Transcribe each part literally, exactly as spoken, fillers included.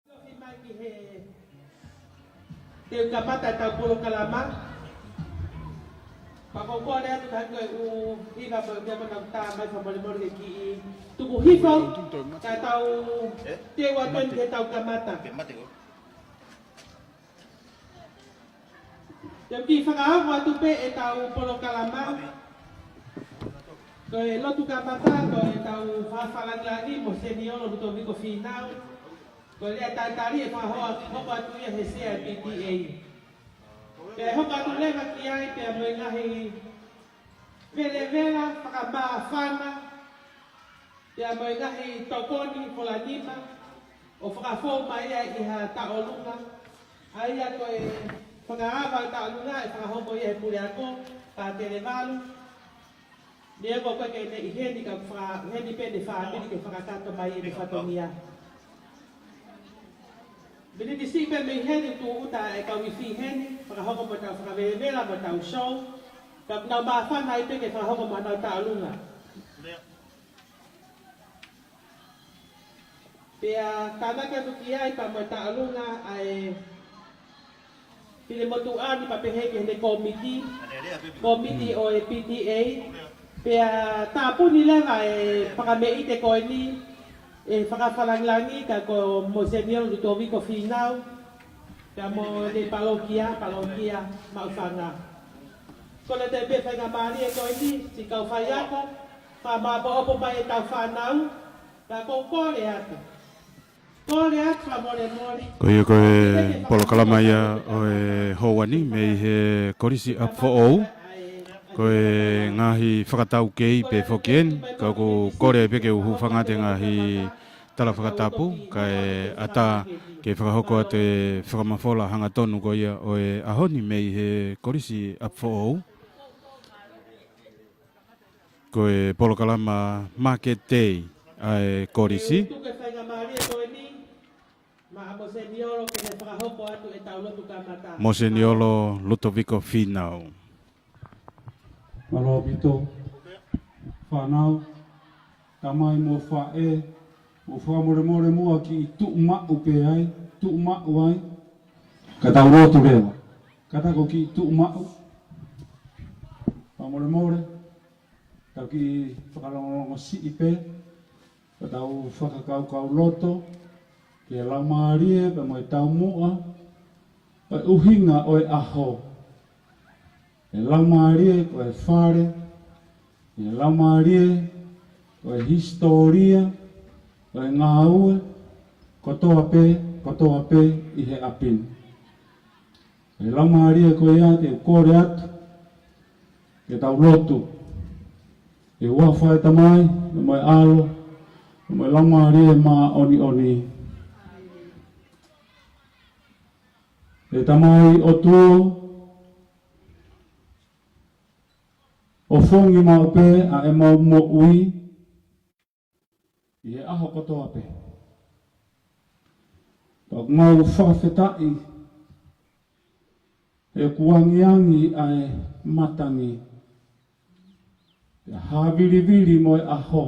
Toki mai ki he teu kamata ʻetau polokalama. Pea ʻoku ou kole atu ka ko e ʻū hiva mo e meʻa ko ē naʻa ku tā mai, fakamolemole ke kiʻi tuku hifo, ka tau teu atu eni ki heʻetau kamata. Te u kiʻi fakaongo atu pē ʻetau polokalama. Ko e lotu kamata, ko ʻetau fakafakalāngilangi mo Seniolo Lutoviko Fīnau. Ko e lea talitali ʻe fakahoko atu ia ʻe he sea ʻo e P T A. Pea hoko atu leva ki ai pea mo e ngaahi velevela fakamāfana, pea mo e ngaahi tokoni fola nima ʻo fakafou mai ai ʻi ha tauʻolunga. ʻA ia ko e fakaava ʻo e tauʻolunga ʻe fakahoko ia ʻe he puleako, Pātele Valu. Neongo ko e ʻikai ke ne ʻi heni ka fa-, heni pē ʻene fāmili ke fakakakato mai ʻene fatongia. Miniti siʻi pē mei heni tūʻuta e kau ifi heni, fakahoko mo ʻetau fakavelevela mo ʻetau show, ka nau māfana ai pē ke fakahoko mo ʻenau tauʻolunga. Pea tānaki atu ki ai pea mo e tauʻolunga ʻa e Finemotuʻa ni pea pehē ki heʻene kōmiti, kōmiti ʻo e P T A. Pea tāpuni leva e fakameʻite ko eni, e fakafakalāngilangi ka ko Monseniolo Lutoviko Fīnau, pea mo ʻene palokia, palokia Maʻufanga. Kole atu pē faingamālie ko eni, siʻi kau faiako, fakamāʻopoʻopo mai ʻetau fānau, pea ʻoku ou kole atu. Kole atu fakamolemole. Ko ia ko e polokalama ia ʻo e houa ni mei he Kolisi ʻApifoʻou. Ko e ngaahi fakataukei pē foki eni, ka ʻoku ou kole ai pē ke u hūfanga atu he ngaahi tala fakatapu, kae ʻatā ke fakahoko atu e fakamafola hangatonu ko ia ʻo e ʻaho ni mei he Kolisi ʻApifoʻou. Ko e polokalama Market Day ʻa e Kolisi. Tuku e faingamālie ko eni, maʻa Monseniolo ke ne fakahoko atu ʻetau lotu kamata. Monseniolo Lutoviko Fīnau. Mālō ʻaupito. Fānau, tamai mo faʻē, mou fakamolemole muʻa kiʻi tuʻu maʻu pē ai, tuʻu maʻu ai. Ka tau lotu leva. Kātaki ʻo kiʻi tuʻu maʻu. Fakamolemole. Tau kiʻi fakalongolongo siʻi pē, ka tau fakakaukau loto ki he Laumālie pea mo e taumuʻa, ʻo e ʻuhinga ʻo e ʻaho. ʻE Laumālie ko e fale, ʻe Laumālie ko e hisitōlia, ko e ngāue, kotoa pē, kotoa pē ʻi he ʻapi ni. ʻE Laumālie ko ia te u kole atu, ke tau lotu. ʻI he huafa ʻo e Tamai, mo e ʻAlo, mo e Laumālie Māʻoniʻoni. ʻE Tamai ʻOtua, ʻofongi maʻu pē ʻa ʻemau moʻui ʻi he ʻaho kotoa pē. Pea ʻoku mau fakafetaʻi he kuo angiangi ʻa e matangi, pea hāvilivili mo e ʻaho,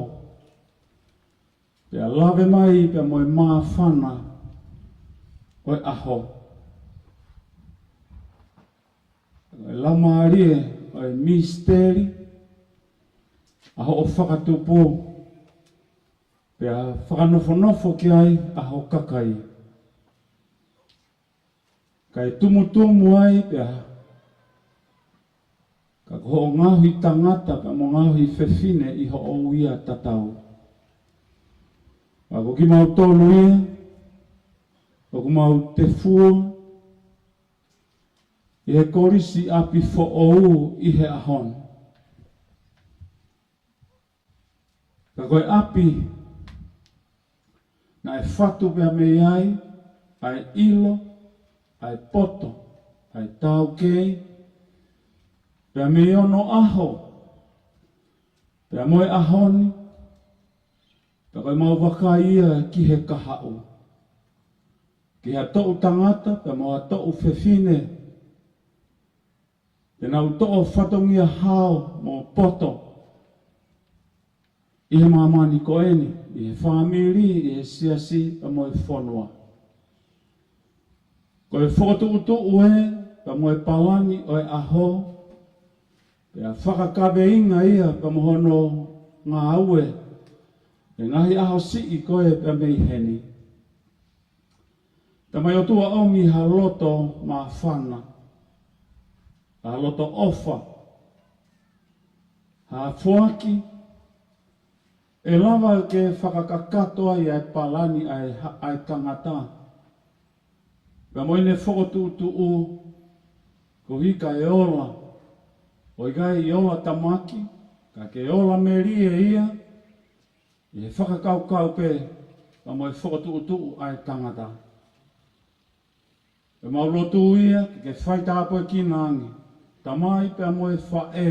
pea lave mai pea mo e māfana ʻo e ʻaho. ʻE Laumālie, ʻa e misiteli ʻa hoʻo fakatupu, pea fakanofonofo ki ai ʻa ho kakai, kae tumutumu ai pea ka ko hoʻo ngaohi tangata pea mo e ngaohi fefine ʻi hoʻo uia tatau. Pea ko kimautolu ia ʻoku mau tefua ʻi he kolisi ʻapi foʻou ʻi he ʻaho ni. Ka ko e ʻapi naʻe fatu pea mei ai ʻa e ʻilo, ʻa e poto, ʻa e taukei, pea mei onoʻaho pea mo e ʻaho ni, pea ko ʻemau vakai ia ki he kahaʻu, ki ha toʻu tangata pea mo ha toʻu fefine te nau toʻo fatongia hao mo poto ʻi he māmani ko eni, ʻi he fāmili, ʻi he siasi pea mo e fonua. Ko e fokotuʻutuʻu ē pea mo e palani ʻo e ʻaho, pea fakakaveinga ia pea mo hono ngāue ʻi he ngaahi ʻaho siʻi ko ē pea mei heni. Tamai ʻOtua, ʻomi ha loto māfana, ha loto ʻofa, ha foaki ʻe lava ke fakakakato ai ʻa e palani ʻa e ha-, ʻa e tangata pea mo ʻene fokotuʻutuʻu, koeʻuhi kae ola, ʻo ʻikai ola tamaki, ka ke ola melie ia ʻi he fakakaukau pē pea mo e fokotuʻutuʻu ʻa e tangata. ʻOku mau lotu ia ke ke faitāpuekina ange, tamai pea mo e faʻē,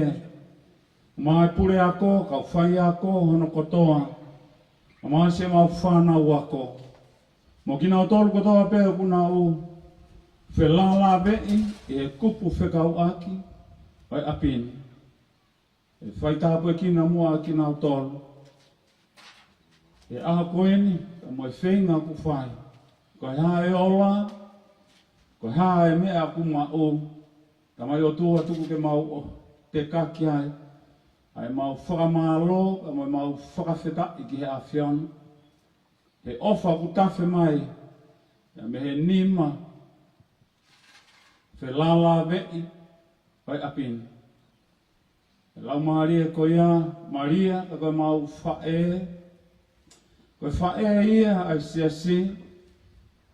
mo e puleako, kau faiako hono kotoa, ʻa mo siʻemau fānau ako, mo kinautolu kotoa pē ʻoku nau felālāveʻi ʻi he kupu fekauʻaki ʻo e ʻapi ni. ʻE faitāpuekina muʻa kinautolu he ʻaho ko eni, pea mo e feinga ʻoku fai. Ko e hā e ola, ko e hā e meʻa ʻoku maʻu, Tamai ʻOtua, tuku ke mau ʻo tekaki ai ʻa ʻemau fakamālō, pea mo ʻemau fakafetaʻi ki he ʻAfiona he ʻofa ʻoku tafe mai ia mei he nima felālāveʻi ʻo e ʻapi ni. ʻE Laumālie ko ia, Malia, ka ko ʻemau faʻē, ko e faʻē ia ʻa e siasi,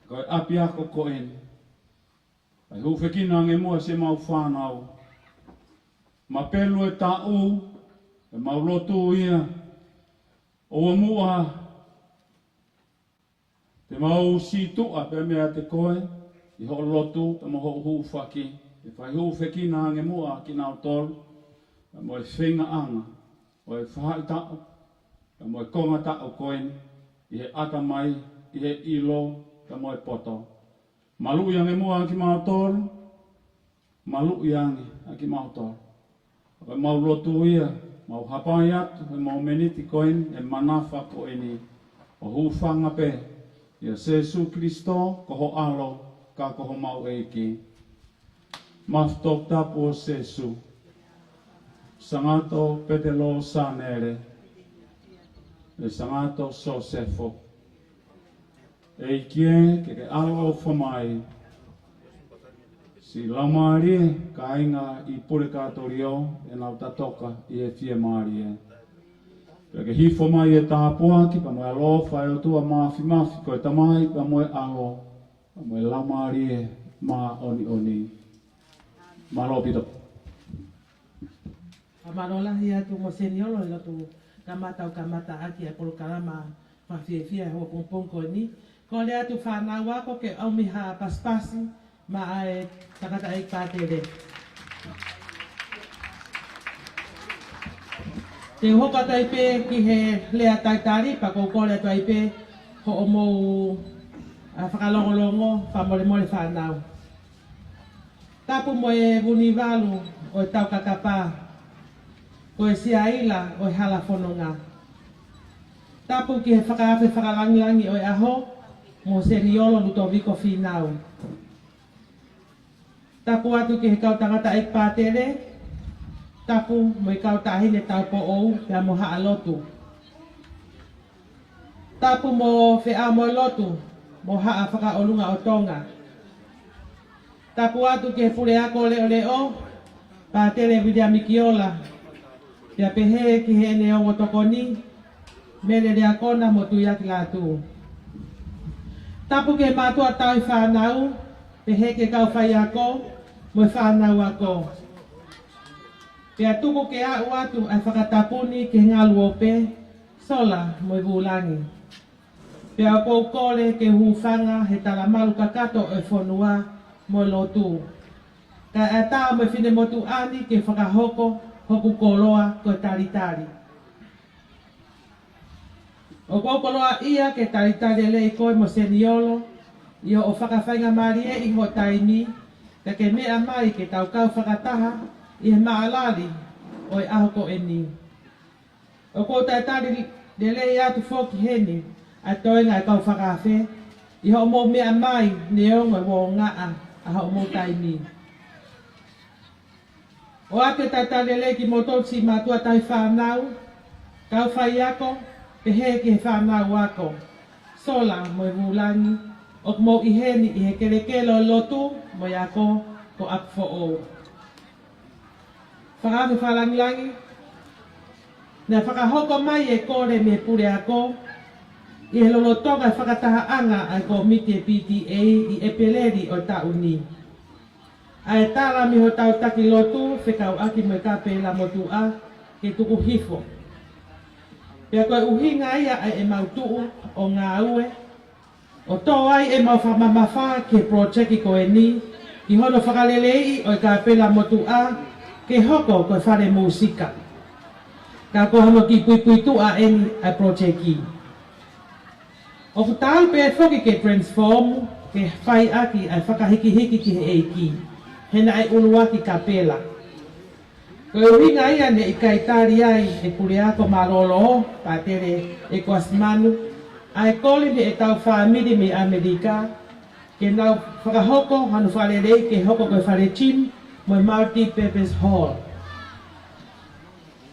ko e ʻapiako ko eni. Kae hūfekina ange muʻa siʻemau fānau. Mapelu e taʻu, ʻoku mau lotu ia, ʻoua muʻa te mau sītuʻa pē meiate koe ʻi hoʻo lotu pea mo hoʻo hūfaki. ʻE fai hūfekina ange muʻa kinautolu pea mo e feingaʻanga ʻo e faʻahitaʻu pea mo e konga taʻu ko eni, ʻi he ʻatamai, ʻi he ʻilo pea mo e poto. Maluʻi ange muʻa kimautolu, maluʻi ange ʻa kimautolu. ʻOku mau lotu ia, mau hapai atu he mōmeniti ko eni, he manafa ko eni, ʻo hūfanga pē ʻia Sēsū Kilisitō, ko ho ʻAlo, ka ko homau ʻEiki. Mafu Toputapu ʻo Sēsū, Sangato Petelo Sanele, ʻe Sangato Sosefo, ʻEiki ē, ke ke ʻaloʻofa mai, Siʻi Laumālie, kāinga ʻi Pulekatolio, ʻenau tatoka ʻi he fiemālie. Pea ke hifo mai e tāpuaki pea mo e ʻaloʻofa ʻa e ʻOtua Māfimafi, ko e Tamai pea mo e ʻAlo pea mo e Laumālie Māʻoniʻoni. Mālō ʻaupito. Fakamālō lahi atu mo Seniolo he lotu kamata ʻo kamata ʻaki e polokalama fakafiefia he houa pongipongi ko eni. Kole atu fānau ako ke ʻomi ha pasipasi maʻa e tangataʻeiki pātele. Te u hoko atu ai pē ki he lea talitali, pea ʻoku ou kole atu ai pē hoʻomou, ā, fakalongolongo, fakamolemole fānau. Tapu mo e Vunivalu ʻo e Taukakapa, ko e Siaila ʻo e Hala Fononga. Tapu ki he fakaafe fakalangilangi ʻo e ʻaho, mo Seniolo Lutoviko Fīnau. Tapu atu ki he kau tangataʻeiki pātele, tapu mo e kau taʻahine taupoʻou pea mo haʻa lotu. Tapu mo Feʻao mo e Lotu, mo Haʻa Fakaʻolunga ʻo Tonga. Tapu atu ki he Puleako Leʻoleʻo, Pātele Viliami Kiola, pea pehē ki heʻene ongo tokoni, Mele Leakona mo Tuiaki Lātū. Tapu ki he mātuʻa tauhi fānau, pehē ki he kau faiako mo e fānau ako. Pea tuku ke aʻu atu ʻa e fakatapu ni ki he ngaluope, Sola mo e Vulangi. Pea ʻoku ou kole ke u hūfanga he talamalu kakato ʻo e fonua mo e lotu, kae ʻatā mo e finemotuʻa ni ke fakahoko hoku koloa ko e talitali. ʻOku ou koloaʻia ke talitali lelei koe mo Seniolo ʻi hoʻo fakafaingamālieʻi ho taimi, kae ke meʻa mai ke tau kau fakataha ʻi he maʻalali ʻo e ʻaho ko eni. ʻOku ou talitali lelei atu foki heni ʻa e toenga ʻa e kau fakaafe ʻi hoʻomou meʻa mai neongo e uongaʻa ʻa hoʻomou taimi. ʻOatu e talitali lelei kimoutolu siʻi mātuʻa tauhi fānau, kau faiako, pehē ki he fānau ako, Sola mo e Vulangi, ʻoku mou ʻi heni ʻi he kelekele ʻo e lotu mo e ako ko ʻApifoʻou. Fakaafe fakalangilangi, naʻe fakahoko mai e kole mei he Puleako ʻi he lolotonga e fakatahaʻanga ʻa e kōmiti ʻa e P T A ʻi ʻEpeleli ʻo e taʻu ni, ʻa e tala mei hotau taki lotu fekauʻaki mo e Kāpela Motuʻa ke tuku hifo. Pea ko e ʻuhinga ia ʻa ʻemau tuʻu ʻo ngāue ʻo tō ai ʻemau fakamamafa ki he project ko eni, ki hono fakaleleiʻi ʻo e Kāpela Motuʻa ke hoko ko e fale mūsika. Ka ko hono kiʻi puipuituʻa eni ʻa e project. ʻOku taau pē foki ke transform, ke fai ʻaki ʻa e fakahikihiki ki he ʻEiki, he naʻe ʻuluaki kāpela. Ko e ʻuhinga ia naʻe ʻikai tali ai ʻe he Puleako Mālōlō, Pātele ʻEkuasi Manu, ʻa e kole mei heʻetau fāmili mei ʻAmelika, ke nau fakahoko hano fakaleleiʻi ke hoko ko e fale gym mo e multi-purpose hall.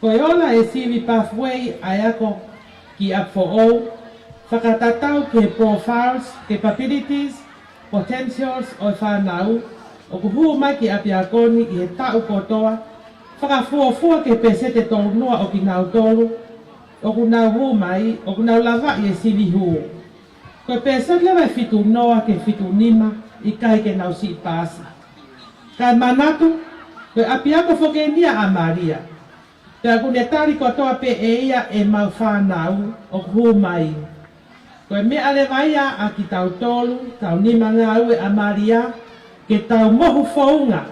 Ko e ola e C V Pathway ʻa e ako ki ʻApifoʻou, fakatatau ki he profiles, capabilities, potentials ʻo e fānau ʻoku hū mai ki ʻapiako ni ʻi he taʻu kotoa, fakafuofua ki he pēseti ʻe tolu noa ʻo kinautolu ʻoku nau hū mai, ʻoku nau lavaʻi e sivi hū. Ko e pēseti leva ʻe fitu noa ki he fitu nima ʻikai ke nau siʻi paasi. Kae manatu, ko e ʻapiako foki eni ʻa ʻAmalia. Pea ʻoku ne tali kotoa pē ʻe ia ʻemau fānau ʻoku hū mai. Ko e meʻa leva ia ʻa kitautolu, tau nima ngāue ʻa ʻAmalia, ke tau mohu founga,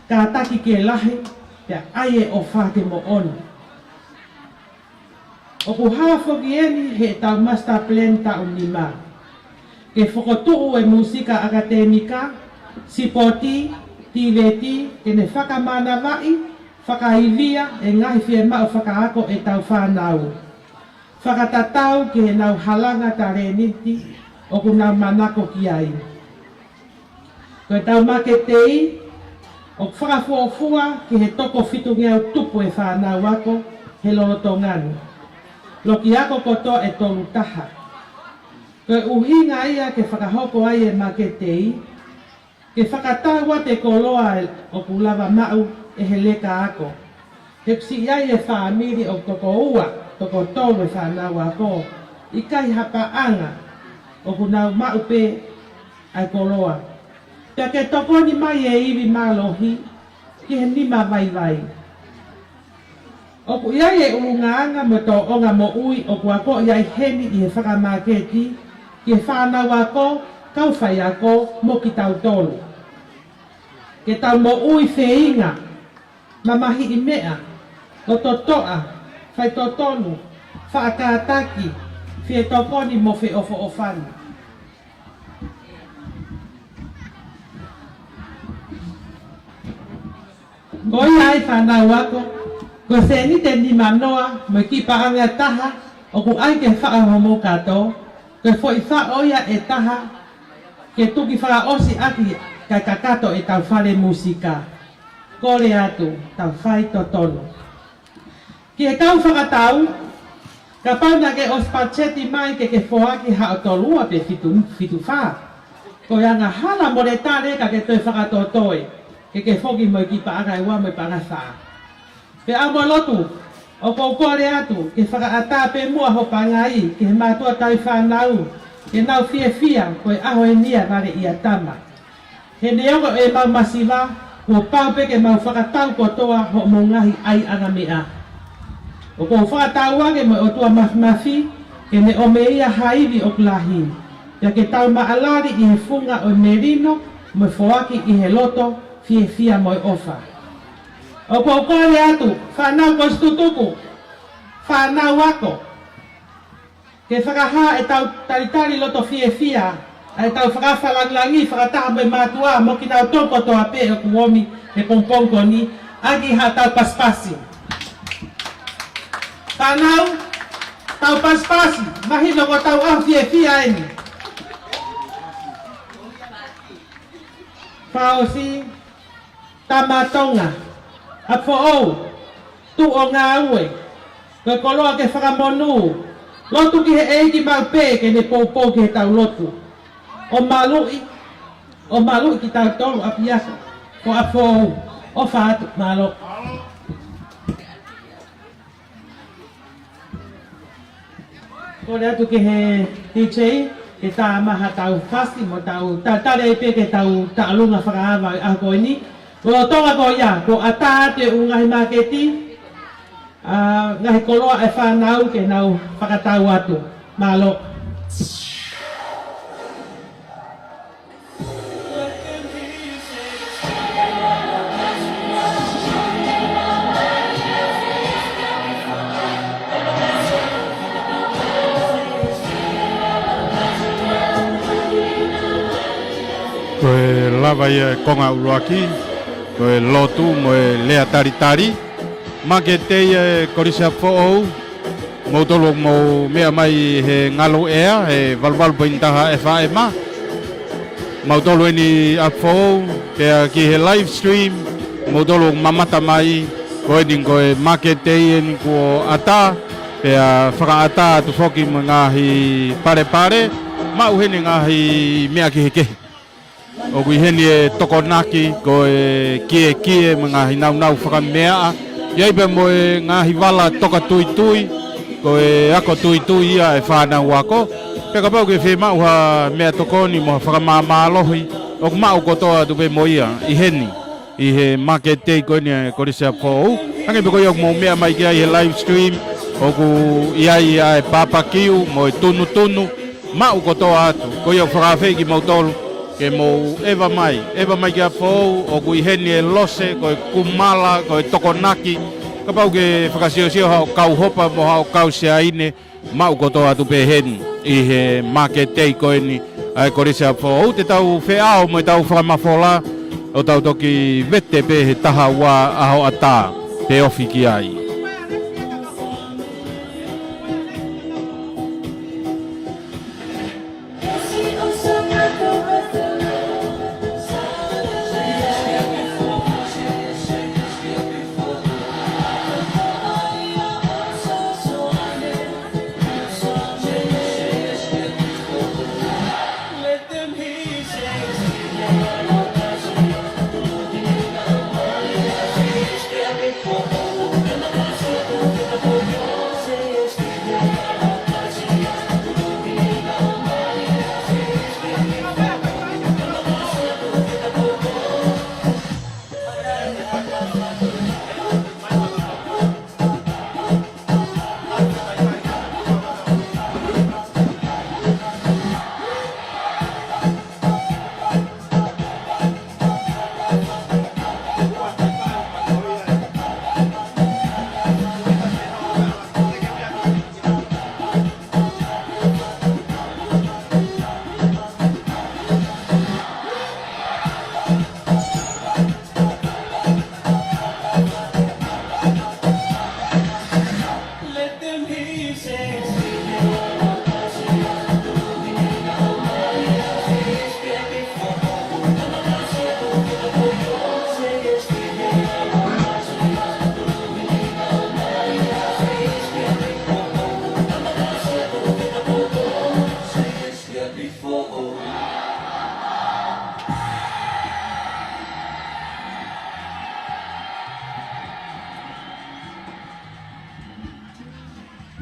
kātaki ke lahi, pea ʻai e ʻofa ke moʻoni. ʻOku hā foki eni heʻetau master plan taʻu nima. Ke fokotuʻu e mūsika ʻakatēmika, sipoti, tīveti, ke ne fakamānavaʻi, fakaivia e ngaahi fiemaʻu fakaako ʻetau fānau. Fakatatau ki heʻenau halanga talēniti ʻoku nau manako ki ai. Ko ʻetau māketi ʻoku fakafuofua ki he toko fitungeau tupu e fānau ako he lolotonga ni. Loki ako kotoa ʻe tolu taha. Ko e ʻuhinga ia ke fakahoko ai e māketi, Ke fakatau atu e koloa ʻoku lava maʻu ʻe he leka ako. He ʻoku siʻi ʻi ai e fāmili ʻoku toko ua, toko tolu e fānau ako, ʻikai ha paʻanga, ʻoku nau maʻu pē ʻa e koloa. Pea ke tokoni mai e ivi mālohi ki he nima vaivai. ʻOku ʻi ai e ʻulungaanga mo e tōʻonga moʻui ʻoku akoʻi ai heni ʻi he fakamāketi ki he fānau ako, kau faiako mo kitautolu. Ke tau moʻui feinga, mamahiʻi meʻa, loto toʻa, faitotonu, faʻa kātaki, fie tokoni mo feʻofoʻofani. Ko ia ai fānau ako, ko e sēniti ʻe nimanoa mo e kiʻi paʻanga ʻe taha ʻoku ʻai ke faʻo homou kato, ko e foʻi faʻo ia ʻe taha ke tuki fakaʻosi ʻaki kae kakato ʻetau fale mūsika. Kole atu, tau fai totonu. Ki he kau fakatau, kapau naʻa ke ʻosi patiseti mai ke ke foaki haʻo tolu ua pe fitu, fitu fā. Ko e angahala mo e tale ka ke toe fakatotoe, ke ke foki mo e kiʻi paʻanga ʻe ua mo e paʻanga ʻe fā. Pea ʻamu ʻa lotu, ʻoku ou kole atu, ke fakaʻatā pē muʻa hoʻo pangai ki he mātuʻa tauhi fānau, ke nau fiefia, ko e ʻaho eni ia vale ia tama. He neongo ʻemau masiva, kuo pau pē ke mau fakatau kotoa hoʻomou ngaahi ʻaiʻanga meʻa. ʻOku ou fakatauange mo e ʻOtua Mafimafi, ke ne ʻomi ia ha ivi ʻoku lahi. Pea ke tau maʻalali ʻi he funga ʻo e melino, mo e foaki ʻi he loto, fiefia mo e ʻofa. ʻOku ou kole atu, fānau Kolisi Tutuku, fānau ako, ke fakahā ʻetau talitali loto fiefia, ʻa ʻetau fakaafe langilangi fakataha mo e mātuʻa mo kinautolu kotoa pē ʻoku omi he pongipongi ko eni, ʻaki haʻatau pasipasi. Fānau, tau pasipasi, mahino ko ʻetau ʻaho fiefia eni. Fakaʻosi, Tama Tonga, ʻApifoʻou, tuʻu ʻo ngāue, ko e koloa ke fakamonū, lotu ki he ʻEiki maʻu pē ke ne poupou ki heʻetau lotu. ʻO maluʻi, ʻo maluʻi kitautolu ʻapiako, ko ʻApifoʻou, ʻofa atu, mālō. Kole atu ki he D J, ke tā mai haʻatau fasi, mo tau, ta, tale ai pē ke tau taʻalunga fakaava ʻi he ʻaho ko eni. Lolotonga ko ia, kuo ʻatā atu e ʻū ngaahi māketi, ʻa, ngaahi koloa ʻa e fānau ke nau fakatau atu. Mālō. Ko e lava ia e konga ʻuluaki, ko e lotu mo e lea talitali. Māketi ia ʻa e Kolisi ʻApifoʻou, moutolu ʻoku mou meʻa mai he ngalu ʻea, he valuvalu poini taha F M. Mautolu eni ʻApifoʻou, pea ki he live stream, moutolu ʻoku mamata mai, ko eni ko e māketi eni kuo ʻatā, pea fakaʻatā atu foki mo e ngaahi palepale, maʻu heni ngaahi meʻa kehekehe. ʻOku ʻi heni e tokonaki, ko e kiekie mo e ngaahi naunau fakameaʻa. ʻI ai pē mo e ngaahi vala toka tuitui, ko e ako tuitui ia ʻa e fānau ako. Pea kapau ʻoku ke fiemaʻu ha meʻatokoni mo ha fakamāmālohi, ʻoku maʻu kotoa atu pē mo ia ʻi heni, ʻi he māketi ko eni ʻa e Kolisi ʻApifoʻou. Hangē pē ko ia ʻoku mou meʻa mai ki ai he live stream, ʻoku ʻi ai ʻa e papakiu mo e tunutunu, maʻu kotoa atu. Ko ia ʻoku fakaafeʻi kimoutolu ke mou ʻeva mai, ʻeva mai ki ʻApifoʻou, ʻoku ʻi heni e lose, ko e kumala, ko e tokonaki. Kapau ʻoku ke fakasiosio haʻo kau hopa mo haʻo kau seaine, maʻu kotoa atu pē heni ʻi he māketi ko eni ʻa e Kolisi ʻApifoʻou. Te tau feʻao mo ʻetau fakamafola, ʻo tau toki vete pē he taha ua ʻaho ʻatā, pe ofi ki ai.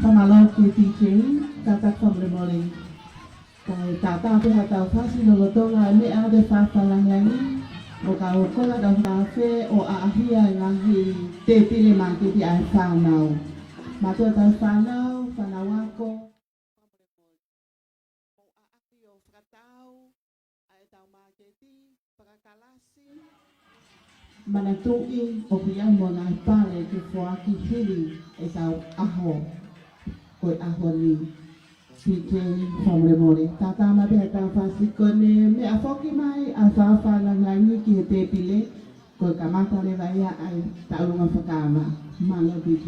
Fakamālō ki he D J, kātaki fakamolemole. Kae tātā pē haʻatau fasi lolotonga e meʻa ʻa e fāfā langilangi, ʻo ka ʻoku ʻikai ke tau fie ʻo ʻaʻahia e ngaahi tēpile māketi ʻa e fānau. Mātuʻa tauhi fānau, fānau ako, ʻo ʻaʻahi ʻo fakatau ʻa ʻetau māketi, fakakalasi. Manatuʻi ʻoku ʻi ai mo e ngaahi pale ke foaki hili ʻetau ʻaho ko e ʻaho ni. D J, fakamolemole. Tātā mai pē haʻatau fasi ko ʻene meʻa foki mai ʻa e fāfā langilangi ki he tēpile, ko e kamata leva ia ʻa e tauʻolunga fakaava. Mālō D J.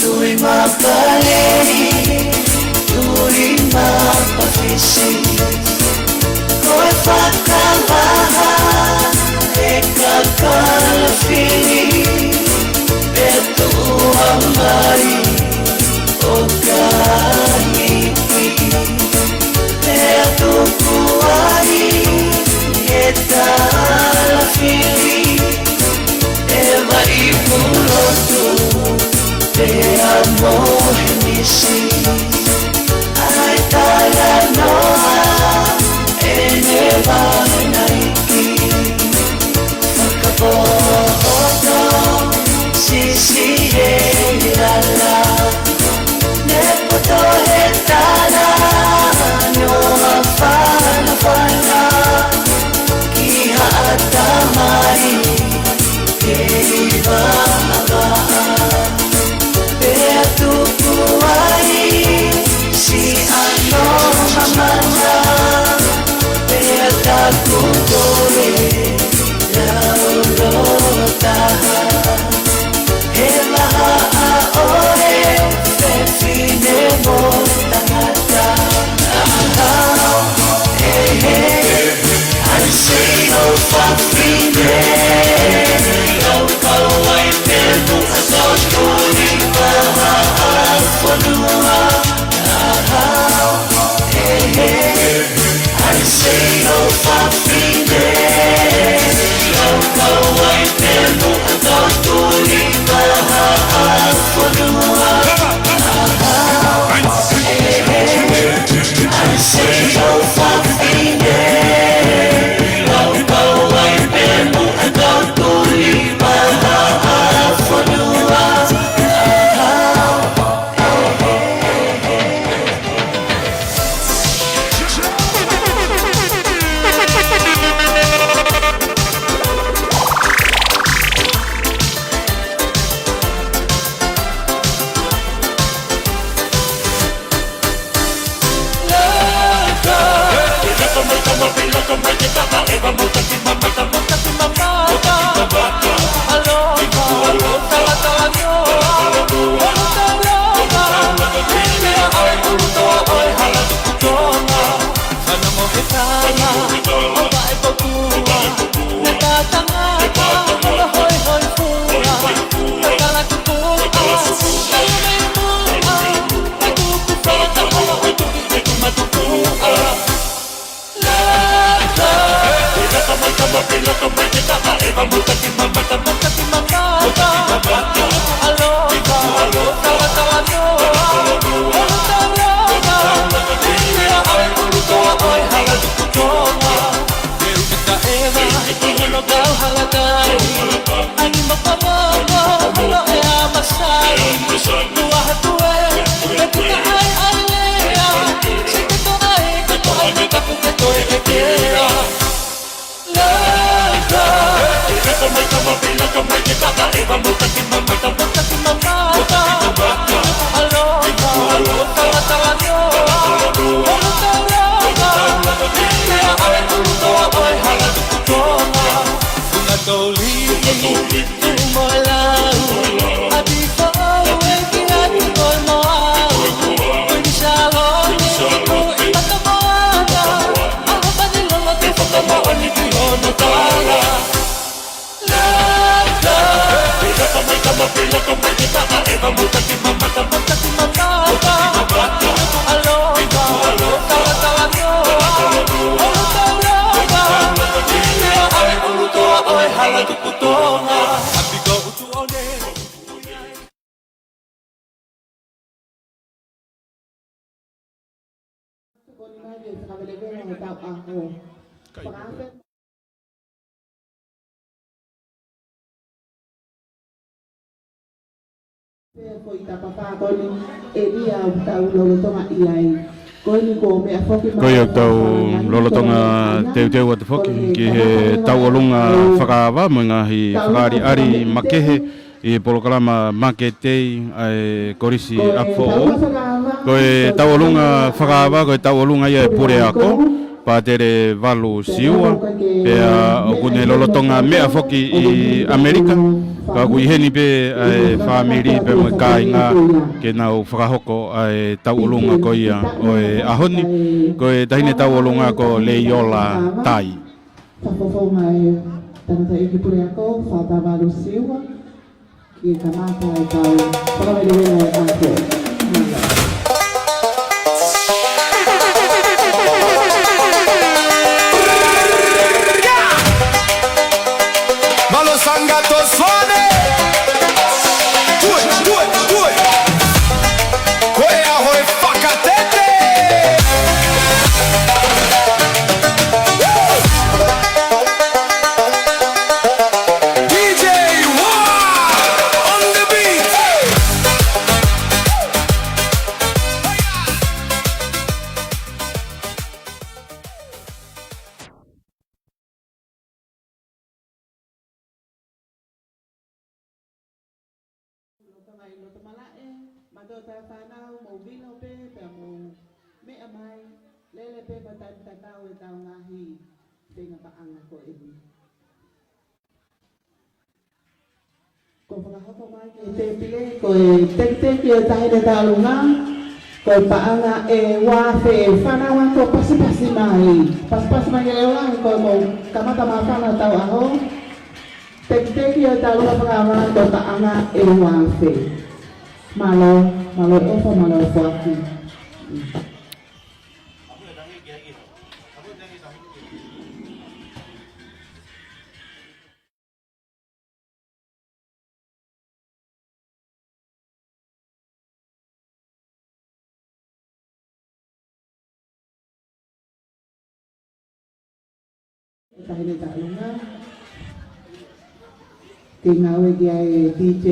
Tui mapaleni, tui mapafisi, ko e fakavaha e kakala fili, pea tuʻu mai ʻo kani, pea tuku ai e tala fili, e vai pulotu, pea mo he misi. ʻAi talanoa ʻene vānaiki, fakapoto sisi he lala. Ne poto he talanoa fanafana ki haʻa tamai kei Vavaʻa. Pea tuku ai siʻa nofo mamana, pea taku toe laulo taha. He mahaʻa ʻo e fefine mo tangata. Ahau, he, he, I say no fafine. Lau pau ai te muʻa tau tuli mahaʻa fonua. Ahau, he, he, I say no fafine. Lau pau ai te muʻa tau tuli mahaʻa fonua. Tokoni mai ke fakavelevele ʻa e tauʻaho. Fakaafeʻi pē foʻi tapapa ko eni, ʻe ʻi ai ʻoku tau lolotonga ʻi ai. Ko eni ko e meʻa foki mai. Ko ia ʻoku tau lolotonga teuteu atu foki ki he tauʻolunga fakaava mo e ngaahi fakaʻaliʻali makehe ʻi he polokalama Maketei ʻa e Kolisi ʻApifoʻou. Ko e tauʻolunga fakaava, ko e tauʻolunga ia ʻa e puleako, Pātele Valu Siua, pea ʻoku ne lolotonga meʻa foki ʻi ʻAmelika, ka ʻoku ʻi heni pē ʻa e fāmili pea mo e kāinga ke nau fakahoko ʻa e tauʻolunga ko ia ʻo e ʻaho ni, ko e taʻahine tauʻolunga ko Leiola Tai. Fakafofonga e tangataʻeiki puleako, Fātā Valu Siua, ke kamata e tau fakavelevele ʻa e ʻaho. Malo Sangato Suane. Tue, tue, tue. Ko e ʻaho ʻo e fakatete. D J Wa on the beat. Lolotonga ʻi loto malaʻe, mātuʻa fānau, mou vino pē, pea mou meʻa mai, lele pē pea tau tatau ʻetau ngaahi feinga paʻanga ko eni. Ko e fakahoko mai ki he tēpile, ko e tekiteki ʻo e taʻahine tauʻolunga, ko e paʻanga ʻe ua afe, fānau ako pasipasi mai. Pasipasi mai ke leo lahi, ko e mou kamata māfana ʻetau ʻaho. Tekiteki ʻo e tauʻolunga fakaava, ko e paʻanga ʻe ua afe. Mālō, mālō e ʻofa, mālō e foaki. Taʻahine tauʻolunga. Ke ngāue ki ai e D J.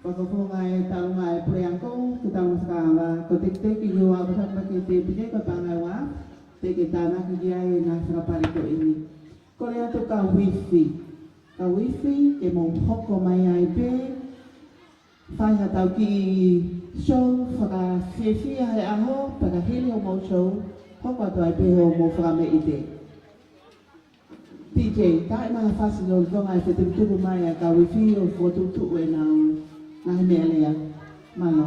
Fakafofonga e taʻonga e puleako, ke tau maʻu fakahā, ko e tekiteki ʻoku ʻalu atu ki he tēpile ko e paʻanga ua, te ke tānaki ki ai ʻa e ngaahi fakapale ko eni. Kole atu kau ifi. Kau ifi, ke mou hoko mai ai pē, fai haʻatau kiʻi show fakafiefia he ʻaho, pea ka hili hoʻomou show, hoko atu ai pē hoʻomou fakameʻite. D J, taʻe maʻu ha fasi lolotonga e fetukutuku mai ʻa e kau ifi ʻo fokotuʻutuʻu ʻenau ngaahi meʻalea. Mālō.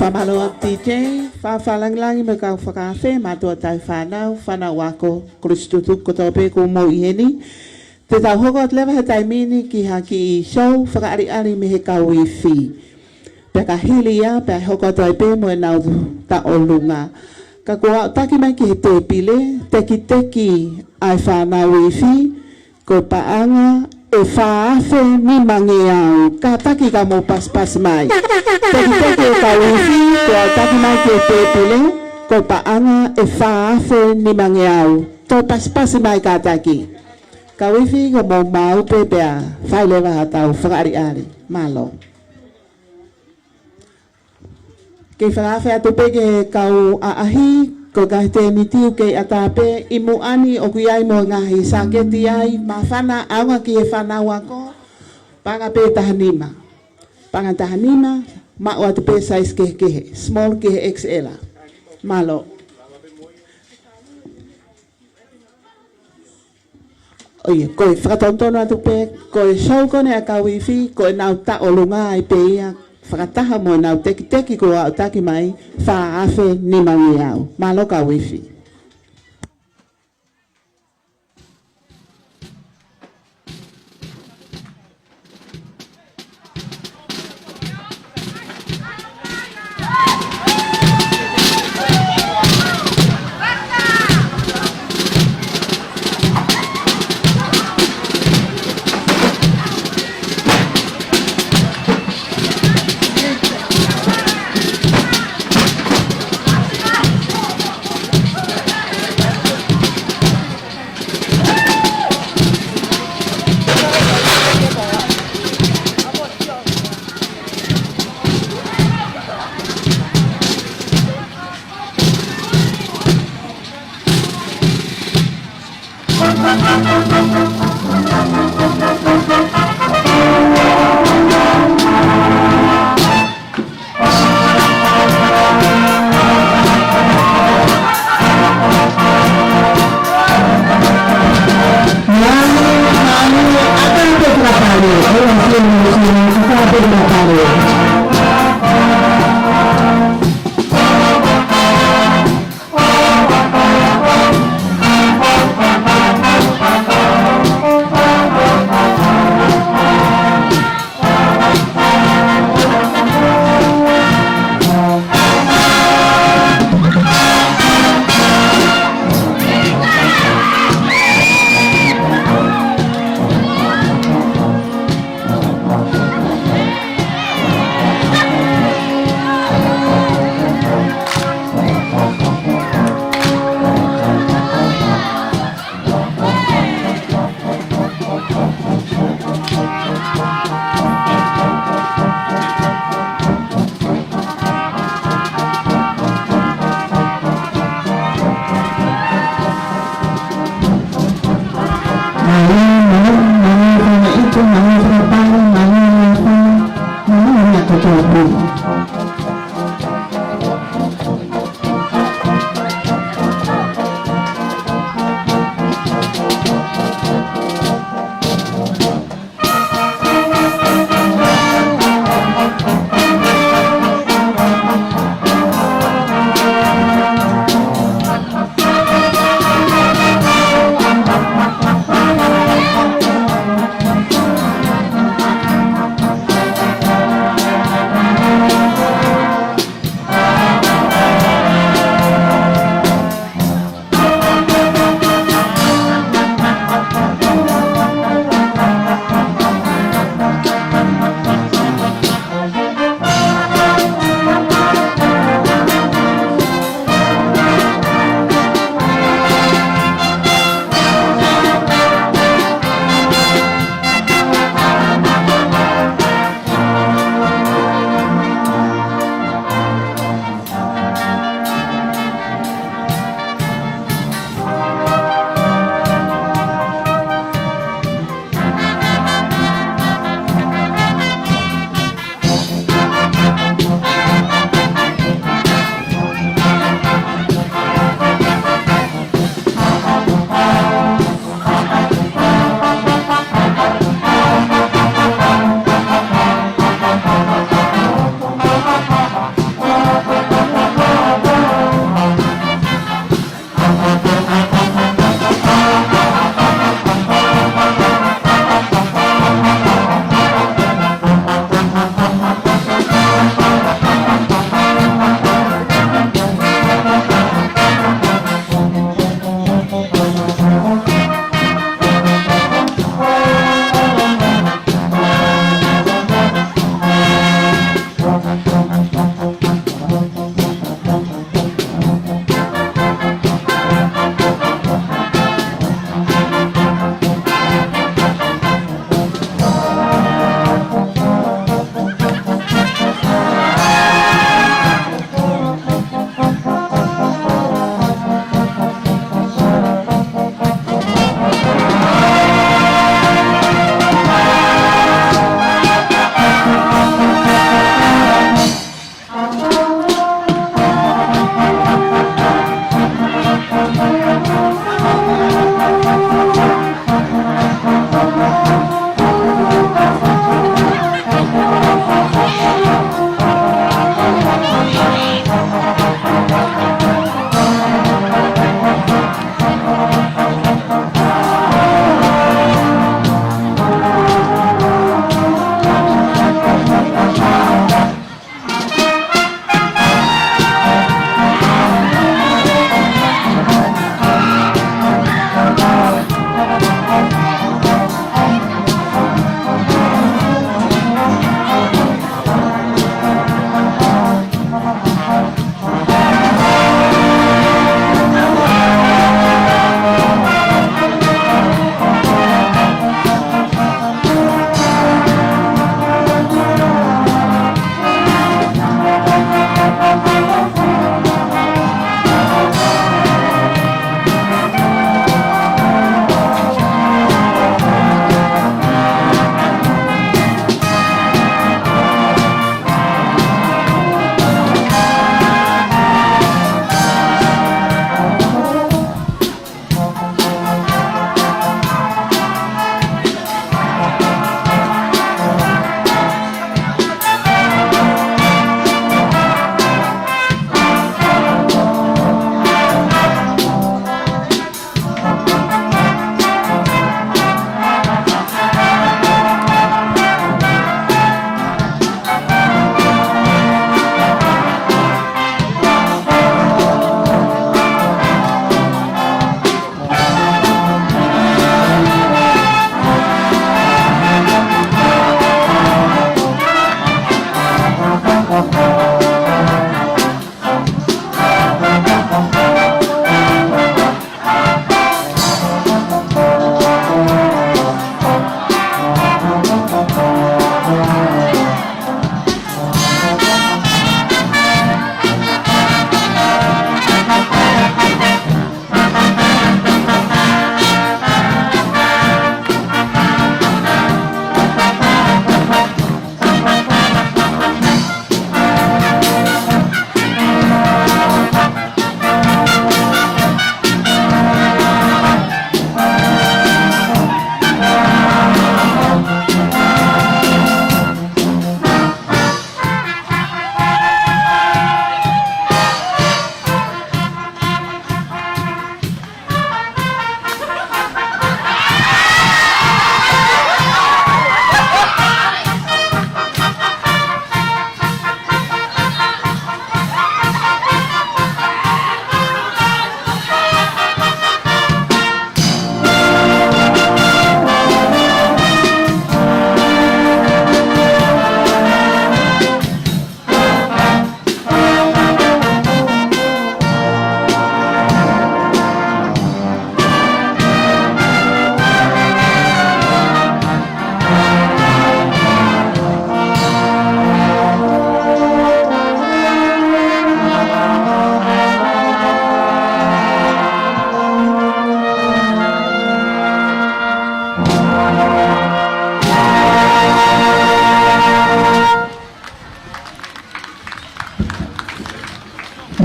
Fakamālō atu D J, fakalāngilangi mo e kau fakaafe, mātuʻa tauhi fānau, fānau ako, kolisi tutuku kotoa pē ʻoku mou ʻi heni. Te tau hoko atu leva he taimi ni ki ha kiʻi show fakaʻaliʻali mei he kau ifi. Pea ka hili ia, pea hoko atu ai pē mo ʻenau taʻolunga. Ka kuo aʻutaki mai ki he tēpile, tekiteki ʻa e fānau ifi, ko e paʻanga ʻe fā afe nimangeau. Kātaki ka mou pasipasi mai. Tekiteki ʻa e kau ifi, kuo aʻutaki mai ki he tēpile, ko e paʻanga ʻe fā afe nimangeau. Toe pasipasi mai kātaki. Kau ifi, ka mou maʻu pē pea fai leva haʻatau fakaʻaliʻali. Mālō. Kei fakaafe atu pē ki he kau ʻaʻahi, ko e ngaahi tēniti ʻoku kei ʻatā pē, ʻi muʻa ni ʻoku ʻi ai mo e ngaahi sāketi ai, māfana ʻaonga ki he fānau ako, paʻanga pē taha nima. Paʻanga taha nima, maʻu atu pē size kehekehe, small ki he X L. Mālō. ʻOiauē, ko e fakatonutonu atu pē, ko e show ko eni ʻa e kau ifi, ko ʻenau taʻolunga ai pē ia, fakataha mo ʻenau tekiteki kuo aʻutaki mai, fā afe nimangeau. Mālō kau ifi.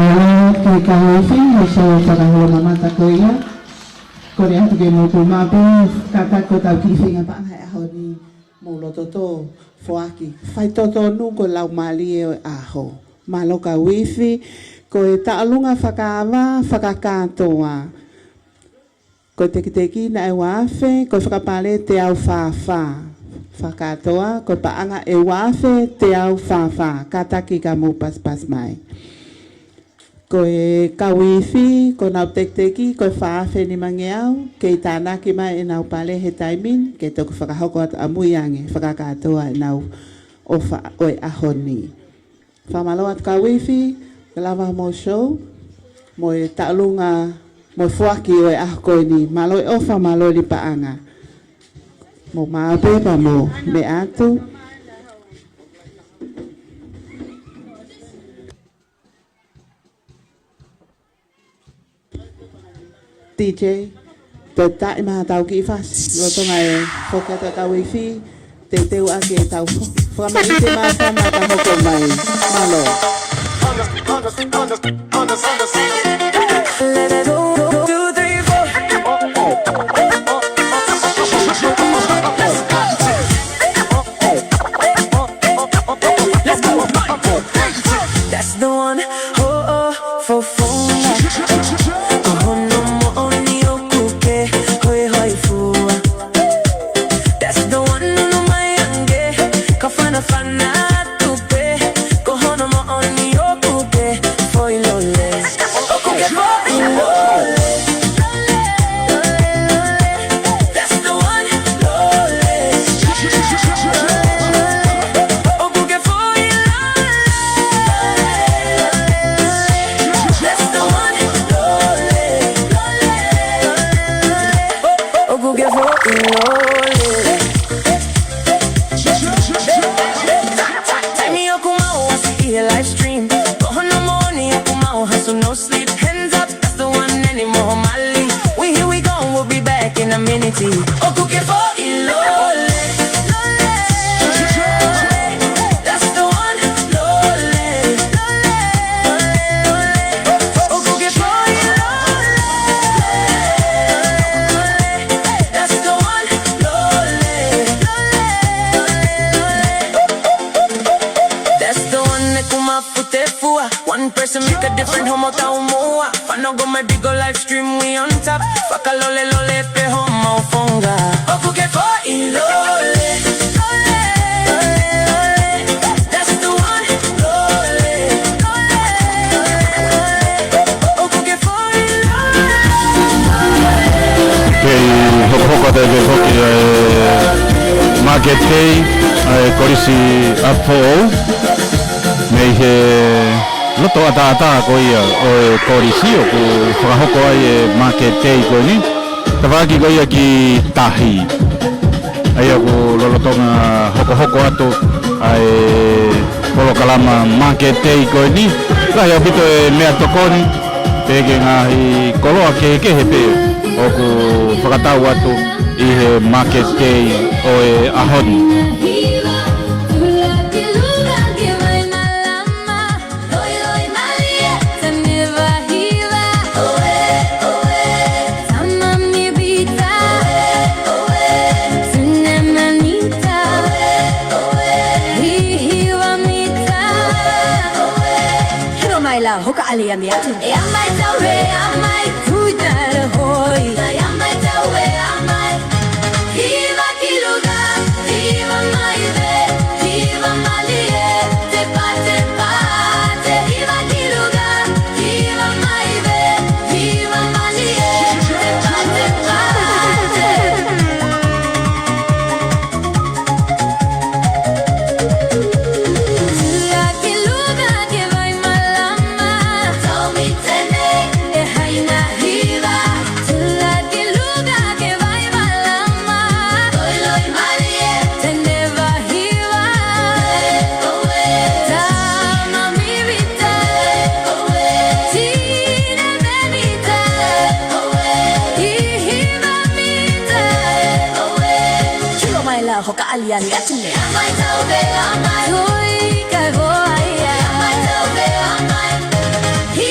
Mālō e kau ifi, he show fakaholo mamata ko ia. Kole atu ke mou tuʻu maʻu pē, kātaki ko ʻetau kiʻi feinga paʻanga he ʻaho ni, mou loto tō, foaki, faitotonu ko e laumālie ʻo e ʻaho. Mālō kau ifi, ko e taʻolunga fakaava, fakakātoa. Ko e tekiteki naʻe ua afe, ko e fakapale teau fā fā. Fakakātoa, ko e paʻanga ʻe ua afe teau fā fā. Kātaki ka mou pasipasi mai. Ko e kau ifi, ko ʻenau tekiteki, ko e fā afe nimangeau, kei tānaki mai ʻenau pale he taimi ni, ke toki fakahoko atu ʻamui ange, fakakātoa ʻenau ʻofa ʻo e ʻaho ni. Fakamālō atu kau ifi, ke lava mo e show, mo e taʻolunga, mo e foaki ʻo e ʻaho ko eni, mālō e ʻofa, mālō e lī paʻanga. Mou maʻu pē pea mou meʻa atu. D J, toe taʻi mai haʻatau kiʻi fasi, lolotonga e foki atu ʻa e kau ifi, teuteu ʻaki ʻetau fo-, fakaminiti ʻe fā mai ka hoko mai. Mālō. That's the one. Hoʻo fofonga. Ko hono moʻoni ʻoku ke hoihoifua. That's the one, ʻunu mai ange. Ka fanafana atu pē. Ko hono moʻoni ʻoku ke foʻi lole. ʻOku ke foʻi lole. That's the one, lole. ʻOku ke foʻi lole. That's the one, lole. ʻOku ke foʻi lole. Taimi ʻoku mau ʻasi ʻi he live stream. Ko hono moʻoni ʻoku mau hustle, no sleep. Hands up, that's the one, ʻeni mo hoʻo mali. We here we go, we'll be back in a minute. ʻOku ke foʻi lole. That's the one, lole. ʻOku ke foʻi lole. That's the one, lole. That's the one, ʻeku mafu te fua. One person make a difference, homo taumuʻa. Fānau go my big go live stream, we on top. Fakalole lole pē hoʻomou fofonga. ʻOku ke foʻi lole. That's the one, lole. ʻOku ke foʻi lole. Kei hokohoko atu pē foki ʻa e Market Day ʻa e Kolisi ʻApifoʻou. Mei he loto ʻataʻatā ko ia ʻo e kolisi ʻoku fakahoko ai e Market Day ko eni. Tafaʻaki ko ia ki tahi. ʻA ia ʻoku lolotonga hokohoko atu ʻa e polokalama Market Day ko eni. Lahi ʻaupito e meʻatokoni, pehē ki he ngaahi koloa kehekehe pē ʻoku fakatau atu ʻi he Market Day ʻo e ʻaho ni. Hilo mai la hoka aliani atu. E amai tau e amai. Hui tara hoi. E amai tau e amai. Hiva ki luga, hiva mai ve, hiva malie, te pate pate. Hiva ki luga, hiva mai ve, hiva malie, te pate pate. Tula ki luga ke vai malama. Tau mi tene. E haina hiva. Tula ki luga ke vai malama. Toi loi malie. Tene va hiva. Oe, oe. Tama mi vita. Oe, oe. Tine me vita. Oe, oe. Ihi va vita. Oe, oe. Hilo mai la hoka aliani atu nei. Amai tau ve amai. Hui kai hoa ia. Amai tau ve amai. Hi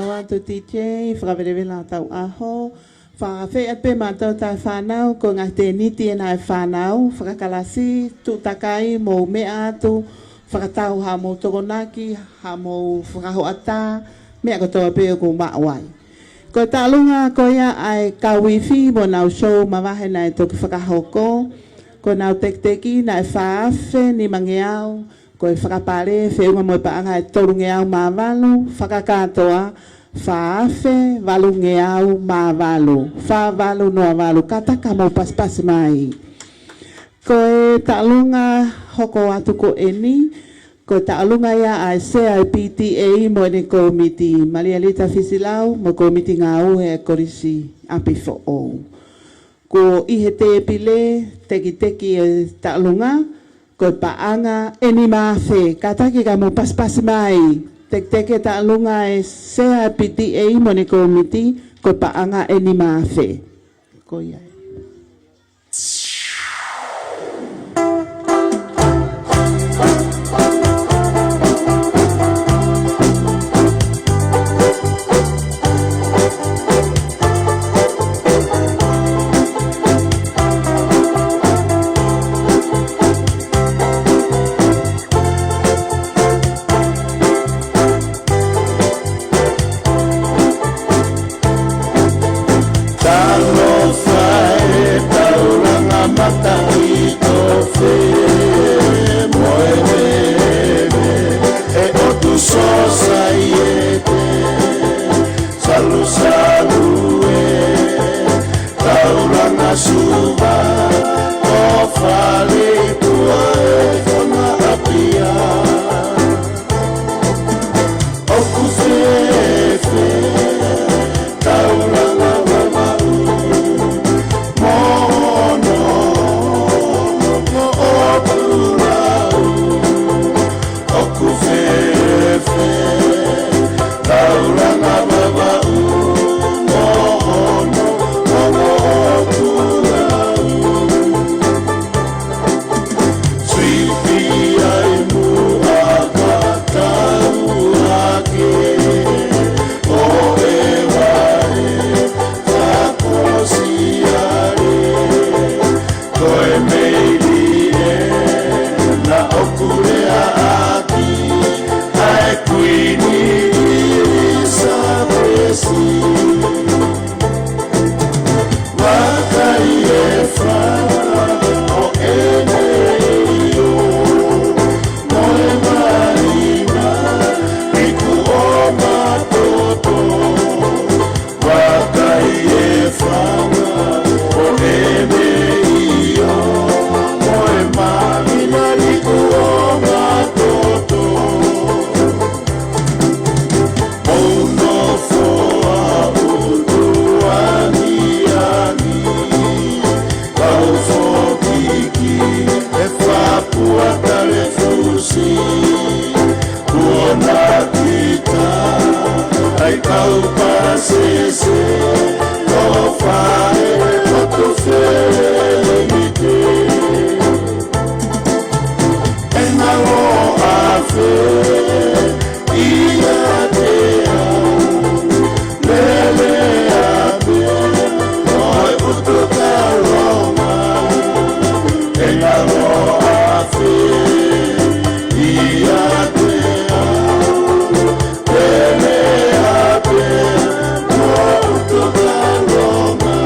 Mālō atu T J, fakavelevela ʻetau ʻaho. Fakafeʻiloaki pē mautolu ʻa e fānau, ko e ngaahi tēniti ʻena ʻa e fānau, fakakalasi, tuʻu takai, mou meʻa atu, fakatau haʻamou tokonaki, haʻamou fakahoʻatā, meʻa kotoa pē ʻoku maʻu ai. Ko e taʻolunga ko ia ʻa e kau ifi mo ʻenau show mavahe naʻe toki fakahoko, ko ʻenau tekiteki naʻe fā afe nimangeau, ko e fakapale, feʻunga mo e paʻanga ʻe tolungeau mā valu, fakakātoa, fā afe valungeau mā valu, fā valu noa valu, kātaki mou pasipasi mai. Ko e taʻolunga hoko atu ko eni, ko e taʻolunga ia ʻa e Sea ʻa e P T A mo ʻene kōmiti, Malia Lita Fisilau, mo e kōmiti ngāue ʻa e Kolisi ʻApifoʻou. Kuo ʻi he tēpile, tekiteki e taʻolunga, ko e paʻanga ʻe nima afe, kātaki kae mou pasipasi mai, tekiteki e taʻolunga ʻa e Sea ʻa e P T A mo ʻene kōmiti, ko e paʻanga ʻe nima afe. Ko ia. Talofa e taulanga mataʻitofe mo e veve ʻe ʻOtu Sosaiete. Salusalu e taulanga Suva, ʻo Faletua e Fanga ʻApia. ʻOku fēfē taulanga Vavaʻu mo hono moʻoku lau? ʻOku fēfē taulanga Vavaʻu mo hono moʻoku lau? Suipi ai muʻa ka tau hake, ʻo e vaʻe fakosiale. Ko e meili ʻena ʻoku leaʻaki ʻa e Kuini ʻIlisapesi. Vakai e fanga ʻo ʻene ʻio, mo e maʻina, iku ʻo matoto. Vakai e fanga ʻo ʻene ʻio, mo e maʻina, iku ʻo matoto. Mou nofo ʻo ʻutu angiangi, kau fokiki e fapua talefusi. Kuo nakita ai kau pasese, ʻo fai ʻo tufelemite. ʻEna loa afe ia te au lele ape, ʻo e ʻutu ka Loma. ʻEna loa afe ia te au lele ape, ʻo e ʻutu ka Loma.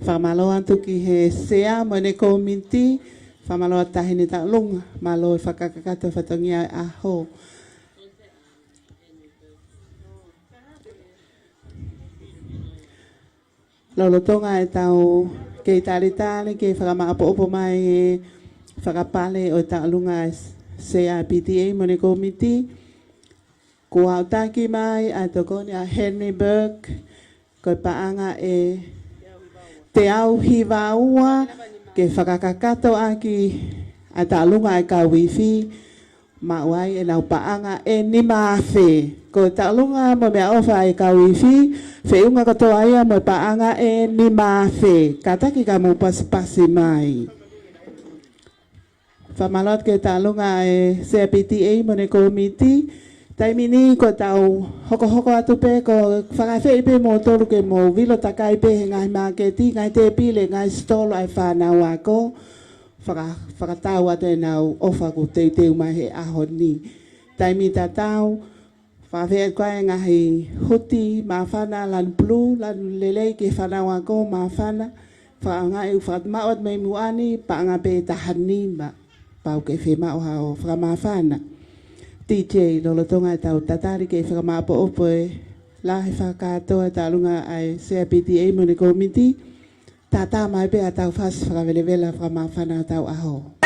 Fakamālō atu ki he Sea mo ʻene kōmiti, fakamālō atu Taʻahine Taulunga, mālō e fakakakato fatongia e ʻaho. Lolotonga ʻetau kei talitali ke fakamaʻopoʻopo mai e fakapale ʻo e taʻolunga ʻa e Sea P T A mo ʻene kōmiti, kuo aʻutaki mai ʻa e tokoni ʻa Henry Burke, ko e paʻanga ʻe teau hiva ua, ke fakakakato ʻaki ʻa e taʻolunga ʻa e kau ifi, maʻu ai ʻenau paʻanga ʻe nima afe. Ko e taʻolunga mo e meʻaʻofa ʻa e kau ifi, feʻunga kotoa ia mo e paʻanga ʻe nima afe. Kātaki ka mou pasipasi mai. Fakamālō atu ki he taʻolunga ʻa e Sea P T A mo ʻene kōmiti. Taimi ni ko ʻetau hokohoko atu pē, ko e fakaafeʻi pē moutolu ke mou vilo takai pē he ngaahi māketi, ngaahi tēpile, ngaahi sitolo ʻa e fānau ako. Faka-, fakatau atu ʻenau ʻofa kuo teuteu mai he ʻaho ni. Taimi tatau, fakaafeʻi atu ki he ngaahi huti māfana, lanu pulū, lanu lelei ki he fānau ako māfana. Fakaʻaongaʻi ʻoku fakamaʻu atu mei muʻa ni, paʻanga pē ʻe taha nima. Pau ke fiemaʻu haʻo fakamāfana. T J, lolotonga ʻetau tatali ke fakamāʻopoʻopo e lahi fakakātoa e taʻolunga ʻa e Sea P T A mo ʻene kōmiti, tātā mai pē ʻa e tau fasi fakavelevela fakamāfana ʻo e tau ʻaho.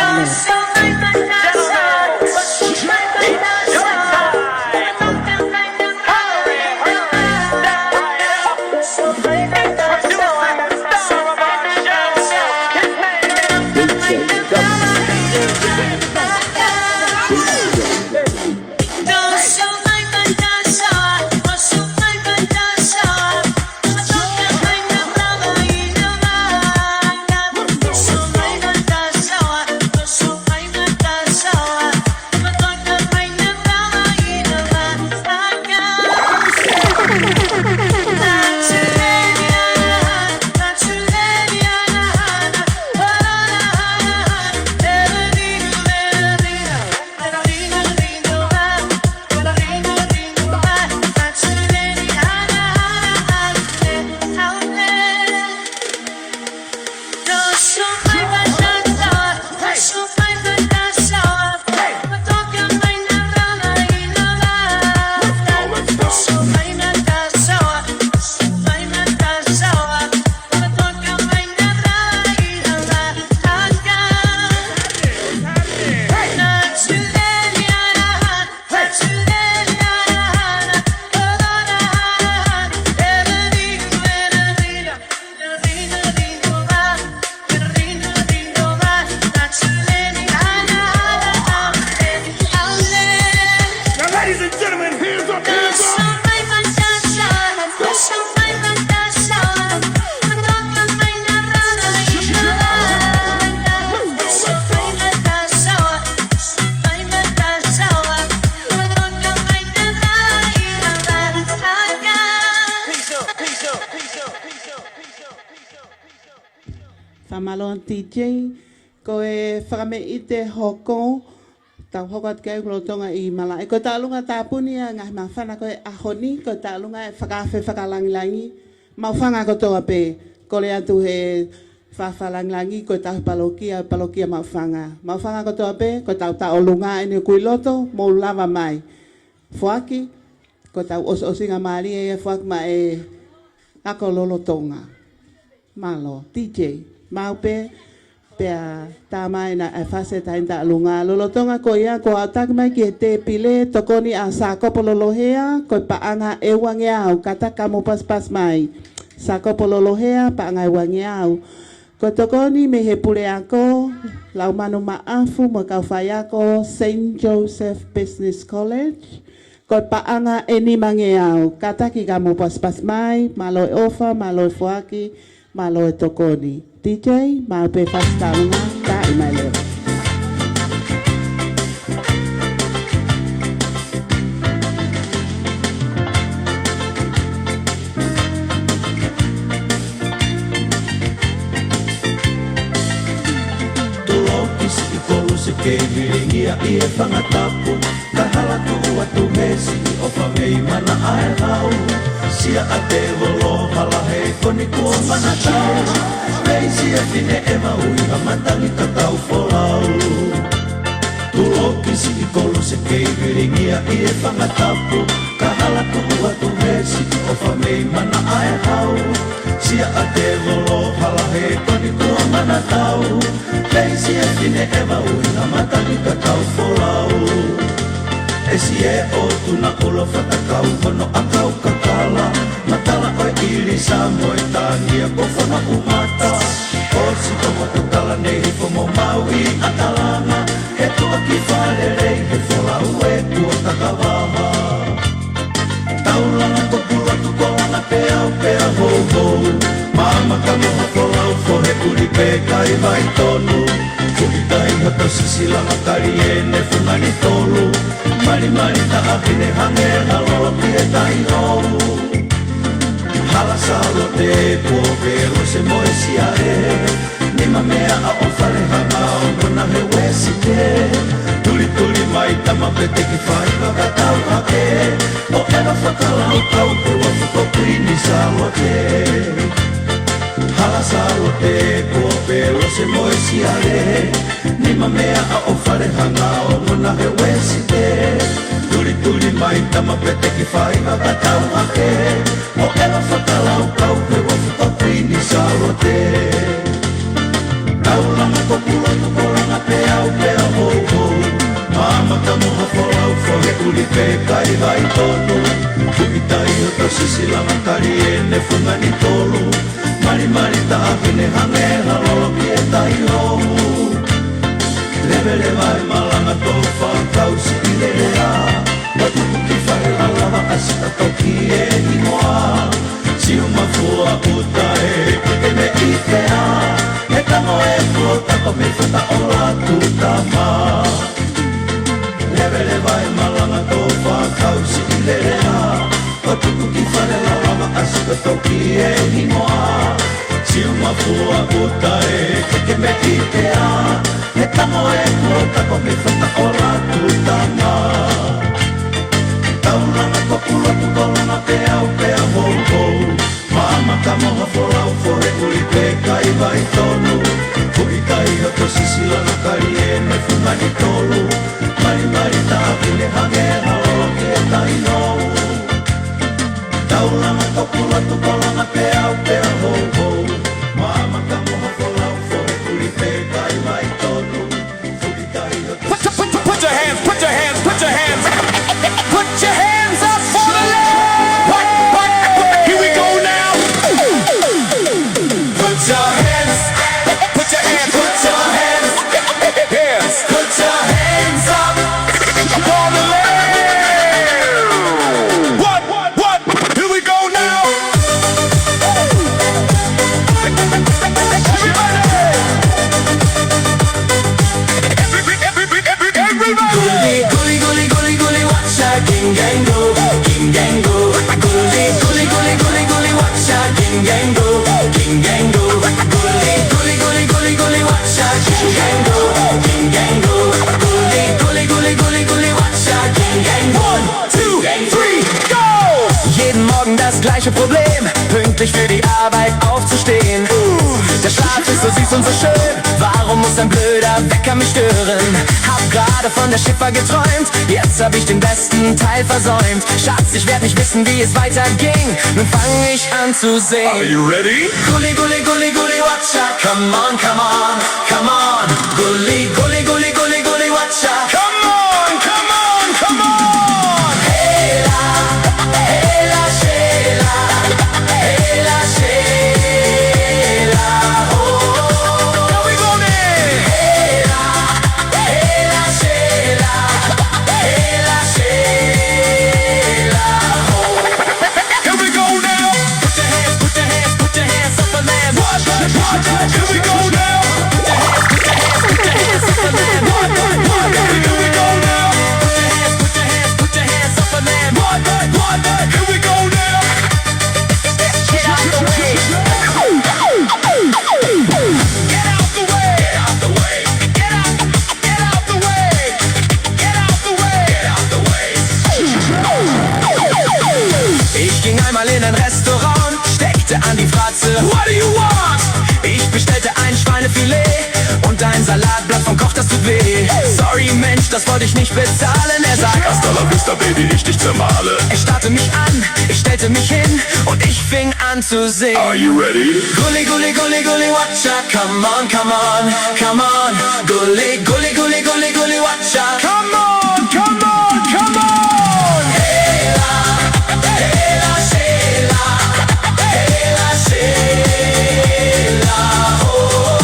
Now, ladies and gentlemen, hands up, hands up. Fakamālō T J, ko e fakameʻite hoko, tau hoko atu ki ai lolotonga ʻi malaʻe. Ko e taʻolunga tāpuni ʻa e ngaahi māfana ko e ʻaho ni, ko e taʻolunga ʻe fakaafe fakalangilangi, Maʻufanga kotoa pē, kole atu he fafalangilangi, ko e tauhi palokia, palokia Maʻufanga. Maʻufanga kotoa pē, ko e tau taʻolunga ʻeni ʻoku ʻi loto, mou lava mai. Foaki, ko e tau ʻosiʻosingamālie ia foaki maʻa e ako lolotonga. Mālō, T J, maʻu pē, pea tā mai ʻena e fasi taʻolunga. Lolotonga ko ia, ko e aʻutaki mai ki he tēpile, tokoni ʻa Sākopo Lolohea, ko e paʻanga ʻe uangeau, kātaki ka mou pasipasi mai. Sākopo Lolohea, paʻanga ʻe uangeau. Ko e tokoni mei he puleako, Laumanu Maʻafu mo e kau faiako, Saint Joseph Business College, ko e paʻanga ʻe nimangeau, kātaki ka mou pasipasi mai, mālō e ʻofa, mālō e foaki, mālō e tokoni. T J, maʻu pē fasi taʻolunga, tā mai leva. Tuʻuloki siʻi Koluse kei vilingia ʻi he fanga tapu, kae hala tuʻu atu he siʻi ʻofa mei mana ʻa e lau. Sia ʻa Tēvolo hala he koni kuo mana tau. Mei sia fine ʻe maʻu ʻi ha matangi ka tau folau. Tuʻuloki siʻi Koluse kei vilingia ʻi he fanga tapu, kae hala tuʻu atu he siʻi ʻofa mei mana ʻa e lau. Sia ʻa Tēvolo hala he koni kuo mana tau. Mei sia fine ʻe maʻu ʻi ha matangi ka tau folau. ʻE sia ʻo tuna ʻulo fatakau hono ʻakau kakala. Matala ʻo e ʻilisa mo e tānia ko fono umata. ʻOsi toko kutala nei he fomo mau ʻi ʻAtalanga, he tuʻaki fale lei he folau ē kuo takavaha. Taulanga ko Pulotu ko Langa pea u pea houhou, Maama ka Moha folau fohe ʻuli pē kai vai tonu. Fuʻi tai hoto sisilanga kali ē ne fungani tolu, malimali taʻahine hangē ha lolo ki he tai hou. Hala Salote kuo pelo se mo e siale, nima meʻa ʻo fale hanga ʻo nona he Uesite. Tulituli mai tama pete ki fai fakatau hake, ʻo ʻeva fakalaukau pē ua fuko Kuini Salote. Hala Salote kuo pelo se mo e siale, nima meʻa ʻo fale hanga ʻo nona he Uesite. Tulituli mai tama pete ki fai fakatau hake, ʻo ʻeva fakalaukau pē ua fuko Kuini Salote. Taulanga ko Pulotu ko Langa pea u pea houhou, Maama ka Moha folau fohe ʻuli pē kai vai tonu. Fuʻi tai hoto sisilanga kali ē ne fungani tolu, malimali taʻahine hangē ha lolo ki he tai hou. Leveleva e malanga tō fakakau siʻi lelea, ʻo tuku ki fale lalava ʻasi ka toki e hingoa. Siu mafua ʻuta e keke me ʻitea, he tango e kuo tako mei fata ʻo Latu Tama. Leveleva e malanga tō fakakau siʻi lelea, ʻo tuku ki fale lalava ʻasi ka toki e hingoa. Siu mafua ʻuta e keke me ʻitea, he tango e kuo tako mei fata ʻo Latu Tama. Taulanga ko Pulotu ko Langa pea u pea houhou, Maama ka Moha folau fohe ʻuli pē kai vai tonu. Fuʻi tai hoto sisilanga kali ē ne fungani tolu, malimali taʻahine hangē ha lolo ki he tai hou. Taulanga ko Pulotu ko Langa pea u pea houhou, Maama ka Moha folau fohe ʻuli pē kai vai tonu. Put, put, put, put your hands, put your hands, put your hands. Put your hands up for the Lord. What, what, what? Here we go now. Put your hands, put your hands, put your hands, hands. Put your hands up for the Lord. What, what, what? Here we go now. Everybody. Every, every, every, every, everybody. Guli, guli, guli, guli, guli, watch out, king gang go, king gang go. Guli, guli, guli, guli, watch out, king gang go, king gang go. Guli, guli, guli, guli, guli, watch out, king gang go, king gang go. Guli, guli, guli, guli, guli, watch out, king gang go. One, two, three, go! Jeden Morgen das gleiche Problem, pünktlich für die Arbeit aufzustehen. Der Schlaf ist so süß und so schön, warum muss ein blöder Wecker mich stören? Hab gerade von der Schiffer geträumt, jetzt hab ich den besten Teil versäumt. Schatz, ich werd nicht wissen, wie es weiterging, nun fang ich an zu singen. Are you ready? Guli, guli, guli, guli, watch out. Come on, come on, come on. Guli, guli, guli, guli, guli, watch out. Come on, come on, come on. Hela, hela, shela, hela, shela, oh. Here we go then. Hela, hela, shela, hela, shela, oh. Here we go now. Put your hands, put your hands, put your hands up in there. What, what, what? Here we go now. Put your hands, put your hands, put your hands up in there. What, what, what? Here we go now. Put your hands, put your hands, put your hands up in there. What, what, what? Here we go now. Get out the way. Get out the way. Get out the way. Get out. Get out the way! Get out the way! Get out the way! Ich ging einmal in ein Restaurant, steckte an die Fratze. What do you want? Ich bestellte ein Schweinefilet und ein Salatblatt vom Koch, das tut weh. Sorry, Mensch, das wollte ich nicht bezahlen. Er sagt: Hasta la vista, Baby, ich dich zermahle. Er starrte mich an, ich stellte mich hin und ich fing an zu singen. Are you ready? Guli, guli, guli, guli, watch out. Come on, come on, come on. Guli, guli, guli, guli, guli, watch out. Come on, come on, come on. Hela, hela, shela, hela, shela, oh.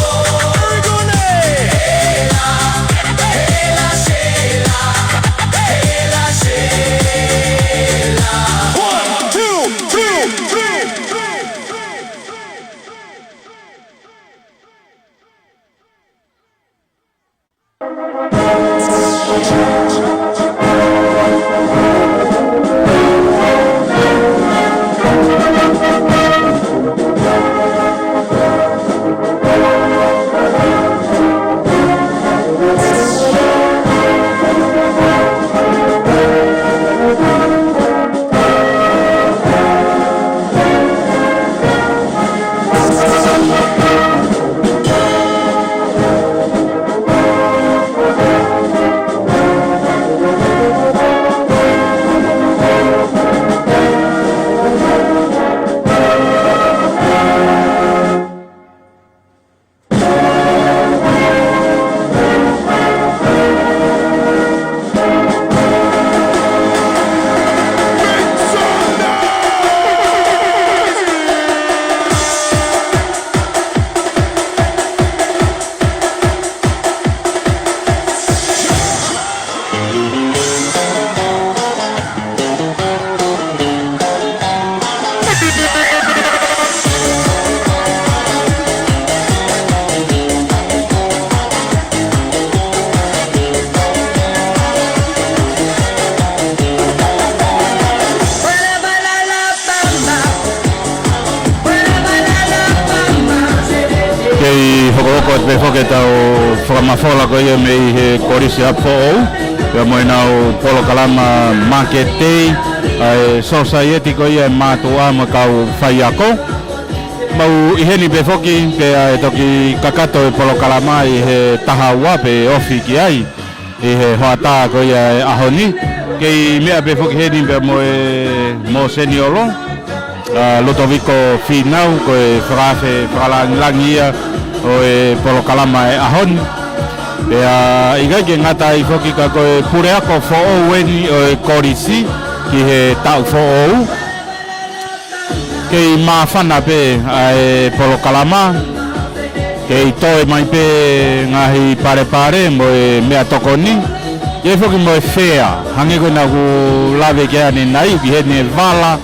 Fakamafola ko ia mei he Kolisi ʻApifoʻou, pea mo ʻenau polokalama Market Day ʻa e sosaieti ko ia ʻa e mātuʻa mo e kau faiako. Mau ʻi heni pē foki, pea ʻe toki kakato e polokalama ʻi he taha ua pe ofi ki ai ʻi he hoʻatā ko ia ʻo e ʻaho ni. Kei meʻa pē foki heni pea mo e, mo Seniolo, ʻa Lutoviko Fīnau, ko e fakaafe fakalangilangi ia ʻo e polokalama ʻo e ʻaho ni. Pea ʻikai ke ngata ai foki ka ko e puleako foʻou eni ʻo e kolisi ki he taʻu foʻou. Kei māfana pē ʻa e polokalama, kei toe mai pē ngaahi palepale mo e meʻatokoni, ʻi ai foki mo e fea, hangē ko ena ʻoku lave ki ai ʻanenai, ʻoku ʻi heni e vala,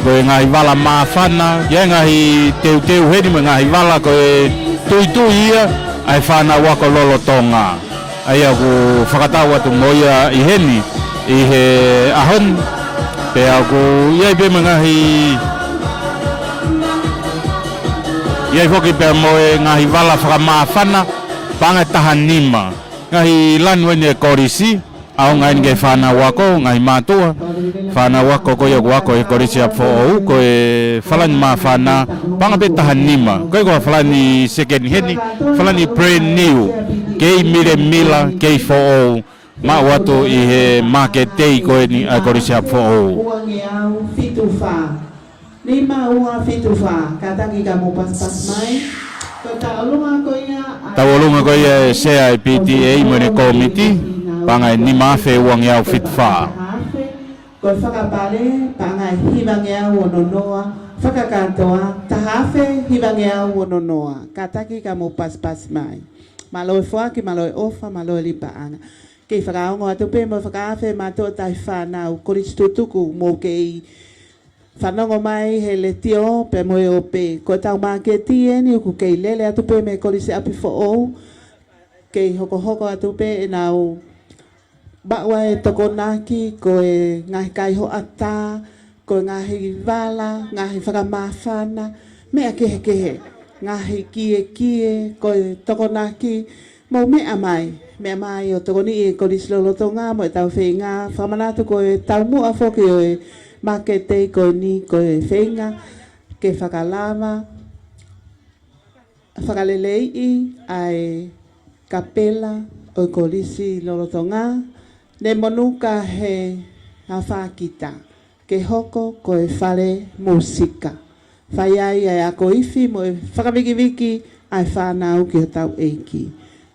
ko e ngaahi vala māfana, ʻi ai e ngaahi teuteu heni mo e ngaahi vala ko e tuitui ia ʻa e fānau ako lolotonga. ʻA ia ʻoku fakatau atu mo ia ʻi heni ʻi he ʻaho ni, pea ʻoku ʻi ai pē mo e ngaahi, ʻi ai foki pē mo e ngaahi vala fakamāfana, paʻanga ʻe taha nima. Ngaahi lanu eni ʻo e kolisi, ʻaonga eni ki he fānau ako, ngaahi mātuʻa, fānau ako ko ia ʻoku ako he Kolisi ʻApifoʻou, ko e falani māfana, paʻanga pē ʻe taha nima. ʻIkai ko ha falani second hand, falani brand new, kei milemila, kei foʻou, maʻu atu ʻi he Market Day ko eni ʻa e Kolisi ʻApifoʻou. Ua ngeau fitu fā. Nima ua fitu fā, kātaki ka mou pasipasi mai. Ko e tauʻolunga ko ia ʻa e Tauʻolunga ko ia ʻa e Sea ʻo e P T A mo ʻene kōmiti, paʻanga ʻe nima afe ua ngeau fitu fā. Ko e fakapale, paʻanga ʻe hiva ngeau ono noa, fakakātoa, taha afe hiva ngeau ono noa, kātaki ka mou pasipasi mai. Mālō e foaki, mālō e ʻofa, mālō e lipaʻanga. Kei fakaongo atu pē mo e fakaafe mātuʻa tauhi fānau, kolisi tutuku, mou kei fanongo mai he letiō pea mo e ʻope. Ko ʻetau māketi eni ʻoku kei lele atu pē mei he Kolisi ʻApifoʻou, kei hokohoko atu pē ʻenau maʻu ʻa e tokonaki, ko e ngaahi kai hoʻatā, ko e ngaahi vala, ngaahi fakamāfana, meʻa kehekehe, ngaahi kiekie, ko e tokonaki, mou meʻa mai, meʻa mai ʻo tokoniʻi e kolisi lolotonga mo ʻetau feinga, fakamanatu ko e taumuʻa foki ʻo e Market Day ko eni ko e feinga ke fakalava, fakaleleiʻi ʻa e kapela ʻo e kolisi lolotonga, ne monū ka he afā kita ke hoko ko e fale mūsika. Fai ai ʻa e ako ifi mo e fakavikiviki ʻa e fānau ki hotau ʻEiki.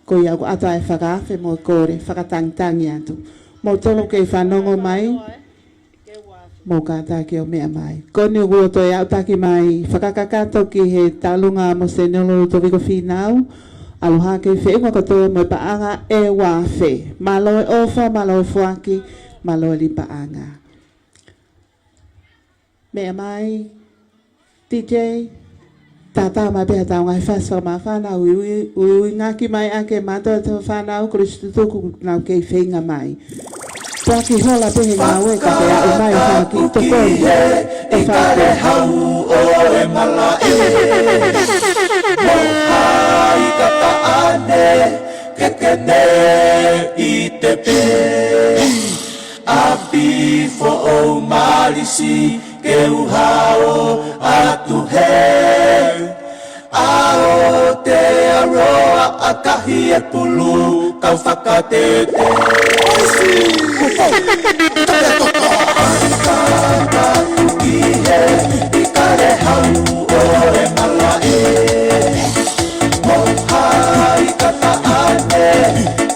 Ko ia ʻoku ʻoatu ʻa e fakaafe mo e kole fakatangitangi atu. Mou tolo kei fanongo mai, mou kātaki ʻo meʻa mai. Ko eni ʻoku ou toe aʻutaki mai, fakakakato ki he tauʻolunga mo Seniolo Lutoviko Fīnau, ʻaloha kei feʻunga kotoa mo e paʻanga ʻe ua afe. Mālō e ʻofa, mālō e foaki, mālō e lipaʻanga. Meʻa mai, D J, tātā mai pē haʻatau ngaahi fasi fakamāfana, uiui, uiuiʻaki mai ʻaki e mātuʻa tauhi fānau, kolisi tutuku, nau kei feinga mai. Tuaki hola pē he ngāue ka te aʻu mai ha kiʻi tokoni. ʻE fānau. Hau ʻo e malaʻe, mo hai ka taʻane, ke ke ne ʻi te pē. ʻApifoʻou malisi ke u hao atu he ʻAotearoa ʻakahi e pulu kau fakatete. Ki he ʻi kale hau ʻo e malaʻe. Mo hai ka taʻane,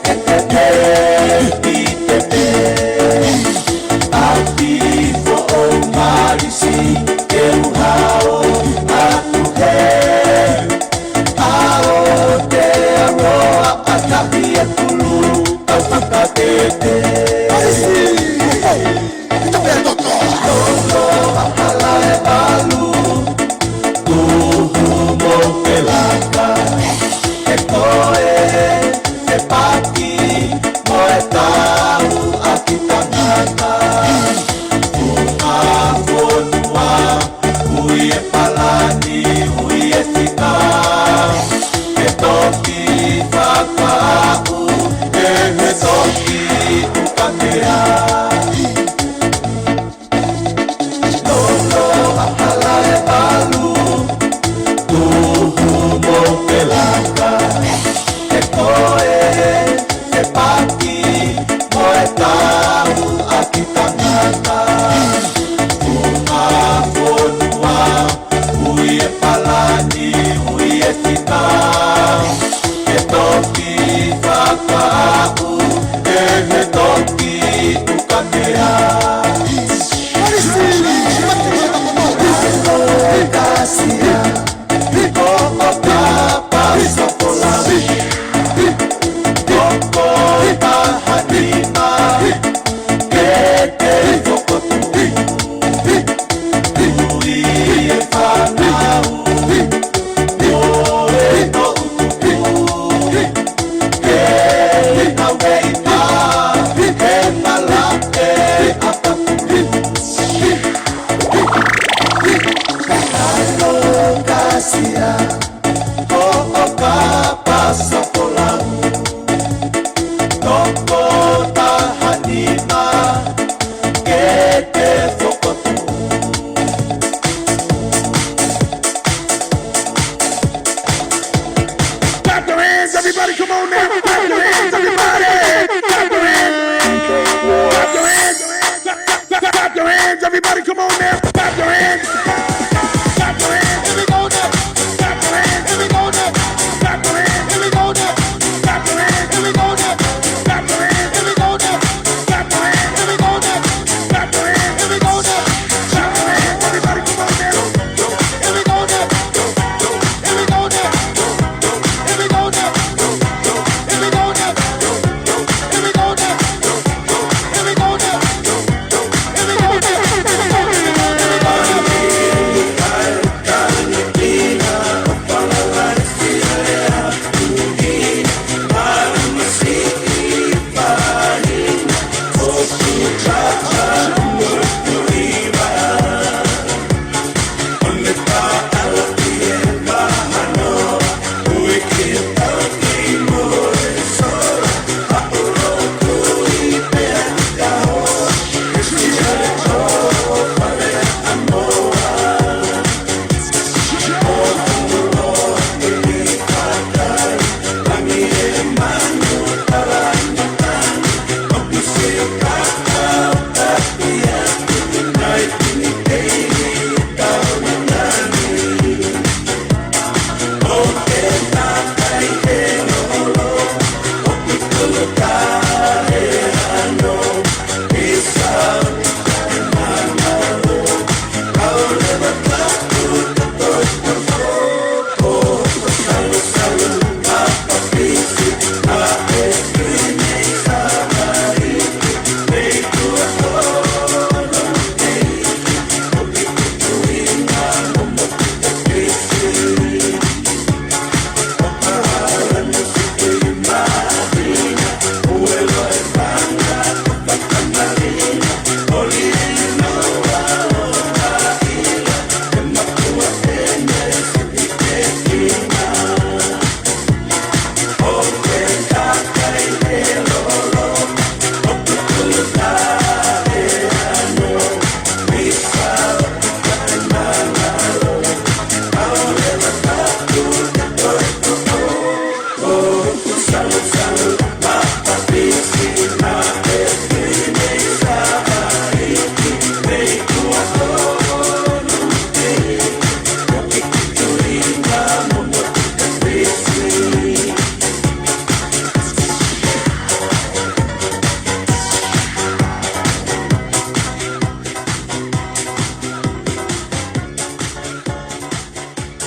ke te te ʻi te te. ʻApifoʻou malisi ke u hao atu he Aotearoa ʻakahi e pulu kau fakatete. Malisi! Lolo hala e valu, tuhu mo ke laka, e koe, e paki, mo e tau ʻaki tangata. Funga fonua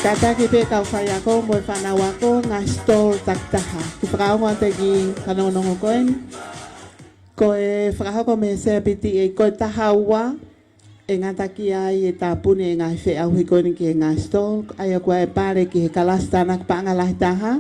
Kātaki pē kau faiako mo e fānau ako, ngaahi stall takitaha. Ke fakaongo atu ki he fanongonongo ko eni. Ko e fakahoko mei he C P T A, ko e taha ua, ʻe ngata ki ai e tāpuni e ngaahi feʻauhi ko eni ki he ngaahi stall, ʻa ia ko e pale ki he kalasi tānaki paʻanga lahi taha,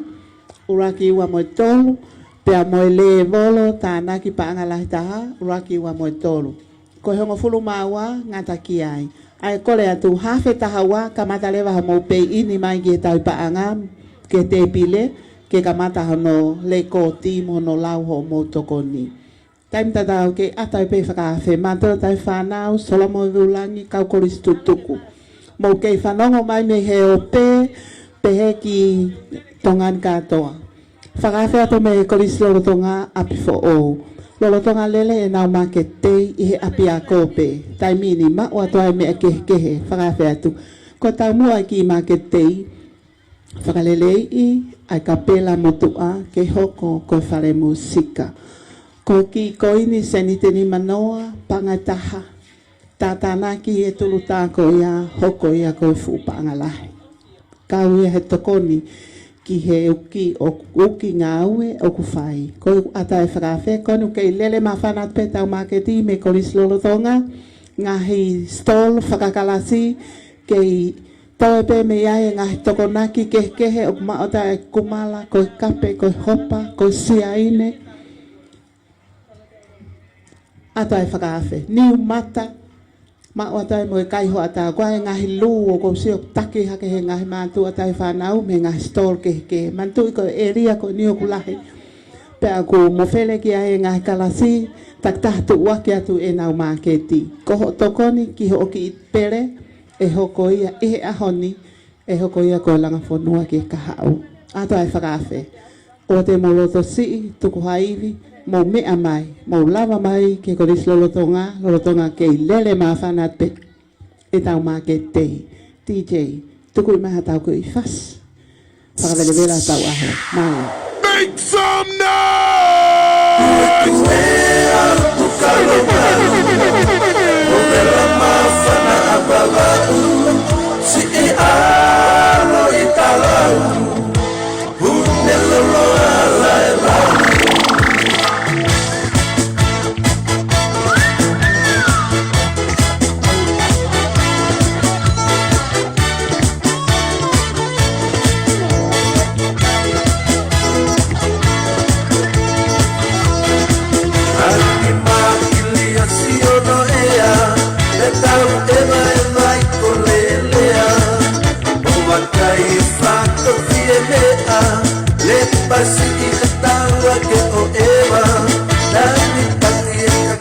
ʻuluaki ua mo e tolu, pea mo e lēvolo tānaki paʻanga lahi taha, ʻuluaki ua mo e tolu. Ko e hongofulu mā ua, ngata ki ai. ʻA ia kole atu, hafe taha ua, kamata leva hoʻomou pei ʻini mai ki he tauhi paʻanga, ki he tēpile, ke kamata hono lēkooti mo hono lau hoʻomou tokoni. Taimi tatau kei ʻatā pē fakaafe, mātuʻa tauhi fānau, Solomon Veulangi, kau kolisi tutuku. Mou kei fanongo mai mei he ope, pehē ki Tonga ni kātoa. Fakaafe atu mei he Kolisi Lolotonga ʻApifoʻou. Lolotonga lele ʻenau maketi tei ʻi he ʻapiako pē. Taimi ni maʻu atu ai meʻa kehekehe, fakaafe atu. Ko e taumuʻa e kiʻi maketi tei, fakaleleiʻi ʻa e kapela motuʻa ke hoko ko e fale mūsika. Ko e kiʻi koini seniti nima noa, paʻanga ʻe taha. Tātānaki e tulutā ko ia, hoko ia ko e fuʻu paʻanga lahi. Kau ia he tokoni ki he uki, ʻo, uki ngāue ʻoku fai. Ko e ʻatā e fakaafe, ko eni ʻoku kei lele māfana pē ʻetau maketi mei he Kolisi Lolotonga, ngaahi stall fakakalasi, kei toe pē mei ai e ngaahi tokonaki kehekehe ʻoku maʻu atu e kumala, ko e kape, ko e hopa, ko e siaine. ʻAtā e fakaafe. Niu mata, maʻu atu ai mo e kai hoʻatā, ko e ngaahi lū ʻoku ou sio ʻoku taki hake he ngaahi mātuʻa tauhi fānau mei he ngaahi stall kehekehe. Manatuʻi ko e ʻēlia ko eni ʻoku lahi. Pea ʻoku mou fele ki ai e ngaahi kalasi, takitaha tuʻuaki atu ʻenau maketi. Ko hoʻo tokoni ki hoʻo kiʻi pele, ʻe hoko ia ʻi he ʻaho ni, ʻe hoko ia ko e langa fonua ki he kahaʻu. ʻAtā e fakaafe. ʻOua te mou loto siʻi, tuku ha ivi, mou meʻa mai, mou lava mai ki he Kolisi Lolotonga, Lolotonga kei lele māfana pē ʻetau maketi tei. D J, tuku mai haʻatau kiʻi fasi. Fakavelevela ʻetau ʻaho. Mālō. Make some noise!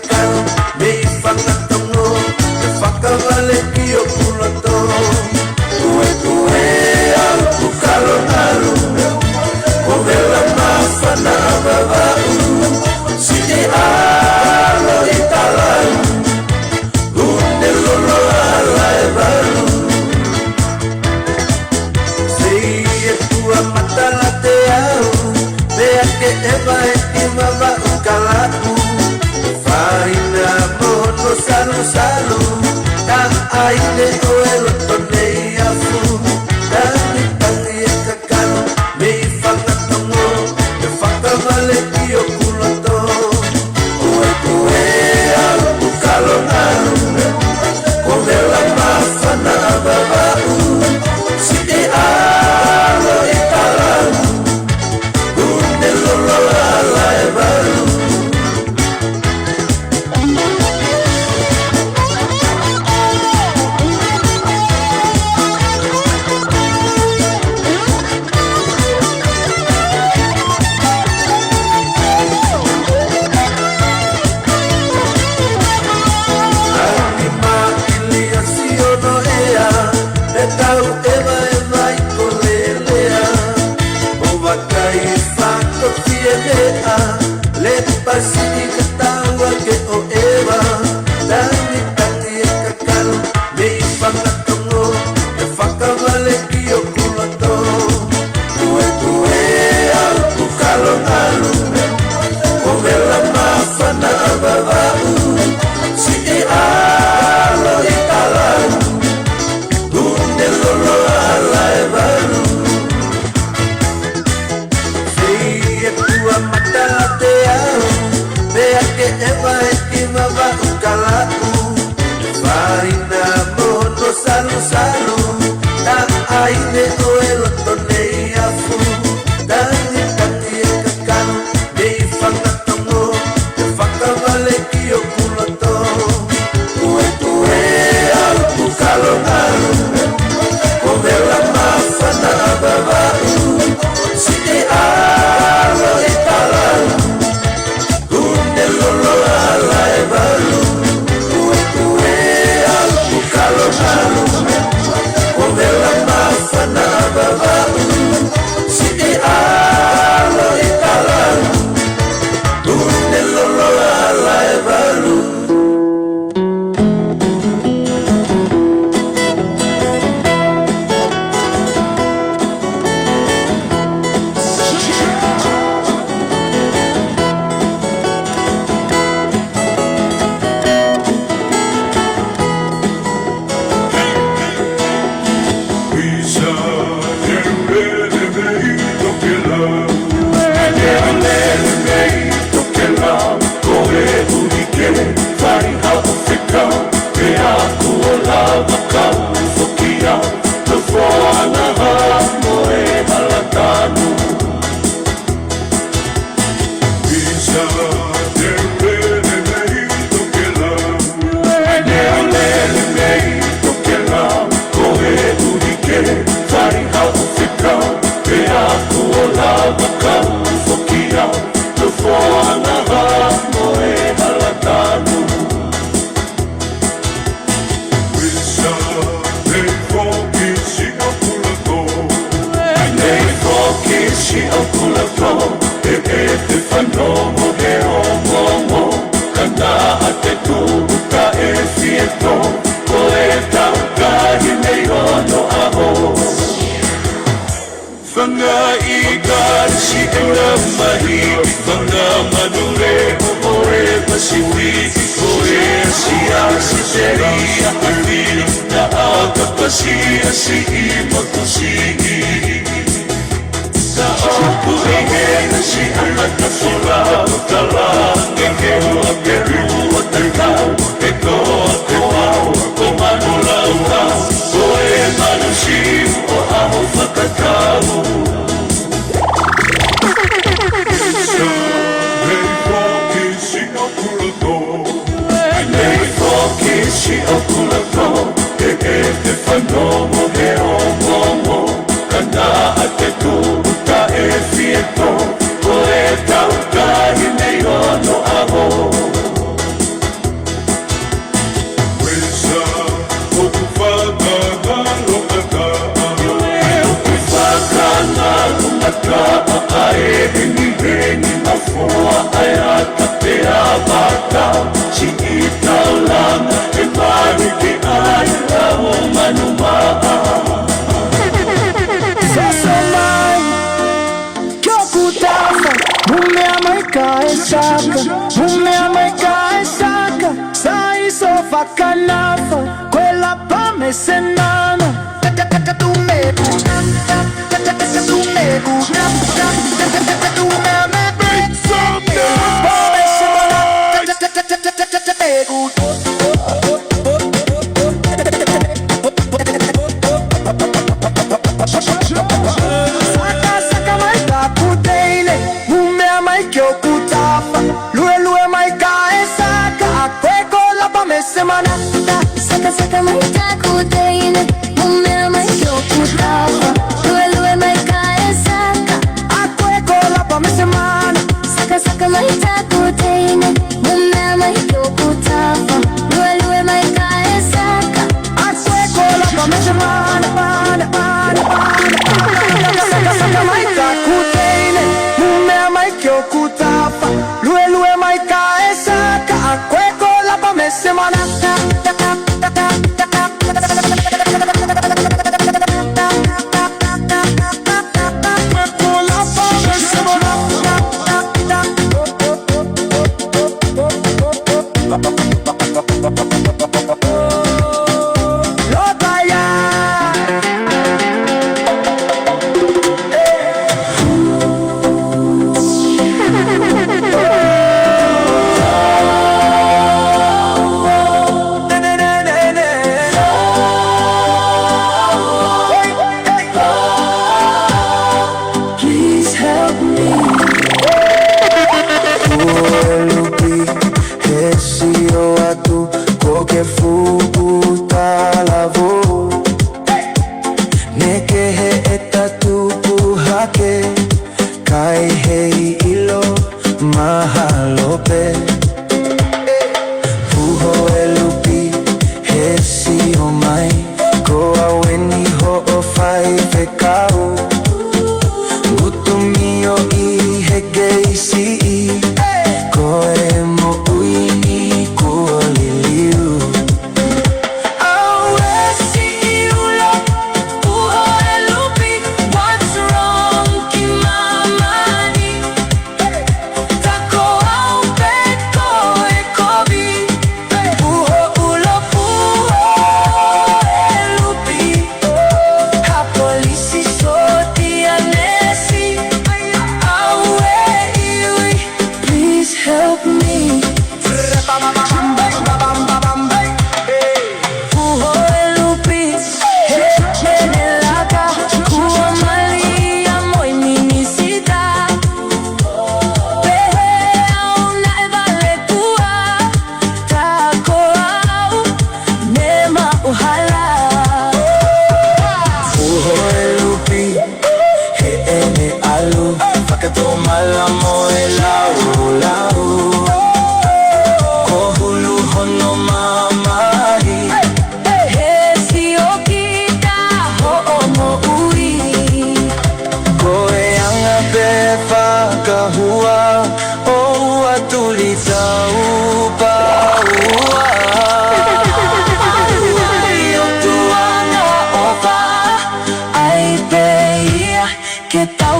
Kau mei Fakatonga, ke fakavale ki hoku loto. Kuekue au ku kalo nalu, ko vela māfana Vavaʻu, siʻi ʻalo ʻi talau, une lolo ala e valu. Sei e pua matala te au, pea ke ʻeva e ki Vavaʻu kalaku. Faina mono salusalu, ka ʻai ne ʻo e loto nei afu. Tangi tangi e kakano, mei Fakatonga, ke fakavale ki hoku loto. Kuekue au ku kalo nalu, ko vela māfana Vavaʻu, siʻi ʻalo ʻi talau, une lolo ala e valu. Ai, ma ili a sio no ea, e tau ʻeva e vai ko lelea. ʻO vakai fato fie meʻa, le pasi i ka taua ke ʻo ʻeva. Tangi tangi e kakano, mei Fakatonga, ke fakavale ki hoku loto. Kuekue au ku kalo nalu, ko vela māfana Vavaʻu, siʻi ʻalo ʻi talau, une lolo ala e va. Salu, naʻa ʻi ai ʻa e loto nei afu, tangi tangi e kakano, mei Fangatongo, ʻe fakavale ki hoku loto. Kuekue ʻalu Pukalongalu, ko Vela Mafana ʻa Vavaʻu, siʻi ʻalo ʻi Palau. Tune lolo ʻa Laevalu, kuekue ʻalu Pukalongalu, ko Vela Mafana ʻa Vavaʻu, siʻi ʻalo ʻi Palau. Tune lolo ʻa Laevalu. Nei foki siʻoku loto, ʻe ʻikai te fanongo he ongoongo, ka naʻa te tuʻu taʻe fie tō, ko e taukahi mei onoʻaho. Fanga ʻi Kalisi ʻe ngaahi mahi, fanga manu leʻo ʻo e Pasifiki, ko e Asia, Sitelia, ʻAfilika, ʻAkapasi, ʻa siʻi motu siʻi. Ka ʻoku ʻi heni siʻa matafola, tala, ke ke ua, ke ua, te kau, ke koa, ko au, ko Manu Lauka, ko e manu siʻi ʻo ʻAho Fakatau. Nei foki siʻoku loto. Nei foki siʻoku loto, ʻe ʻikai te fanongo he ongoongo, ka naʻa te tuʻu taʻe fie tō, ko e taukahi mei onoʻaho. Uesa, ʻoku fakangalo ʻa e kaʻa. ʻOku fakangalo ʻa e kaʻa, ʻa e hengihengi mafoa ʻa e ata pea vata, siʻi taulanga ʻe mali ke ʻai lau manu maʻa. Soso mai, ki hoku tafa, mumea mai kae saka, mumea mai kae saka, sai so fakanafa, ko e lapa mei Semana. Taka, taka, taka, tumeku, taka, taka, taka, tumeku, taka, taka, taka, tumeku. Saka, saka mai taku teine, mumea mai ki hoku tafa, luelue mai kae saka, ʻa koe ko e lapa mei Semana. Saka, saka mai taku teine,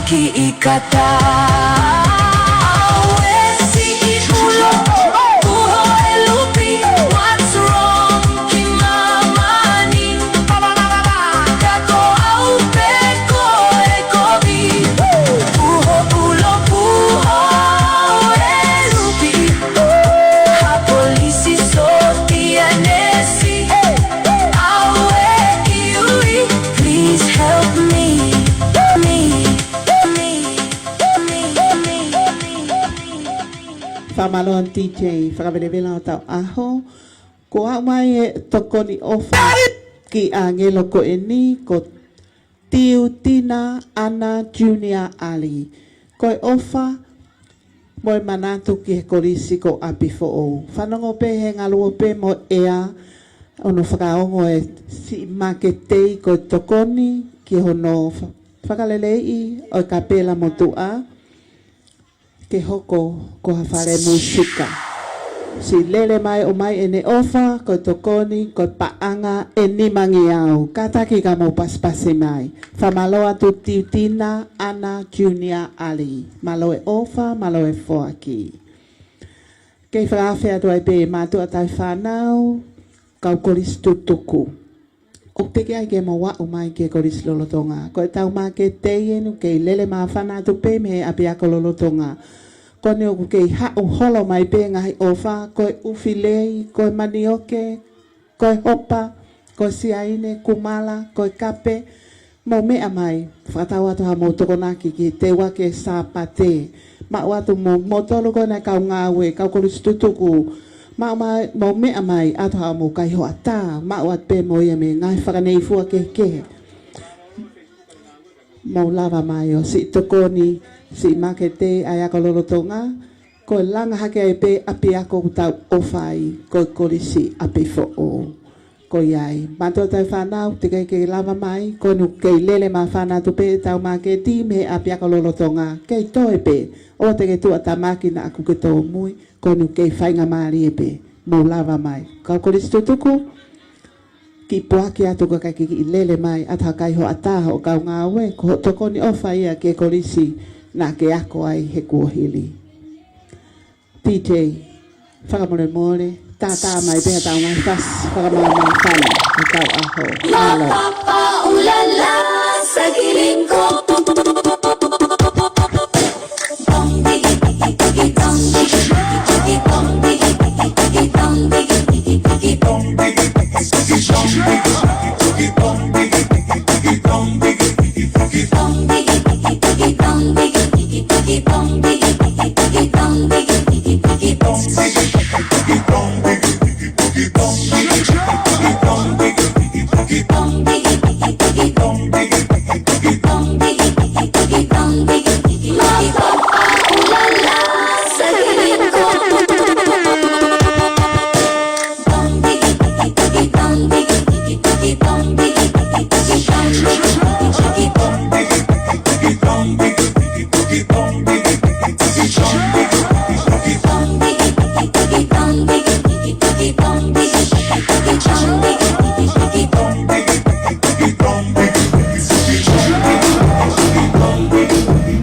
Kiʻi kata. Au e siʻi pulo, puho e lupi. What's wrong ki māmani? Ka ko au pē ko e kovi. Puho pulo, puho e lupi. Ha polisi sōtia nesi. Au e kiʻi ui, please help me. Me. Fakamālō Aunty J, fakavelavela ʻo tau ʻaho. Kuo aʻu mai e tokoni ʻofa ki he ʻāngelo ko eni, ko Tiutina ʻAna Junior Ali. Ko e ʻofa mo e manatu ki he kolisi ko ʻApifoʻou. Fanongo pē he ngaluope mo e ʻea, ʻo hono fakaongo e siʻi maketei ko e tokoni ki hono fa-, fakaleleiʻi ʻo e kapela motuʻa ke hoko ko ha fale mūsika. Siʻi lele mai ʻo ʻomai ʻene ʻofa, ko e tokoni, ko e paʻanga ʻe nimangeau. Kātaki ka mou pasipasi mai. Fakamālō atu Tiutina ʻAna Junior Ali. Mālō e ʻofa, mālō e foaki. Kei fakaafe atu ai pē mātuʻa tauhi fānau, kau kolisi tutuku. ʻOku teʻeki ai ke mou aʻu mai ki he kolisi lolotonga. Ko ʻetau maketei eni ʻoku kei lele māfana atu pē mei he ʻapiako lolotonga. Ko eni ʻoku kei haʻu holo mai pē ngaahi ʻofa, ko e ʻufi lei, ko e manioke, ko e hopa, ko e siaine, kumala, ko e kape, mou meʻa mai, fakatau atu haʻamou tokonaki ki he teuaki e Sāpate. Maʻu atu mo, moutolu ko ena kau ngāue, kau kolisi tutuku. Maʻu mai, mou meʻa mai, atu haʻamou kaihoʻatā, maʻu atu pē mo ia mei he ngaahi fakaneifua kehekehe. Mou lava mai ʻo siʻi tokoni, siʻi maketei ʻa e ako lolotonga, ko e langa hake ai pē ʻapiako ʻoku tau ʻofa ai, ko e kolisi ʻApifoʻou. Ko ia ai, mātuʻa tauhi fānau, teʻeki ke lava mai, ko eni ʻoku kei lele māfana atu pē ʻetau maketi mei he ʻapiako lolotonga, kei toe pē, ʻoua te ke tuʻatamaki naʻa kuo ke tōmui, ko eni ʻoku kei faingamālie pē, mou lava mai. Kau kolisi tutuku, kiʻi puaki atu ka ʻikai ke kiʻi lele mai, ʻatu ha kaihoʻatā hoʻo kau ngāue, ko hoʻo tokoni ʻofa ia ki he kolisi naʻa ke ako ai he kuohili. T J, fakamolemole, tātā mai pē haʻatau ngaahi fasi, fakamāmā fana, ʻetau ʻaho. Mālō. Papa, ulala, sakilinko.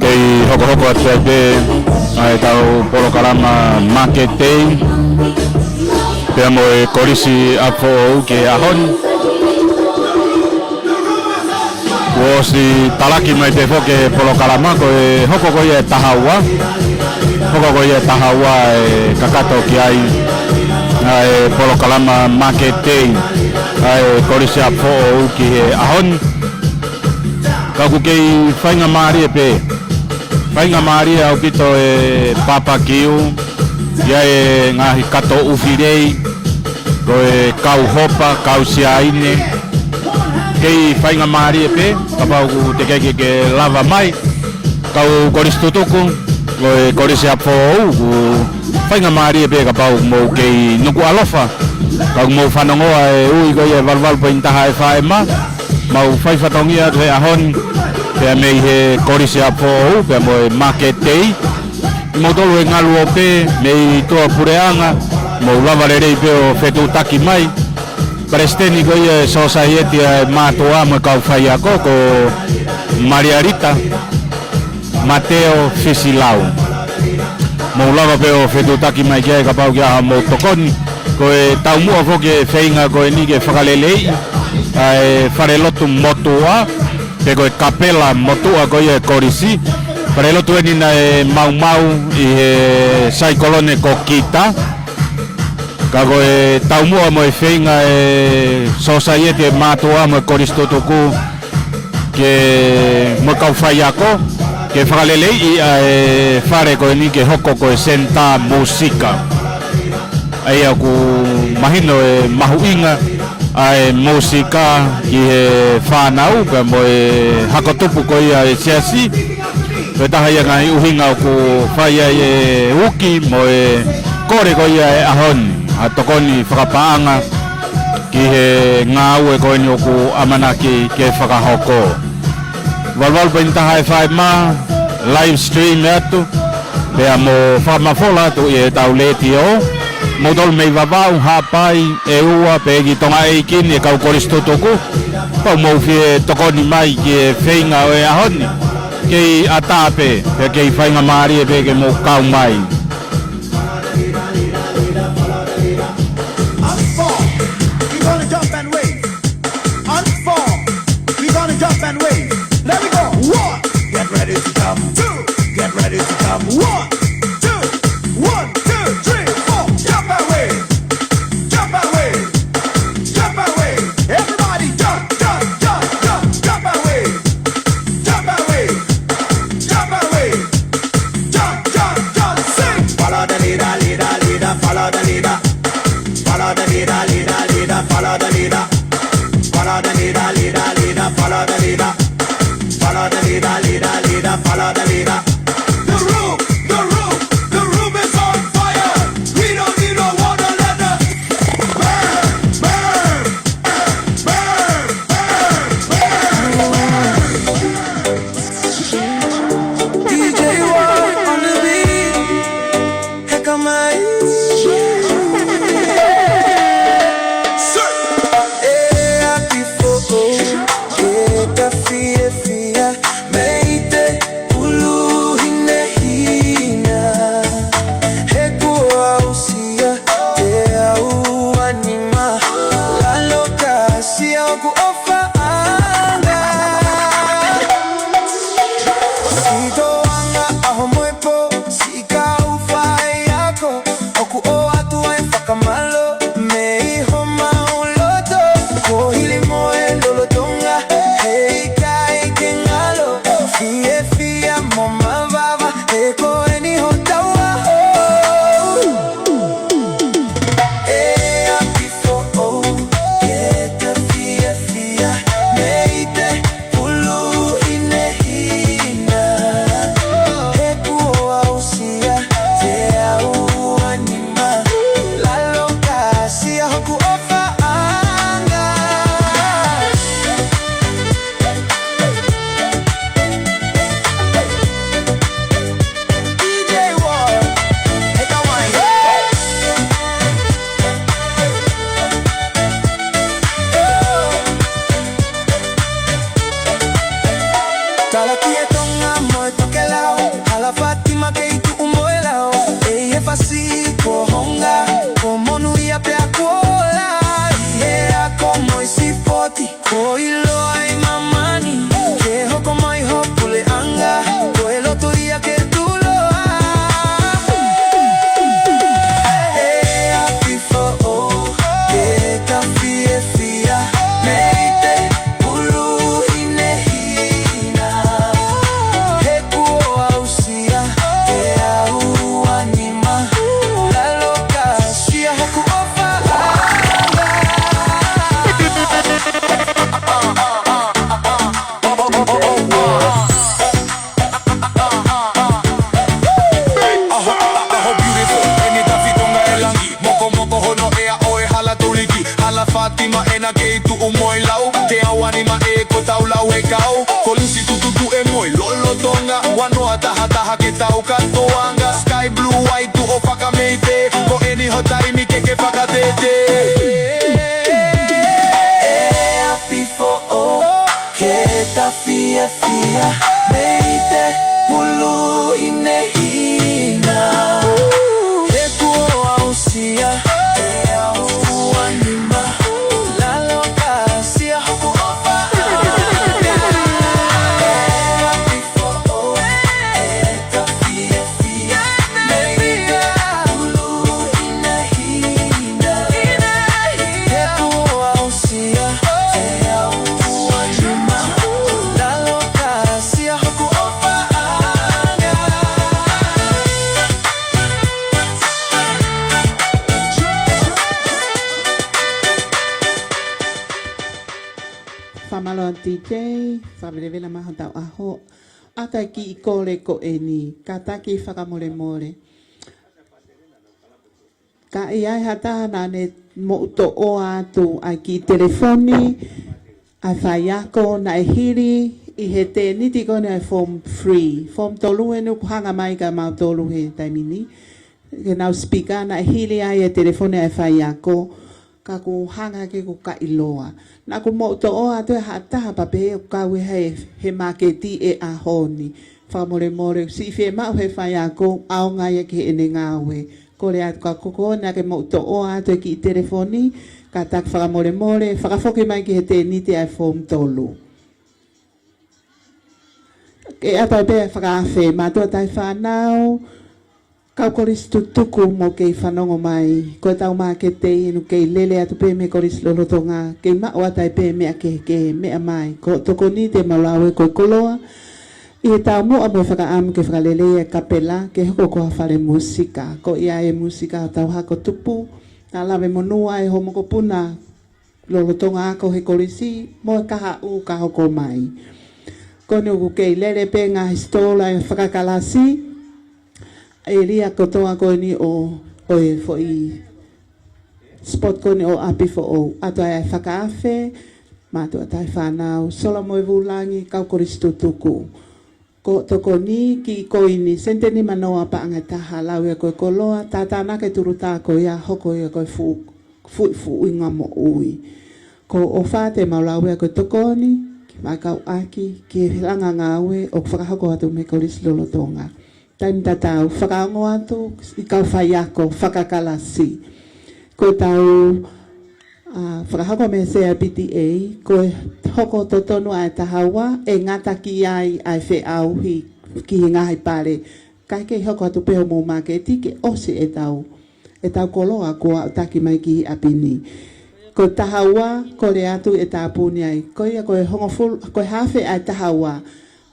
Kei hokohoko atu ai pē ʻa ʻetau polokalama maketei pea mo e kolisi ʻApifoʻou ki he ʻaho ni. Kuo ʻosi talaki mai pē foki e polokalama ko e hoko ko ia e taha ua. Hoko ko ia e taha ua e kakato ki ai ʻa e polokalama maketei ʻa e kolisi ʻApifoʻou ki he ʻaho ni. Ka ʻoku kei faingamālie pē. Faingamālie ʻaupito e papakiu, ʻi ai e ngaahi kato ʻufi lei, ko e kau hopa, kau siaine. Kei faingamālie pē, kapau ʻoku teʻeki ke ke lava mai. Kau kolisi tutuku, ko e kolisi ʻApifoʻou, ʻoku faingamālie pē kapau ʻoku mou kei nuku ʻalofa. Ka ʻoku mou fanongoa e ui ko ia e valuvalu poini taha F M. Mau fai fatongia atu he ʻaho ni, pea mei he kolisi ʻApifoʻou, pea mo e maketei. Moutolu e ngaluope, mei tuʻapuleʻanga, mou lava lelei pē ʻo fetuʻutaki mai. Palesiteni ko ia e sosaieti ʻa e mātuʻa mo e kau faiako, ko Malialita. Mateo Fisilau. Mou lava pē ʻo fetuʻutaki mai ki ai kapau ʻoku ʻi ai haʻamou tokoni. Ko e taumuʻa foki e feinga ko eni ke fakaleleiʻi ʻa e falelotu motuʻa, pe ko e kapela motuʻa ko ia e kolisi. Falelotu eni naʻe maumau ʻi he saikolone ko Kita. Ka ko e taumuʻa mo e feinga e sosaieti e mātuʻa mo e kolisi tutuku ke, mo e kau faiako, ke fakaleleiʻi ʻa e fale ko eni ke hoko ko e senitā mūsika. ʻA ia ʻoku mahino e mahuʻinga ʻa e mūsika ki he fānau, pea mo e hako tupu ko ia e siasi. Ko e taha ia ngaahi ʻuhinga ʻoku fai ai e uki mo e kole ko ia e ʻaho ni, ʻa e tokoni fakapaʻanga ki he ngāue ko eni ʻoku ʻamanaki ke fakahoko. Valuvalu pē eni taha e fai mā, live stream atu, pea mo fakamafola atu ʻi heʻetau letiō. Moutolu mei Vavaʻu, Haʻapai, ʻEua, pea ki Tonga ʻEiki ni e kau kolisi tutuku. Pau mou fie tokoni mai ki he feinga ʻo e ʻaho ni. Kei ʻatā pē, pea kei faingamālie pē ke mou kau mai. On four, we're gonna jump and wave. On four, we're gonna jump and wave. Let me go. One, get ready to jump. Two, get ready to jump. One, two, one, two, three, four. Jump and wave. Jump and wave. Jump and wave. Everybody jump, jump, jump, jump, jump and wave. Jump and wave. Jump and wave. Jump, jump, jump. Sing. Follow the leader, leader, leader, follow the leader. Follow the leader, leader, leader, follow the leader. Follow the leader, leader, leader, follow the leader. Follow the leader, leader, leader, follow the leader. The room, the room, the room is on fire. We don't need no water, let the burn, burn, burn, burn, burn, burn. D J Ward on the beat. Heka mai. ʻE ʻapi foʻou, ke ta fiefia, mei te ʻulu hinehina. He kuo aʻusia, te aʻu ʻanima, lalo ka sia ʻoku ʻofaʻanga. Siʻi toʻonga ʻaho mo e pō, siʻi kau faiako, ʻoku ʻoatu ai e fakamālō mei homau loto. Kuo hili mo e lolotonga, heʻikai ke ngalo, fiefia mo mavava, he ko eni hotau ʻaho. ʻE ʻapi foʻou, ke ta fiefia, mei te ʻulu hinehina. He kuo aʻusia, te aʻu ʻanima, lalo ka sia hoku ʻofaʻanga. D J Ward, heka mai. Talaʻi e Tonga mo e tokelau, hala Fātima kei tuʻu mo e lau. ʻEiki Fasi kuo honga, kuo monūʻia pea kuo ola. ʻI he ako mo e sipoti, kuo ʻiloa ʻi māmani, ke hoko mai ho puleʻanga, ko e loto ia ke tuʻuloa. ʻE ʻapi foʻou, ke ta fiefia, mei te ʻulu hinehina. He kuo aʻusia, te aʻu ʻanima, lalo ka sia hoku ʻofaʻanga. ʻAho, ʻaho beautiful, ʻeni tafi Tonga e langi. Mokomoko hono ʻea ʻo e hala tuliki. Hala Fātima ʻena kei tuʻu mo e lau. Ke ʻauanima ē ko tau lau e kau. Kolisi tutuku ē mo e lolotonga. Vanoa tahataha ke tau katoanga. Sky blue, white, tuʻo fakameite. Ko ʻeni ho taimi ke ke fakatete. ʻE ʻapi foʻou, ke ta fiefia, mei te Pulu hinehina. He kuo aʻusia ʻe au ʻa e nima. Lalo kāsia hoku ʻofa ʻana. ʻE ʻapi foʻou, ʻe tafiefia. Mei he pulu hinehina. He kuo aʻusia ʻe au ʻa e nima. Lalo kāsia hoku ʻofa ʻana. Fakamālō D J, fakavelevela mai hotau ʻaho. ʻA e kiʻi kole ko eni, kātaki fakamolemole. Ka ʻi ai ha taha naʻa ne mou toʻo atu ʻa e kiʻi telefoni ʻa e faiako naʻe hili ʻi he tēniti ko eni ʻa e form three. Form tolu eni ʻoku hanga mai kia mautolu he taimi ni. Ke nau speaker naʻe hili ai e telefoni ʻa e faiako. Ka ʻoku hanga ke ʻoku ka ʻiloa. Naʻa ʻoku mou toʻo atu ʻe ha taha pea pehē ʻoku kau ʻi he, he māketi he ʻaho ni. Fakamolemole, siʻi fiemaʻu he faiako, ʻaonga ia ki heʻene ngāue. Kole atu ka ko koe naʻa ke mou toʻo atu e kiʻi telefoni, kātaki fakamolemole, fakafoki mai ki he tēniti ʻa e form tolu. Ke ʻatā pē fakaafe, mātuʻa taʻefānau, kau kolisi tutuku mou kei fanongo mai, ko ʻetau māketi ʻoku kei lele atu pē mei he kolisi lolotonga, kei maʻu atu ai pē meʻa kehekehe, meʻa mai, ko e tokoni te mau lau ʻe koe koloa, ʻi he taumuʻa mo e fakaʻamu ke fakalelei e kapela, ke hoko ko ha fale mūsika. Ko ia e mūsika ʻoku tau hako tupu, naʻa lave monū ai hoʻo mokopuna lolotonga ako he kolisi, mo e kahaʻu ka hoko mai. Ko eni ʻoku kei lele pē ngaahi sitola ʻo e fakakalasi, ʻēlia kotoa ko eni ʻo, ʻo e foʻi spot ko eni ʻo ʻapi foʻou. ʻAtā ai e fakaafe, mātuʻa taʻefānau, Solomon Vulangi, kau kolisi tutuku. Ko e tokoni kiʻi koini, sēniti ʻe nima noa paʻanga ʻe taha, lau ia ko e koloa, tātānaki e tulutā ko ia, hoko ia ko e fuʻu, fuʻu, fuʻu ʻuhinga moʻui. Ko e ʻofa te mau lau ia ko e tokoni, ki he maʻu kau ʻaki, ki he langa ngāue, ʻoku fakahoko atu mei he kolisi lolotonga. Taimi tatau, fakaongo atu, ʻi he kau faiako, fakakalasi. Ko ʻetau, ʻa, fakahoko mei he C I P T A, ko e hoko totonu ʻa e taha ua, ʻe ngata ki ai ʻa e feʻauhi ki he ngaahi pale. Kae kei hoko atu pē hoʻomou māketi ke ʻosi ʻetau, ʻetau koloa kuo aʻutaki mai ki ʻapi ni. Ko e taha ua, kole atu ʻe tāpuni ai. Ko ia ko e hongofulu, ko e haafe ʻa e taha ua.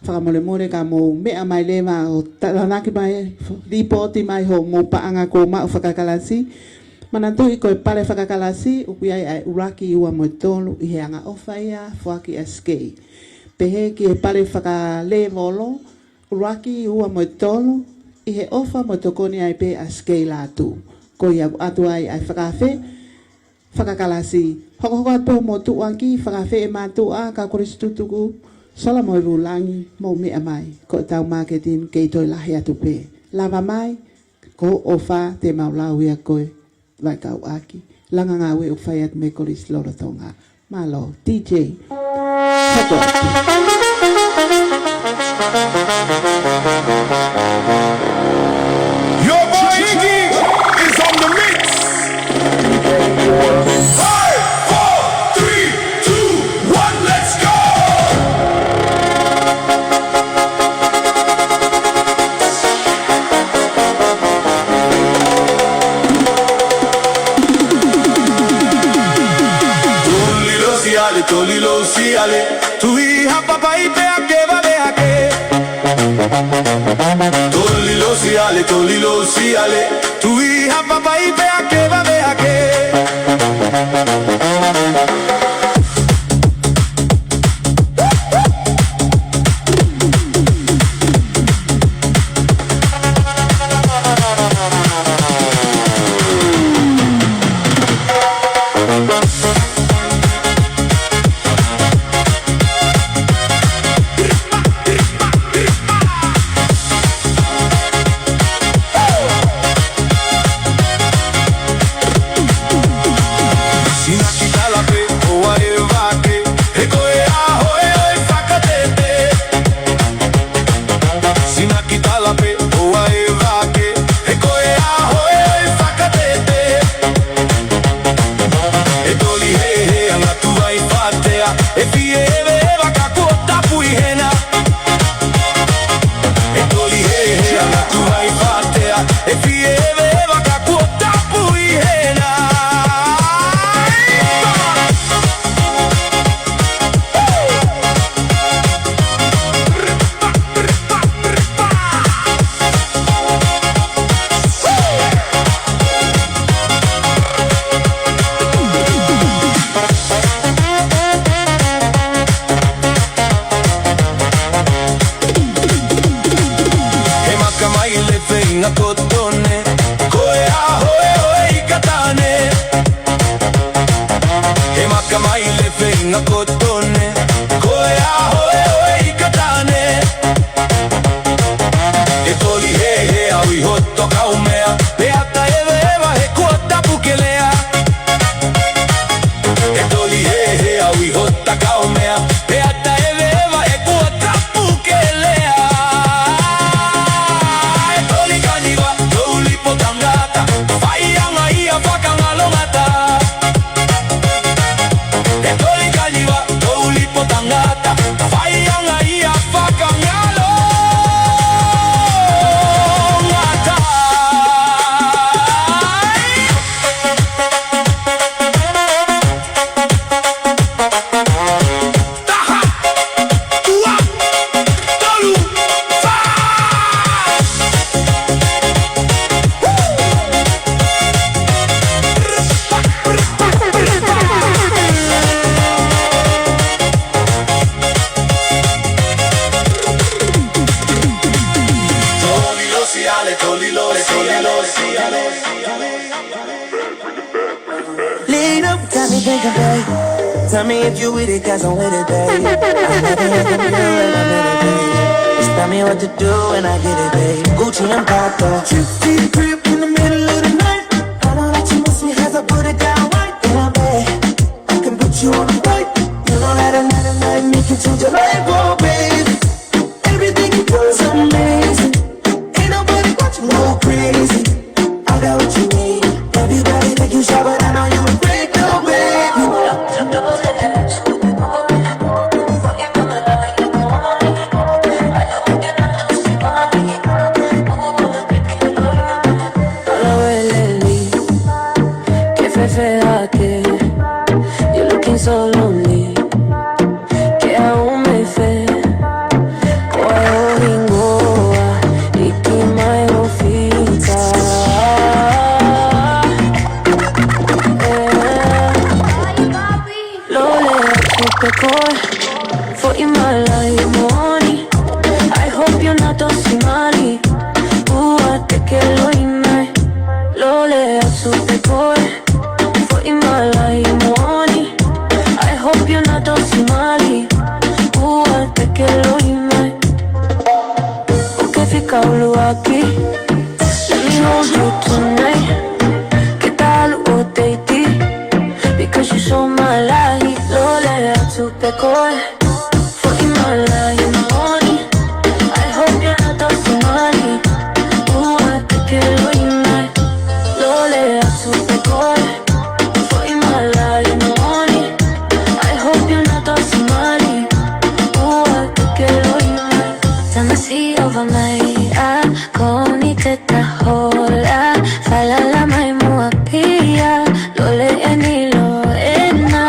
Fakamolemole ka mou meʻa mai leva ʻo tānaki mai, lipooti mai hoʻomou paʻanga kuo maʻu fakakalasi. Manatuʻi ko e pale fakakalasi, ʻoku ʻi ai ʻa e ʻuluaki, ua mo e tolu, ʻi he angaʻofa ia, foaki ʻa Skei. Pehē ki he pale fakalēvolo, ʻuluaki, ua mo e tolu, ʻi he ʻofa mo e tokoni ai pē ʻa Skei Lātū. Ko ia ʻoku ʻoatu ai ʻa e fakaafe, fakakalasi. Hokohoko atu pē hoʻomou tuʻuaki, fakaafe ʻe mātuʻa, kau kolisi tutuku, Solomon Vulangi, mou meʻa mai. Ko ʻetau māketi ʻoku kei toe lahi atu pē. Lava mai, ko e ʻofa te mau lau ia ko e vaʻe kau ʻaki. Langa ngāue ʻoku fai atu mei he kolisi lolotonga. Mālō, D J. Hoko. Your boy Iggy is on the mix. Five, four, three, two, one, let's go! Tolilo siale, tolilo siale, tui haʻapapai pea ke vave hake. Tolilo siale, tolilo siale, tui haʻapapai pea ke vave hake. Sina ki tala pē Tell me if you with it, 'cause I'm with it, babe. I'm with it, I'm with it, I'm with it, babe. Just tell me what to do and I get it, babe. Gucci and Prada. Trip to the crib in the middle of the night. I know that you miss me as I put it down right in my bed. I can put you on the right. You know that another night make you change your life, oh, baby. Everything you do is amazing. Ain't nobody got you more crazy. I got what you need. Everybody think you shy, but I know you a freak, little baby. You're looking so lonely. Ke ʻau mei fē, ko e ʻuhinga ʻoku ʻikai mai ho fita. ʻE, lole atu pē koe, foʻi malaʻe moʻoni. I hope you're not Tosi Mali. Ua te ke loi mai, lole atu pē koe. Foʻi malaʻe moʻoni. I hope you're not Tosi Mali. Ua te ke loi mai. ʻOku ke fika ʻuluaki. Let me hold you tonight. Ke ta ʻalu ʻo teiti. Because you so malaʻe. Lole atu pē koe. Foʻi malaʻe moʻoni. I hope you're not Tosi Mali. Ua te ke loi mai. Lole atu pē koe. Foʻi malaʻe moʻoni. I hope you're not Tosi Mali. Ua te ke loi mai. Tamasiʻi ʻova mai ā, ko eni te ta hola. Falala mai muʻa pē ia, lole eni lō ena.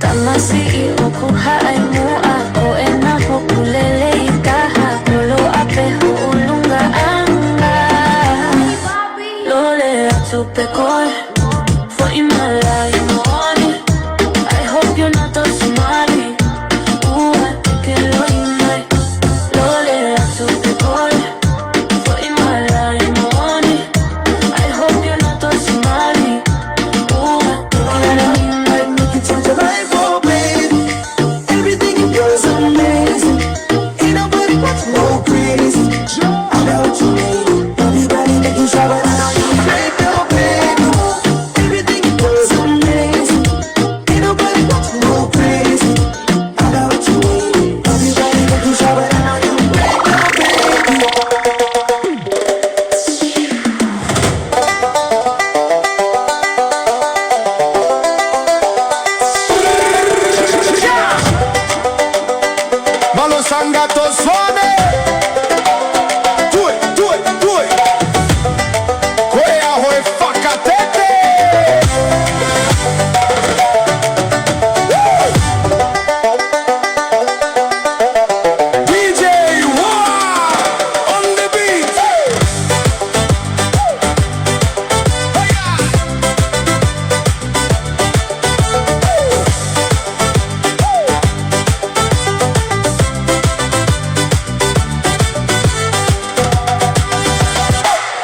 Tamasiʻi ʻoku haʻi muʻa, ko ena hoku lelei taha, koloa pē ho ʻulungaanga. Lole atu pē koe, foʻi malaʻe moʻoni. I hope you're not Tosi Mali. Ua te ke loi mai. Lole atu pē koe, foʻi malaʻe moʻoni. I hope you're not Tosi Mali. Ua te ke loi mai. Make you change your life, oh baby. Everything you do is amazing. Ain't nobody got you more crazy. I know what you mean. Everybody think you shy, but I know you a freak, little baby. Everything you do is amazing. Ain't nobody got you more crazy. I know what you mean. Everybody think you shy, but I know you a freak, little baby. Malo sanga to suave. Do it, do it, do it. Ko e ʻaho ʻe fakatete. Woo! D J Wa on the beat.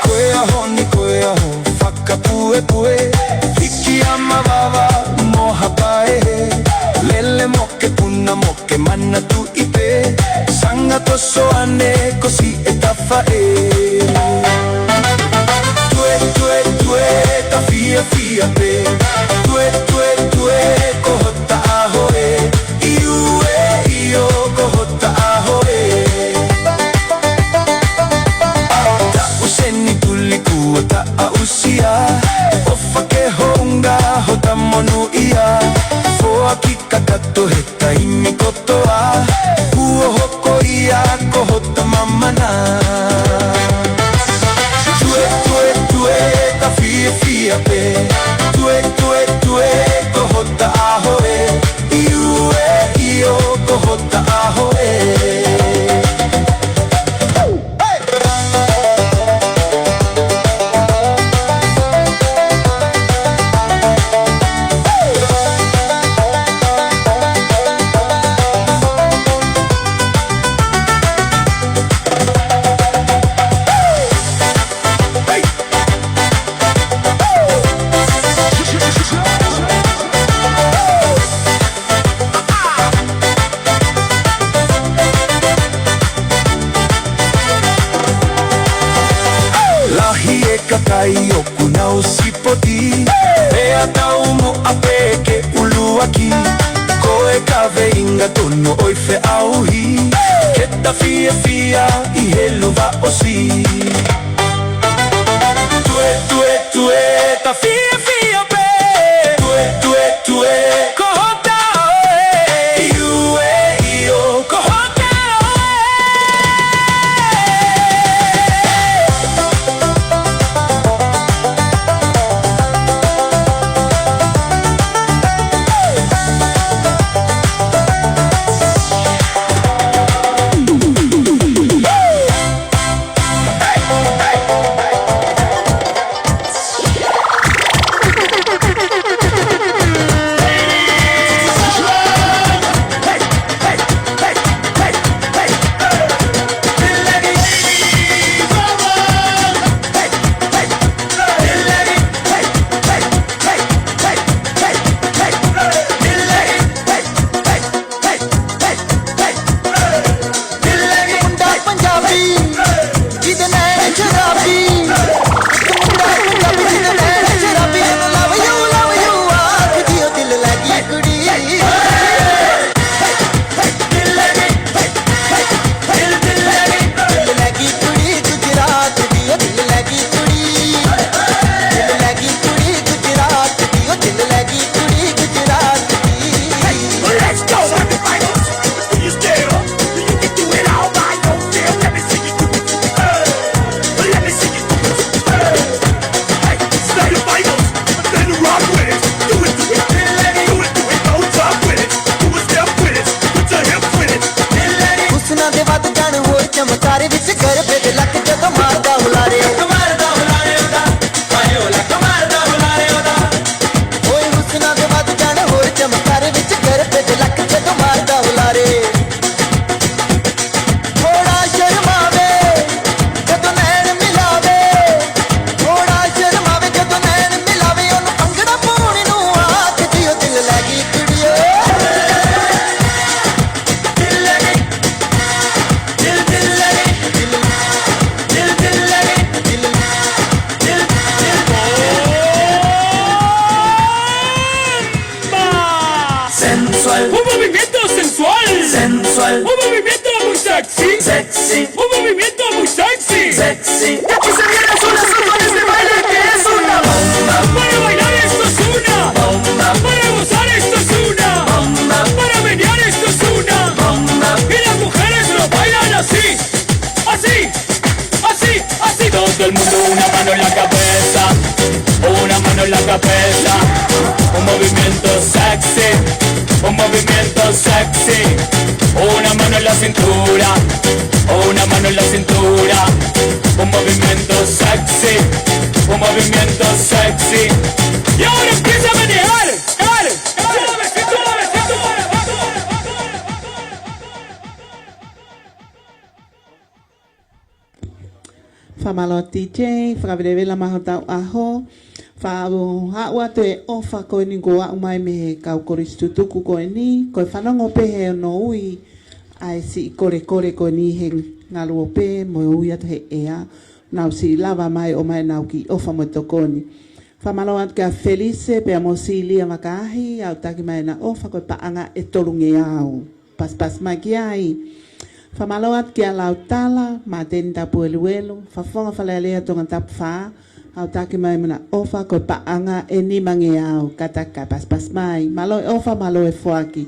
Ko e ʻaho ni, ko e ʻaho fakapuepue. Hiki ʻa mavava mo hapaehe. Lele mo ke puna mo ke manatuʻi pē. Sanga to soane ko siʻe tafaʻē. Tue, tue, tue, ta fiefia pē. Tue, tue, tue, ko hota ʻaho ē. ʻIo ē, ʻio, ko hota ʻaho ē. Taʻu seni tuli kuo ta aʻusia. ʻOfa ke hounga hota monūʻia. Foaki kakato he taimi kotoa. Kuo hoko ia ko hota mamana. Tue, tue, tue, ta fiefia pē. Tue, tue, tue, ko hota ʻaho ē. ʻIo ē, ʻio, ko hota ʻaho ē. Kaveinga tonu ʻo e feʻauhi, ke ta fiefia ʻi he luva ʻosi. Tuetue, tue, ta fiefia pē. Tuetue, tue, tue, ko hota ʻoe. ʻIo, ʻio, ko hota ʻoe. Husna de baat jaan hor chamatkar vich ghar pe tilak jadon maarda hulaare. Oe husna de baat jaan hor chamatkar vich ghar pe tilak jadon maarda hulaare. Thoda sharmāve, jadon naina milāve. Thoda sharmāve, jadon naina milāve. Anu angađa puni nu aat diyo dil lagi kudiyo. Dil lagi, dil, dil lagi, dil, dil, dil lagi, dil, dil, dil. Sensual. Un movimiento sensual. Sensual. Un movimiento muy sexy. Sexy. Un movimiento muy sexy. Sexy. Y aquí se viene su, su con este baile que es una bomba. Para bailar esto es una bomba. Para gozar esto es una bomba. Para menear esto es una bomba. Y las mujeres lo bailan así, así, así, así. Todo el mundo una mano en la cabeza, una mano en la cabeza. Un movimiento sexy, un movimiento sexy. Una mano en la cintura, una mano en la cintura. Un movimiento sexy, un movimiento sexy. Y ahora empieza a menear, menear, menear. Fakamālō D J, fakavelevela mai hotau ʻaho. Faʻa haʻu atu e ʻofa ko eni kuo aʻu mai mei he kau kolisi tutuku ko eni, ko e fanongo pē he ʻoku nau ui ʻa e siʻi kolekole ko eni he ngaluope mo e ui atu he ʻea, nau siʻi lava mai ʻo ʻomai ʻenau kiʻi ʻofa mo e tokoni. Fakamālō atu kia Felise pea mo Silia Makaahi, aʻutaki mai ʻena ʻofa ko e paʻanga ʻe tolungeau. Pasipasi mai ki ai. Fakamālō atu kia Lautala Mateni Tapueluelu, Fafonga Fale Alea Tongatapu fā, aʻutaki mai mo ʻena ʻofa ko e paʻanga ʻe nimangeau, kātaki kae pasipasi mai. Mālō e ʻofa, mālō e foaki.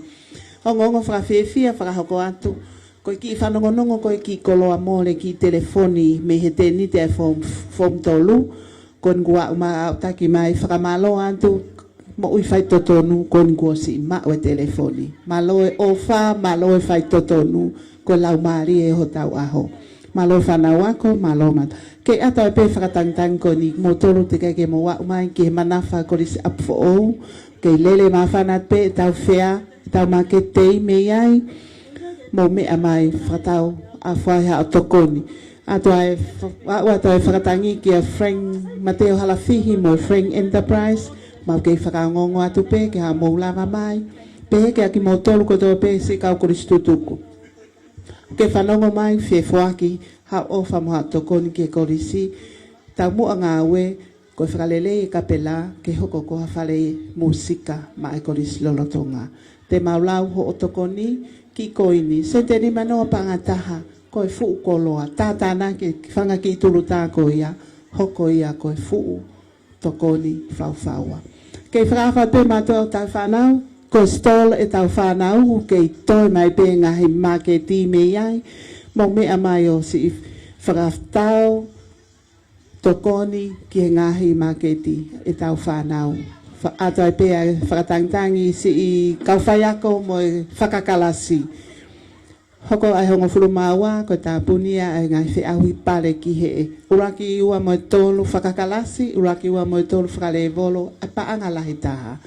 Ongoongo fakafiefia fakahoko atu, ko e kiʻi fanongonongo, ko e kiʻi koloa mole, kiʻi telefoni mei he tēniti ʻa e foomu, foomu tolu, ko eni kuo aʻu mai, aʻutaki mai, fakamālō atu, moʻui faitotonu, ko eni kuo ʻosi maʻu e telefoni. Mālō e ʻofa, mālō e faitotonu, ko e laumālie ʻo hotau ʻaho. Mālō e fānau ako, mālō mata. Kei ʻatā pē fakatangitangi ko eni, kimoutolu teʻeki ke mou aʻu mai ki he manafa Kolisi ʻApifoʻou, kei lele māfana pē ʻetau fea, ʻetau māketi tei mei ai, mou meʻa mai fakatau ʻa fai haʻo tokoni. ʻAtu ai fa-, ʻa, ʻatu ai fakatangi kia Frank Mateo Halafihi mo Frank Enterprise, mau kei fakaongoongo atu pē ke haʻamou lava mai, pehē kia kimoutolu kotoa pē siʻi kau kolisi tutuku. Ke fanongo mai, fie foaki haʻo ʻofa mo haʻo tokoni ki he kolisi, taumuʻa ngāue, ko e fakalelei e kapela ke hoko ko ha fale mūsika maʻa e kolisi lolotonga. Te mau lau hoʻo tokoni ki koini. Sente nima noa paʻanga taha, ko e fuʻu koloa. Tātānaki e fanga kiʻi tulutā ko ia, hoko ia ko e fuʻu tokoni faufaua. Kei fakaʻapaʻapa pē mautolu ʻa e tau fānau, ko e stall ʻetau fānau, kei toe mai pē ngaahi māketi mei ai, mou meʻa mai ʻo siʻi fakatau tokoni ki he ngaahi māketi ʻetau fānau. Fa-, ʻoatu ai pē ʻa e fakatangitangi siʻi kau faiako mo e fakakalasi. Hoko ʻa e hongofulu mā ua, ko e tāpuni ia ʻa e ngaahi feʻauhi pale ki he ʻuluaki, ua mo e tolu fakakalasi, ʻuluaki, ua mo e tolu fakalēvolo, ʻa e paʻanga lahi taha.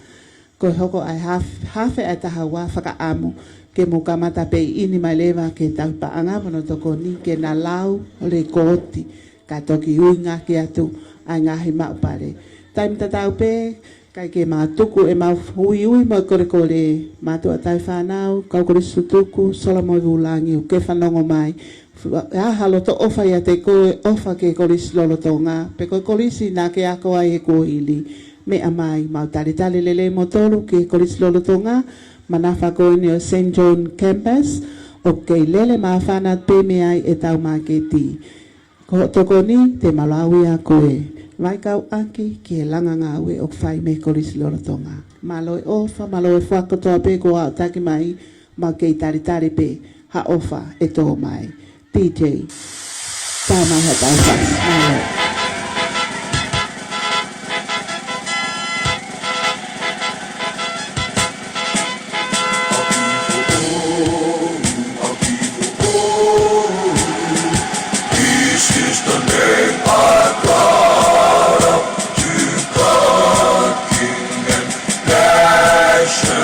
Ko e hoko ʻa e haf-, hafe ʻa e taha ua fakaʻamu, ke mou kamata pē ʻi ʻini mai leva ke tau paʻanga mo hono tokoni, ke na lau lekooti, kae toki uinga ki atu ʻa e ngaahi maʻu pale. Taimi tatau pē, kae ke mau tuku ʻemau uiui mo e kolekole, mātuʻa tau fānau, kau kolisi tutuku, sola mo e vulangi, ʻoku ke fanongo mai. Fu-, ʻa ha loto ʻofa ʻiate koe, ʻofa ki he kolisi lolotonga, pe ko e kolisi naʻa ke ako ai he kuohili. Meʻa mai, mau talitali lelei moutolu ki he kolisi lolotonga, manafa ko eni ʻo e Saint John Campus, ʻoku kei lele māfana pē mei ai ʻetau māketi. Ko hoʻo tokoni, te mau lau ia ko e vaikauʻaki ki he langa ngāue ʻoku fai mei he kolisi lolotonga. Mālō e ʻofa, mālō e foaki kotoa pē kuo aʻutaki mai, mau kei talitali pē ha ʻofa ʻe tō mai. D J, tā mai ha tau fasi. Mālō. This is the name I brought up to God, King and Passion.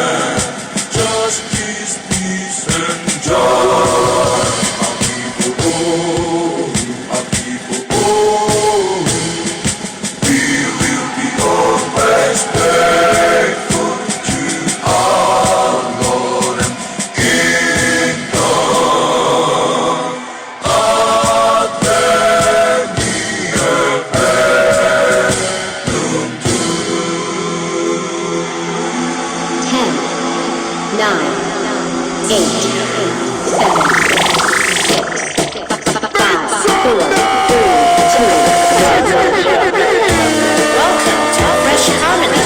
Justice, peace, and joy. Our people, oh, our people, oh. We will be always faithful to our Lord and King God. Ten, nine, eight, seven, six, five, four, three, two, one. Welcome to Fresh Harmony.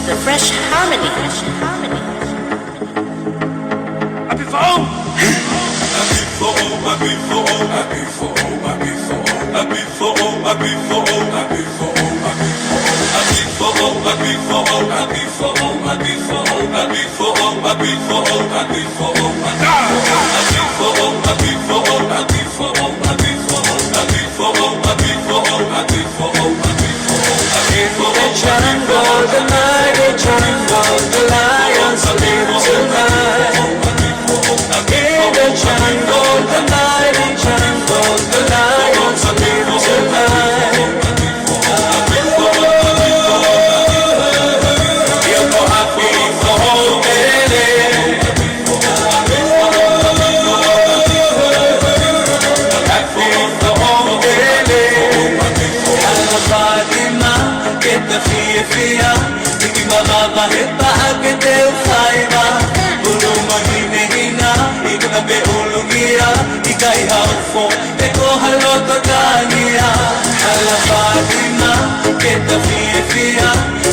The Fresh Harmony. In the jungle, the mighty jungle, the lion sleep tonight. In the jungle, the mighty jungle, the lion sleep tonight. Fiefia, ʻikai mavava he paʻake te u fai mai. Ulu mahina hina, ʻi kuna pē ʻulungia, ʻikai ha ofo, pe ko ha loto tāngia. Hala Fātima, ke ta fiefia,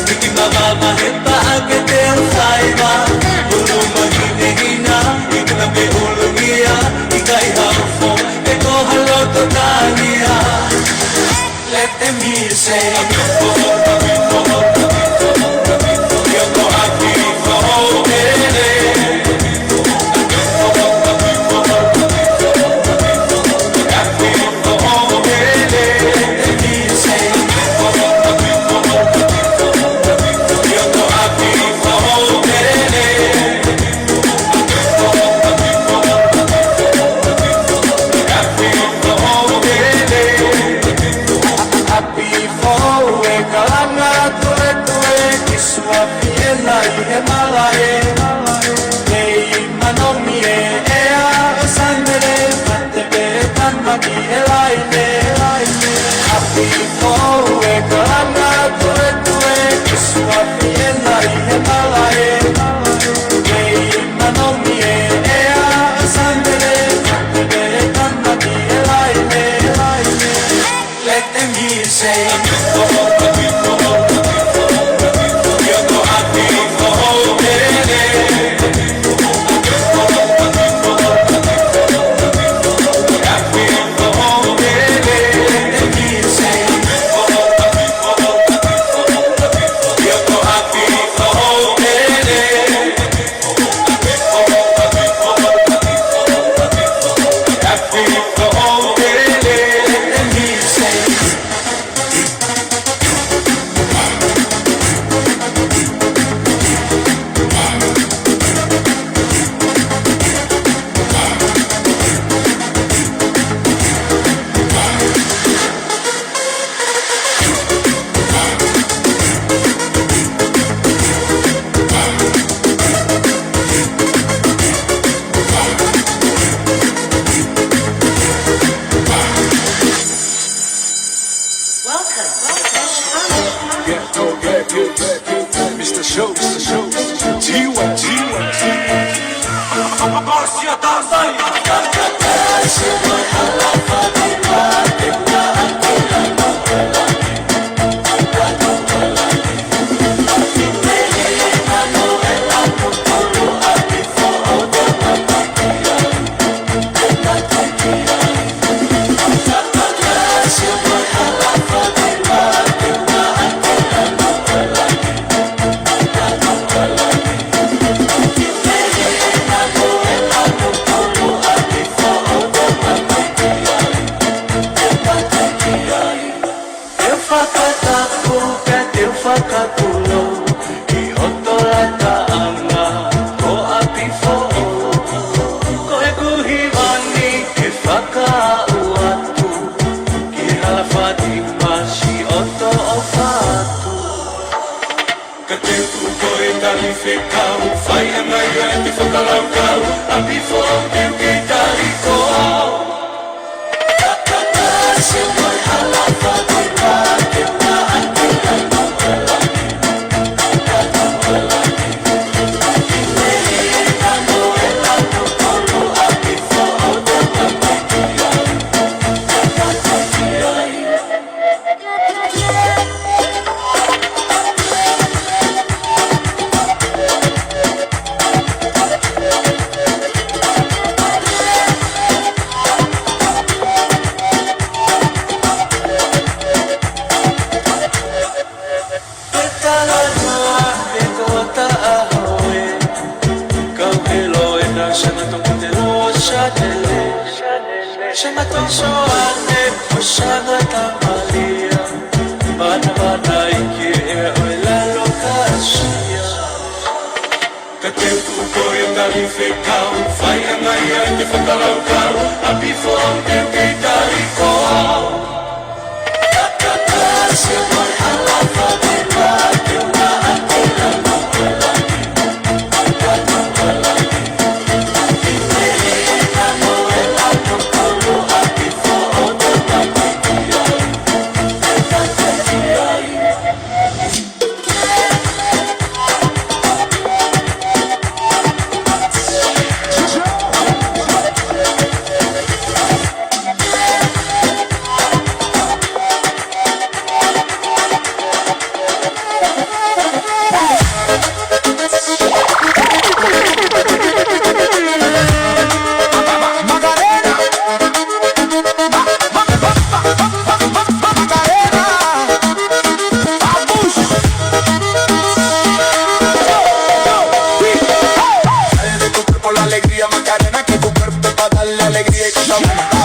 ʻikai mavava he paʻake te u fai mai. Ulu mahina hina, ʻi kuna pē ʻulungia, ʻikai ha ofo, pe ko ha loto tāngia. Let them hear say, ʻapi foʻou e kalanga tuetue ki Suafiʻena ʻi he malaʻe. Kei manomie ʻea ʻo Saimele, Fatepe, Tamaki, ʻElaine. ʻApi foʻou e kalanga tuetue ki Suafiʻena ʻi he malaʻe. Kei manomie ʻea ʻo Saimele, Fatepe, Tamaki, ʻElaine. Let them hear say, Welcome. Mister Show, Mister Show, T one, T one, T one. Te u fakatapu pea te u fakatulou ki hoto lataʻanga ko ʻapi foʻou. Ko ʻeku hiva ni ke fakaaʻu atu ki Hala Fātima siʻoto ʻofa atu. Ka te u tuʻu ko e tali fekau, fai ʻa e ngaahi ʻa e fakalaukau, ʻapi foʻou te u kei tali koā. Pe talanoa, pe ko taʻahoe, kau ʻelo ʻena Sangata Petelo Sanele, Sangata Soane, ʻo Sangata Malia, Mana Mana ʻIke ʻEa ʻo e Lalo Kasia. Ka te u tuʻu ko e tali fekau, fai ʻa e ngaahi ʻa e fakalaukau, ʻapi foʻou te u kei tali koā.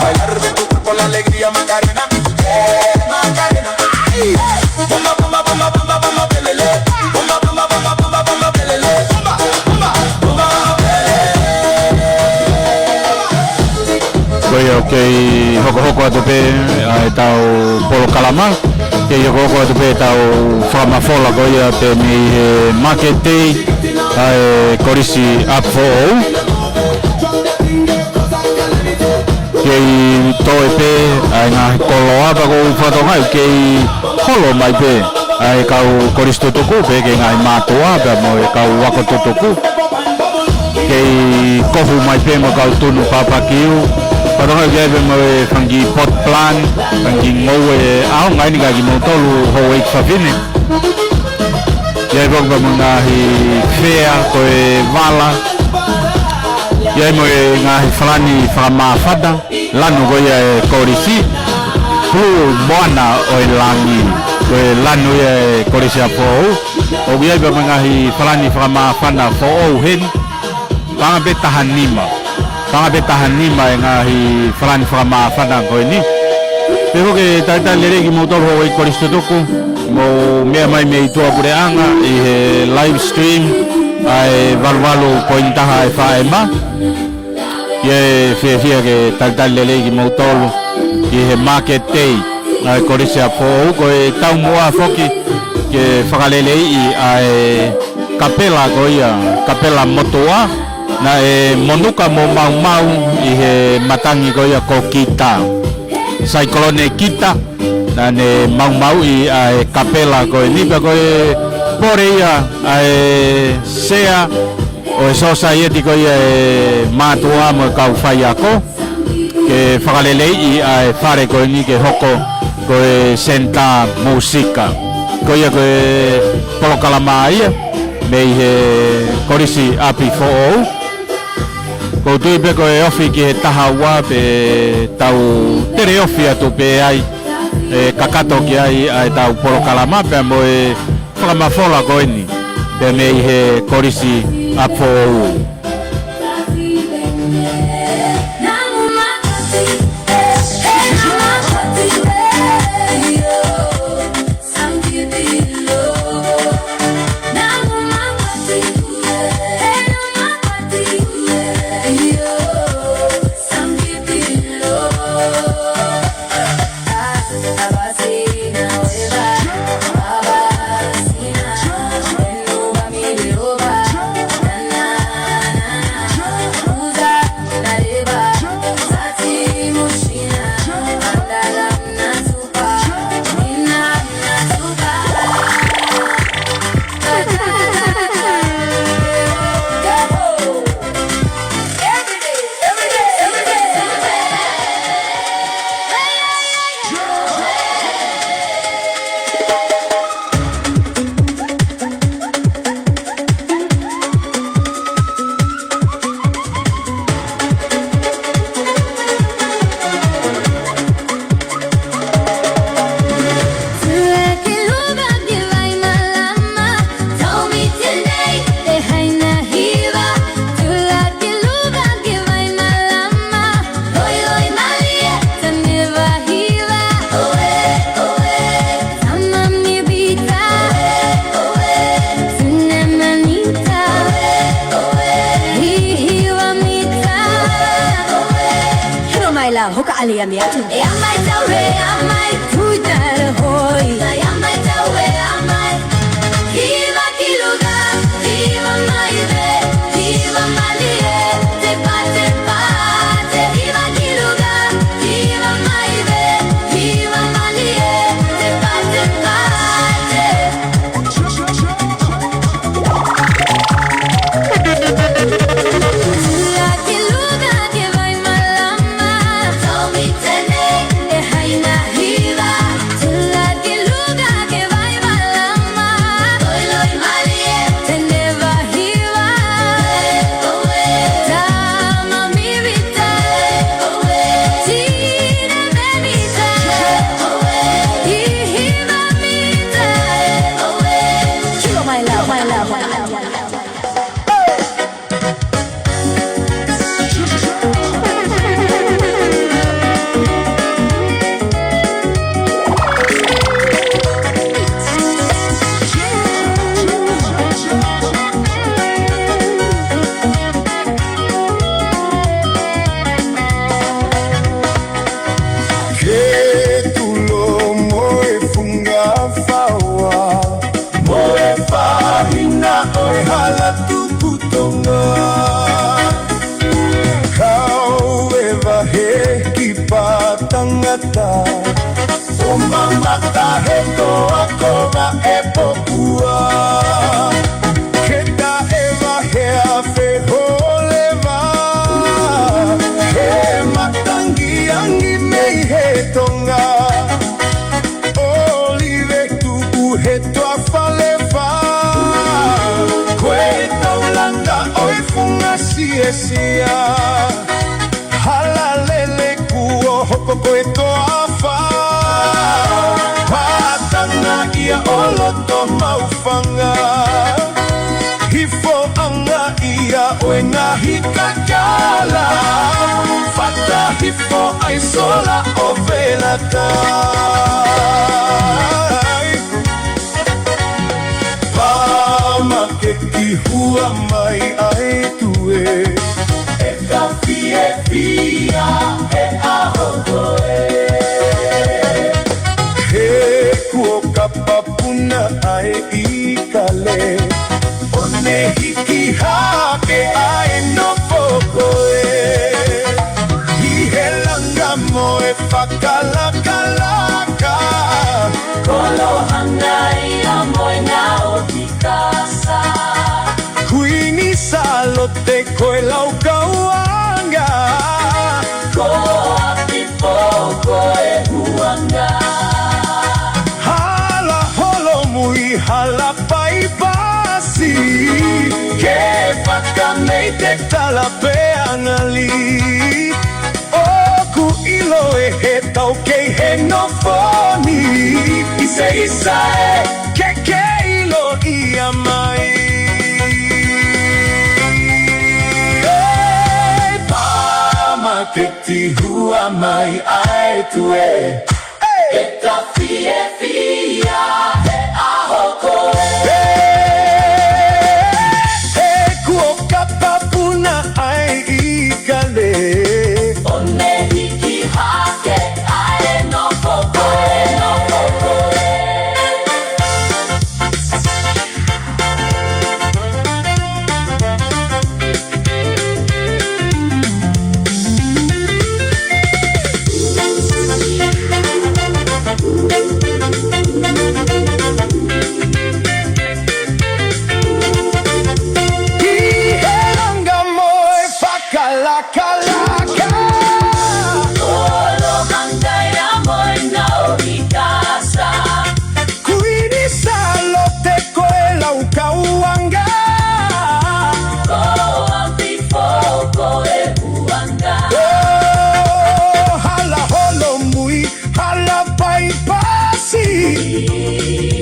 Bailar de tu cuerpo la alegría, Macarena. Eh, Macarena. Ay. Bomba, bomba, bomba, bomba, bomba, pelele. Bomba, bomba, bomba, bomba, bomba, pelele. Bomba, bomba, bomba, pelele. Ko ia, kei hokohoko atu pē ʻa e tau polokalama. Kei hokohoko atu pē tau fakamafola ko ia pē mei he Market Day ʻa e Kolisi ʻApifoʻou. Kei toe pē ʻa e ngaahi koloa pea ʻoku ou fakatokangaʻi kei holo mai pē ʻa e kau kolisi tutuku pea kei ngaahi mātuʻa pea mo e kau ako tutuku. Kei kohu mai pē mo e kau tunu papakiu. Fakatokangaʻi ʻoku ʻi ai pē mo e fanga kiʻi pot plant, fanga kiʻi ngoue ʻaonga ʻeni kia kimoutolu houʻeiki fafine. ʻI ai foki pē mo e ngaahi fea, ko e vala. ʻI ai mo e ngaahi falani fakamāfana, lanu ko ia ʻa e kolisi. Blue Moana ʻo e Langi, ko e lanu ia ʻa e Kolisi ʻApifoʻou. ʻOku ʻi ai pē mo e ngaahi falani fakamāfana foʻou heni. Paʻanga pē taha nima. Paʻanga pē taha nima e ngaahi falani fakamāfana ko eni. Pea ʻoku ke talitali lelei kimoutolu houʻeiki kolisi tutuku, mou meʻa mai mei tuʻapuleʻanga ʻi he live stream ʻa e valuvalu poini taha ʻa e FM. ʻIo, fiefia ke talitali lelei kimoutolu ʻi he Market Day ʻa e Kolisi ʻApifoʻou, ko e taumuʻa foki ke fakaleleiʻi ʻa e kapela ko ia, kapela motuʻa, naʻe monuka mo maumau ʻi he matangi ko ia ko Kita. Saikolone Kita, naʻa ne maumauʻi ʻa e kapela ko eni pea ko e pole ia ʻa e sea ʻo e sosaieti ko ia ʻa e mātuʻa mo e kau faiako, ke fakaleleiʻi ʻa e fale ko eni ke hoko ko e senitā mūsika. Ko ia ko e polokalama ia mei he Kolisi ʻApifoʻou. ʻOku ou tui pē ko e ofi ki he taha ua pea tau tele ofi atu pē ai, ʻe kakato ki ai ʻa e tau polokalama pea mo e fakamafola ko eni pea mei he Kolisi ʻApifoʻou. Sia, hala lele kuo hoko ko e toafa. Pātanga ia ʻo loto maʻufanga. Hifoʻanga ia ʻo e ngaahi kakala. Fata hifo ai sola ʻo Velatai. Pāmaketi hua mai ʻa e tue. ʻE ka fiefia he ʻaho ko ē. He kuo kapapuna ʻa e ʻikale. ʻO ne hiki hake ʻa e nofo ko ē. ʻI he langa mo e fakalakalaka. Kolo Hanga ia mo e ngaahi ʻoki kasa. Kuini Sālote ko e laukauʻanga. Ko ʻApifoʻou ko e huanga. Hala Holomui, hala Paipasi. Ke fakameite tala pē angali. ʻOku ʻilo ʻe he taukei he nofo ni. ʻIsa, ʻisa ē, ke ke ʻilo ia mai. ʻE, pāmaketi hua mai ʻa e tue. ʻE ka fiefia he ʻaho ko ē. He kuo kapapuna ʻa e ʻikale. ʻO ne hiki hake ʻa e nofo ko ē, nofo ko ē. ʻI he langa mo e fakalakalaka. Kolo Hanga ia mo e ngaahi ʻoki kasa. Kuini Sālote ko e laukauʻanga. Ko ʻApifoʻou ko e huanga. ʻO hala Holomui, hala Paipasi.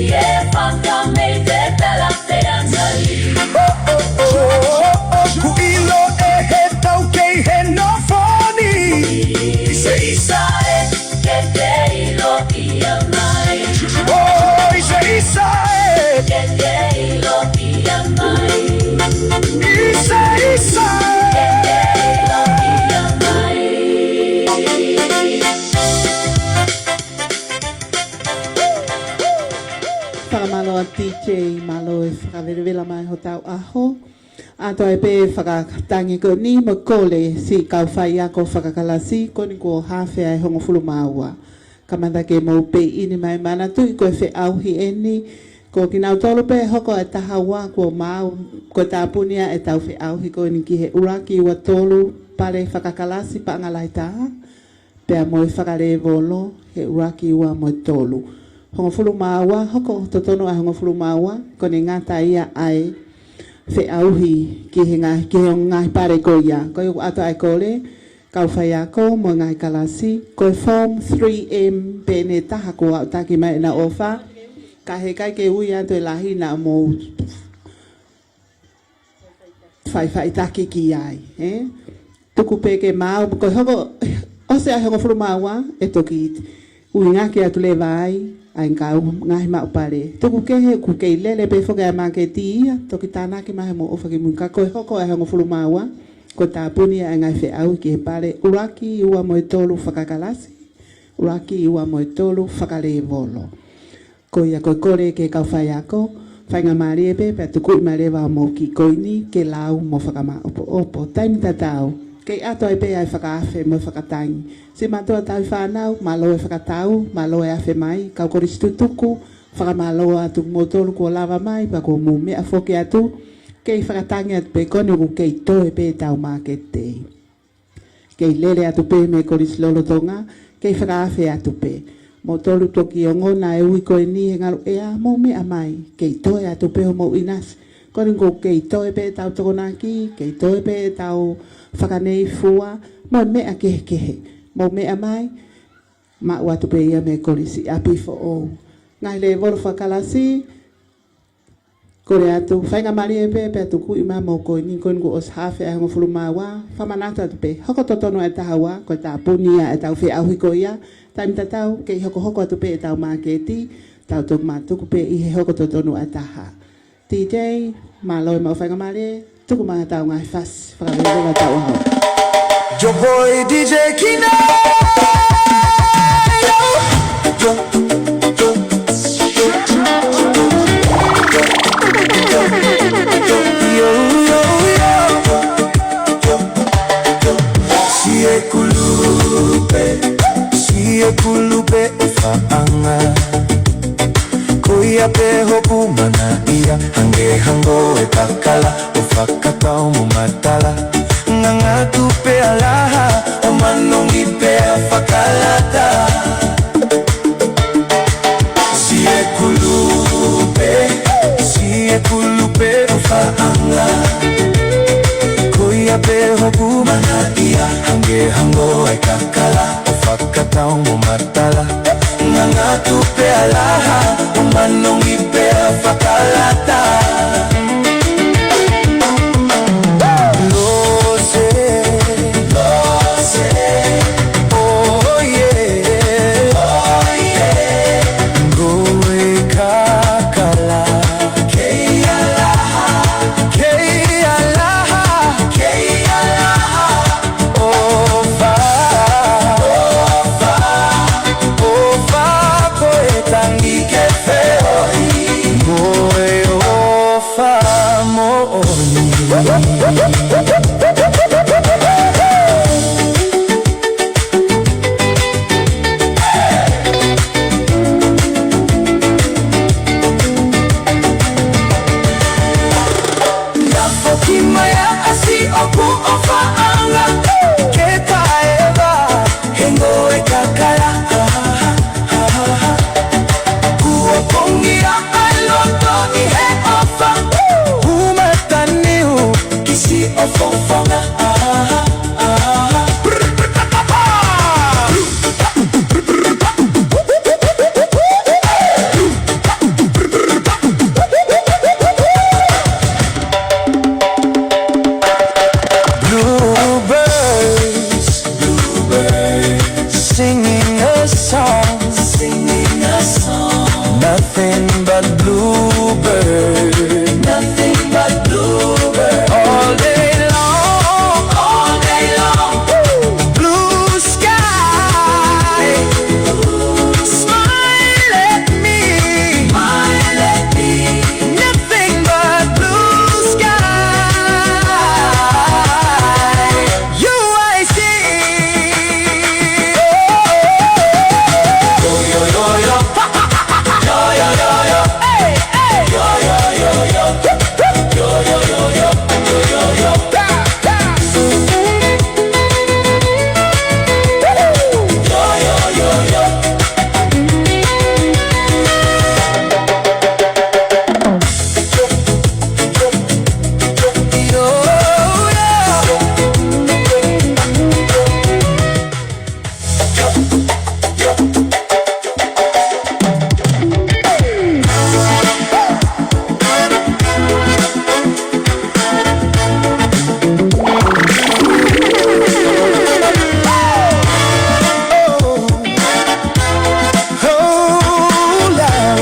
ʻE fakameite tala pē angali. ʻO, ʻo, ʻo, ʻoku ʻilo ʻe he taukei he nofo ni. ʻIsa, ʻisa ē, ke ke ʻilo ia mai. ʻOi, ʻisa, ʻisa ē. Ke ke ʻilo ia mai. ʻIsa, ʻisa ē. Ke ke ʻilo ia mai. Fakamālō atu T J, mālō e fakavelevela mai hotau ʻaho. ʻAto ai pē fakatangi ko eni mo e kole siʻi kau faiako fakakalasi, ko eni kuo hafe ʻa e hongofulu mā ua. Kamata ke mou pē ʻi ni mai manatuʻi ko e feʻauhi eni, ko kinautolu pē hoko ʻa e taha ua kuo maau, ko e tāpuni ʻa e tau feʻauhi ko eni ki he ʻuluaki, ua, tolu, pale fakakalasi paʻanga lahi taha. Pea mo e fakalēvolo he ʻuluaki, ua mo e tolu. Hongofulu mā ua, hoko totonu ʻa e hongofulu mā ua, ko ʻene ngata ia ʻa e feʻauhi ki he ngaahi, ki he ngaahi pale ko ia. Ko ia ʻoku ʻoatu ʻa e kole, kau faiako mo e ngaahi kalasi, ko e form three M pē ʻe taha kuo aʻutaki mai ʻenau ʻofa, ka heʻikai ke ui atu e lahi naʻa mou faʻifaʻitaki ki ai, ē? Tuku pē ke maau, ko e hoko, ʻosi ʻa e hongofulu mā ua, ʻe toki ʻuhinga ke ʻatu leva ai ʻa e kau ngaahi maʻu pale. Tuku kehe, ʻoku kei lele pē foki ʻa e māketi ia, toki tānaki mai he mou ʻofa ki mui, ka ko e hoko ʻa e hongofulu mā ua, ko e tāpuni ʻa e ngaahi feʻauhi ki he pale, ʻuluaki, ua mo e tolu fakakalasi, ʻuluaki, ua mo e tolu fakalēvolo. Ko ia ko e kole ki he kau faiako, faingamālie pē, pea tukuʻi mai leva ʻa mou kiʻi koini ke lau mo fakamāʻopoʻopo. Taimi tatau, kei ʻoatu ai pē ʻa e fakaafe mo e fakatangi. Siʻi mātuʻa tauhi fānau, mālō e fakatau, mālō e afe mai, kau kolisi tutuku, fakamālō atu kimoutolu kuo lava mai, pea kuo mou meʻa foki atu, kei fakatangi atu pē ko eni ʻoku kei toe pē ʻetau māketi. Kei lele atu pē mei Kolisi Lolotonga, kei fakaafe atu pē. Moutolu toki ongona e ui ko eni he ngalu ʻea, mou meʻa mai, kei toe atu pē hoʻomou ʻinasi. Ko eni ʻoku kei toe pē ʻetau tokonaki, kei toe pē ʻetau fakaneifua, mo e meʻa kehekehe. Mou meʻa mai, maʻu atu pē ia mei Kolisi ʻApi Foʻou. Ngaahi lēvolo fakakalasi, kole atu, faingamālie pē, pea tuku ʻi mamo ko eni, ko eni kuo ʻosi hafe ʻa e hongofulu mā ua, fakamanatu atu pē, hoko totonu ʻa e taha ua, ko e tāpuni ia ʻetau feʻauhi ko ia, taimi tatau, kei hokohoko atu pē ʻetau māketi, tau toki matuku pē ʻi he hoko totonu ʻa e taha. T J, mālō e maʻu faingamālie, tuku mai haʻatau ngaahi fasi, fakaveiveiua ʻetau ʻaho. Your boy D J Kino. Yo, yo, yo. Siʻi kulupe, siʻi kulupe ʻofaʻanga. Ko ia pē hoku mana ia, hangē hango e kakala, ʻo fakatau mo matala. Ngangatu pea laha, ʻo manongi pea fakalata. Siʻi kulupe, siʻi kulupe ʻofaʻanga. Ko ia pē hoku mana ia, hangē hango e kakala, ʻo fakatau mo matala. Ngangatu pea laha, ʻo manongi pea fakalata. Lose, lose, oh yeah, oh yeah. Ngoue kakala, kei alaha, kei alaha, kei alaha. ʻOfa, ʻofa, ʻofa ko e tangi ke feohi. Ngoue ʻofa moʻoni. Naʻa foki mai ʻa siʻoku ʻofaʻanga ke taʻe ʻeva he ngoue kakala. Kuo pongia ʻa e loto ʻi he ʻofa. Hū mataniu ki siʻo fofonga. Bluebirds, bluebirds, singing a song, singing a song. Nothing but bluebird, nothing but bluebird. All day long, all day long. Woo! Blue sky, smile at me, smile at me. Nothing but blue sky. U I C. Yo, yo, yo, yo. Yo, yo, yo, yo. Hey, hey. Yo, yo, yo, yo. Yo, yo, yo, yo. Yo, yo, yo. Da, da. Yo, yo, yo, yo. Hold on.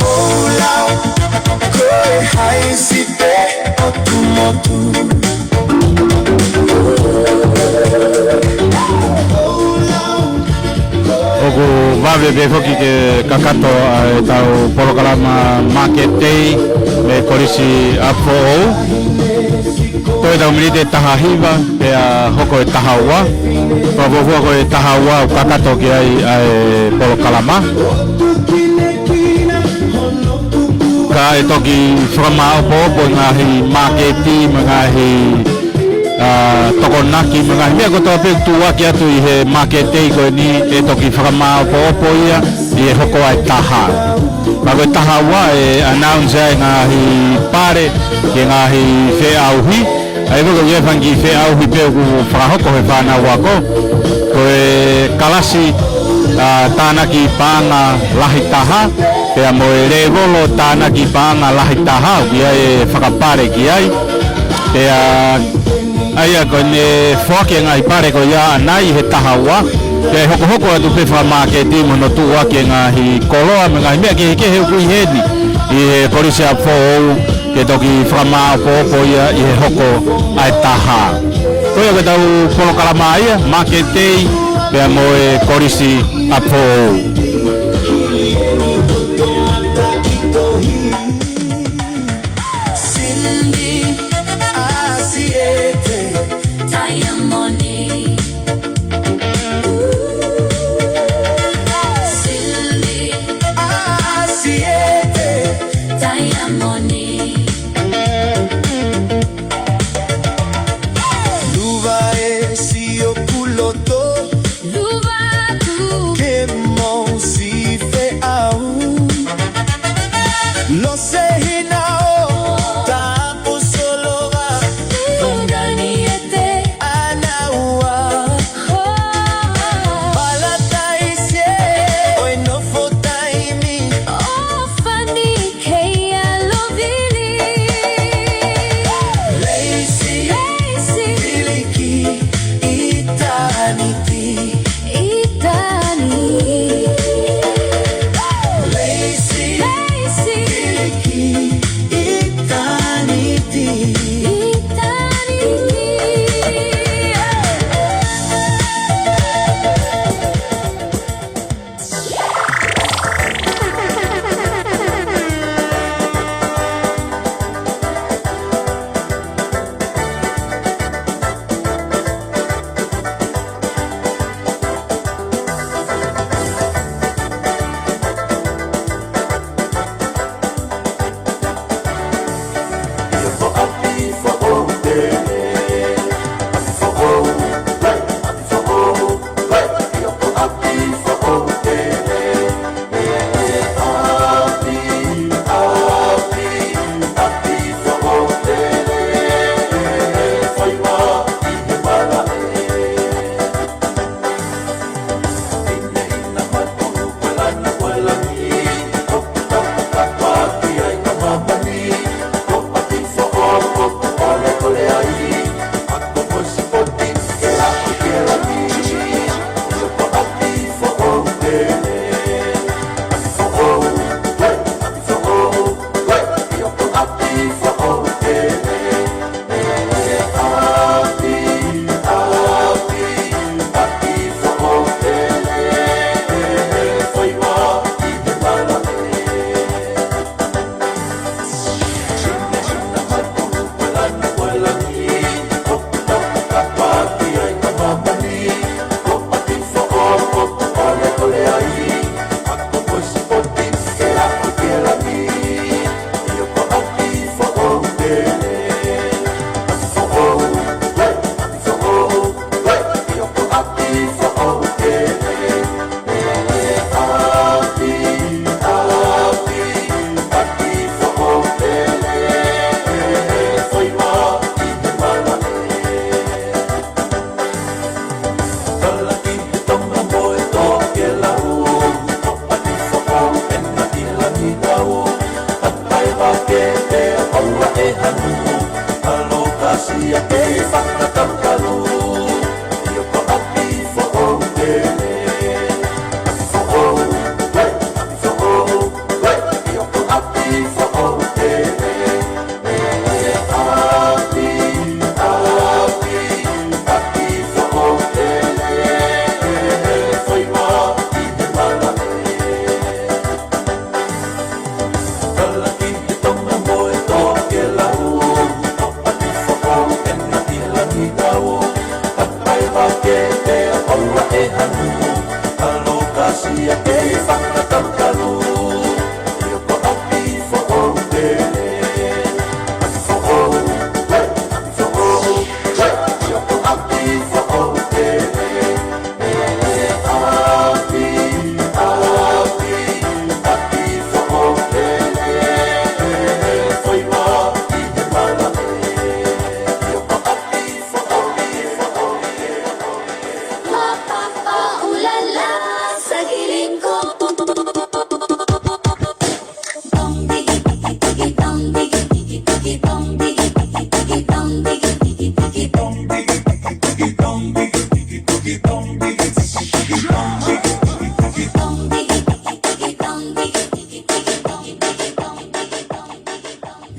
Hold on. Ko e haisi pē ʻo Tumotu. ʻOku vave pē foki ke kakato ʻa ʻetau polokalama Market Day mei Kolisi ʻApifoʻou. Toe ʻetau miniti ʻe taha hiva, pea hoko e taha ua. Fakafuofua ko e taha ua ʻoku kakato ki ai ʻa e polokalama. Kae toki fakamāʻopoʻopo e ngaahi māketi, mo e ngaahi, ā, tokonaki, mo e ngaahi meʻa kotoa pē ʻoku tuʻuaki atu ʻi he Market Day ko eni ʻe toki fakamāʻopoʻopo ia, ʻi he hoko ʻa e taha. Pea ko e taha ua ʻe announce ai e ngaahi pale ki he ngaahi feʻauhi. ʻA ia ko e fanga kiʻi feʻauhi pē ʻoku fakahoko ʻe he fānau ako, ko e kalasi, ā, tānaki paʻanga lahi taha, pea mo e lēvolo tānaki paʻanga lahi taha, ʻoku ʻi ai e fakapale ki ai. Pea ʻa ia ko ʻene foaki e ngaahi pale ko ia ʻanai he taha ua, pea ʻe hokohoko atu pē fakamāketi mo hono tuʻuaki e ngaahi koloa mo e ngaahi meʻa kehekehe ʻoku ʻi heni ʻi he Kolisi ʻApifoʻou ke toki fakamāopoopo ia ʻi he hoko ʻa e taha. Ko ia ko ʻetau polokalama ia, Market Day, pea mo e Kolisi ʻApifoʻou. Cindy, a siete, Diamond. Cindy, a siete, Diamond. Luva e sio kuloto. Luva tu. Ke mou si feʻau. Lose hina o tapu solova. Fungani ete. Ana ua. Palataisi e. ʻOi nofo taimi. ʻOfa ni kei alovili. Leisi. Leisi. Filiki. ʻItāniti. ʻItāniti. Leisi. Leisi. Filiki. ʻItāniti. ʻItāniti.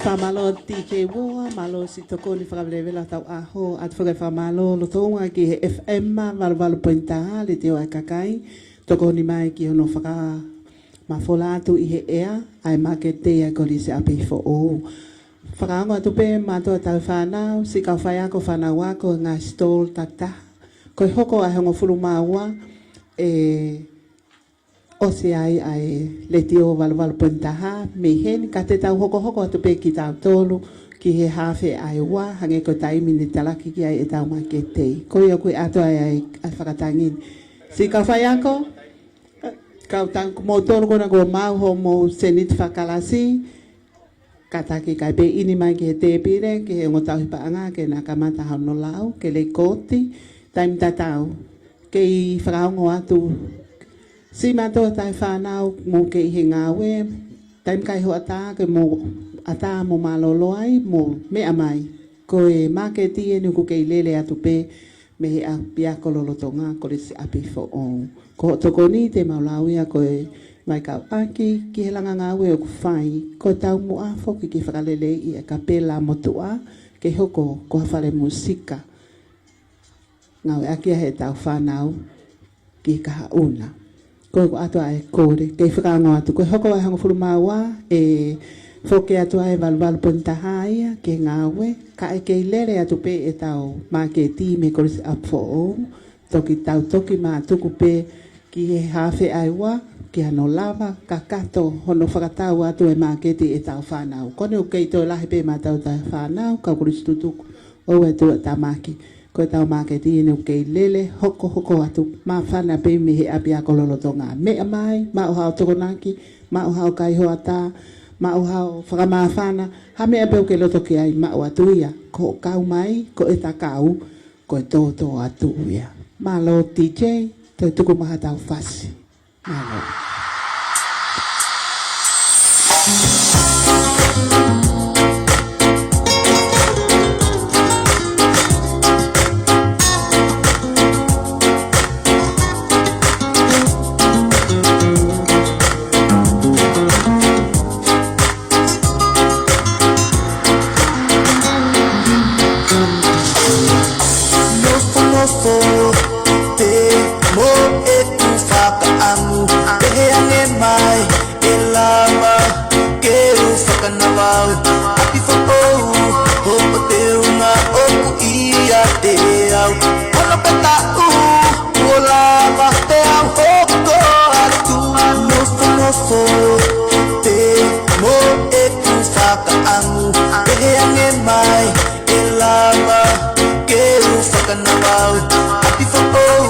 Fakamālō T J Wua, mālō siʻi tokoni fakavelevela tau ʻaho, ʻoatu foki e fakamālō lolotonga ki he F M valu valu poini taha, Letiō ʻa e Kakai, tokoni mai ki hono fakamafola atu ʻi he ʻea ʻa e māketi tei ʻa e Kolisi ʻApifoʻou. Fakaongo atu pē mautolu ʻa e fānau, siʻi kau faiako, fānau ako, ngaahi stall takitaha. Ko e hoko ʻa e hongofulu mā ua, ʻe ʻosi ai ʻa e Letiō valu valu poini taha mei heni, ka te tau hokohoko atu pē kitautolu ki he haafe ʻa e ua, hangē ko e taimi ne talaki ki ai ʻetau māketi tei. Ko ia ʻoku ʻoatu ai ʻa e, ʻa e fakatangi ni. Siʻi kau faiako, kau tangata, kimoutolu ko ena kuo maʻu hoʻomou sēniti fakakalasi, kātaki kae pē ʻi mai ki he tēpile, ki he ongo tauhi paʻanga ke na kamata hono lau, ke lekooti, taimi tatau. Kei fakaongo atu, siʻi mautolu ʻa e fānau, mou kei ʻi he ngāue, taimi kai hoʻatā, ke mou ʻatā mo mālōlō ai, mou meʻa mai. Ko e māketi eni ʻoku kei lele atu pē mei he ʻapiako lolotonga Kolisi ʻApifoʻou. Ko hoʻo tokoni te mau lau ia ko e maʻu kau ʻaki ki he langa ngāue ʻoku fai, ko e taumuʻa foki ki he fakaleleiʻi ʻa e kapela motuʻa, ke hoko ko ha fale musika ngāueʻaki ʻe heʻetau fānau ki he kahaʻu na. Ko ia ʻoku ʻoatu ʻa e kole, kei fakaongo atu. Ko e hoko ʻa e hongofulu mā ua, ʻe foki atu ʻa e valu valu poini taha ia ki he ngāue, ka ʻe kei lele atu pē ʻetau māketi mei Kolisi ʻApifoʻou, toki tau toki mātuku pē ki he haafe ʻa e ua, ki hano lava kakato hono fakatau atu e māketi ʻetau fānau. Ko eni ʻoku kei toe lahi pē mautolu ʻa e fānau, kau kolisi tutuku, ʻoua ʻe tuʻutāmaki. Ko ʻetau māketi eni ʻoku kei lele, hokohoko atu, māfana pē mei he ʻapiako lolotonga. Meʻa mai, maʻu haʻo tokonaki, maʻu haʻo kai hoʻatā, maʻu haʻo fakamāfana, ha meʻa pē ʻoku ke loto ki ai, maʻu atu ia, ko hoʻo kau mai, ko ʻeta kau, ko e tōtōatu ia. Mālō T J, toe tuku mai haʻatau fasi. Mālō. Nofonofo te mo ʻeku fakaʻamu, pehē ange mai ʻe lava ke u fakanavau. ʻApifoʻou, hoʻo teunga ʻoku ʻiate au. Ono pē taʻu kuo lava pē au hoko atu. Nofonofo te mo ʻeku fakaʻamu, pehē ange mai ʻe lava ke u fakanavau. ʻApifoʻou,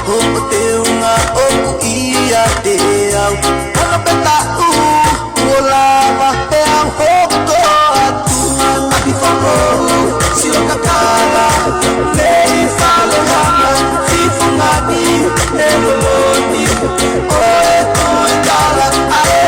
hoʻo teunga ʻoku ʻiate au. Ono pē taʻu kuo lava pē au hoko atu. ʻApifoʻou, sio kakala mei fale langa, siʻi fungani ʻe loloni, ʻo e toe kala ʻa e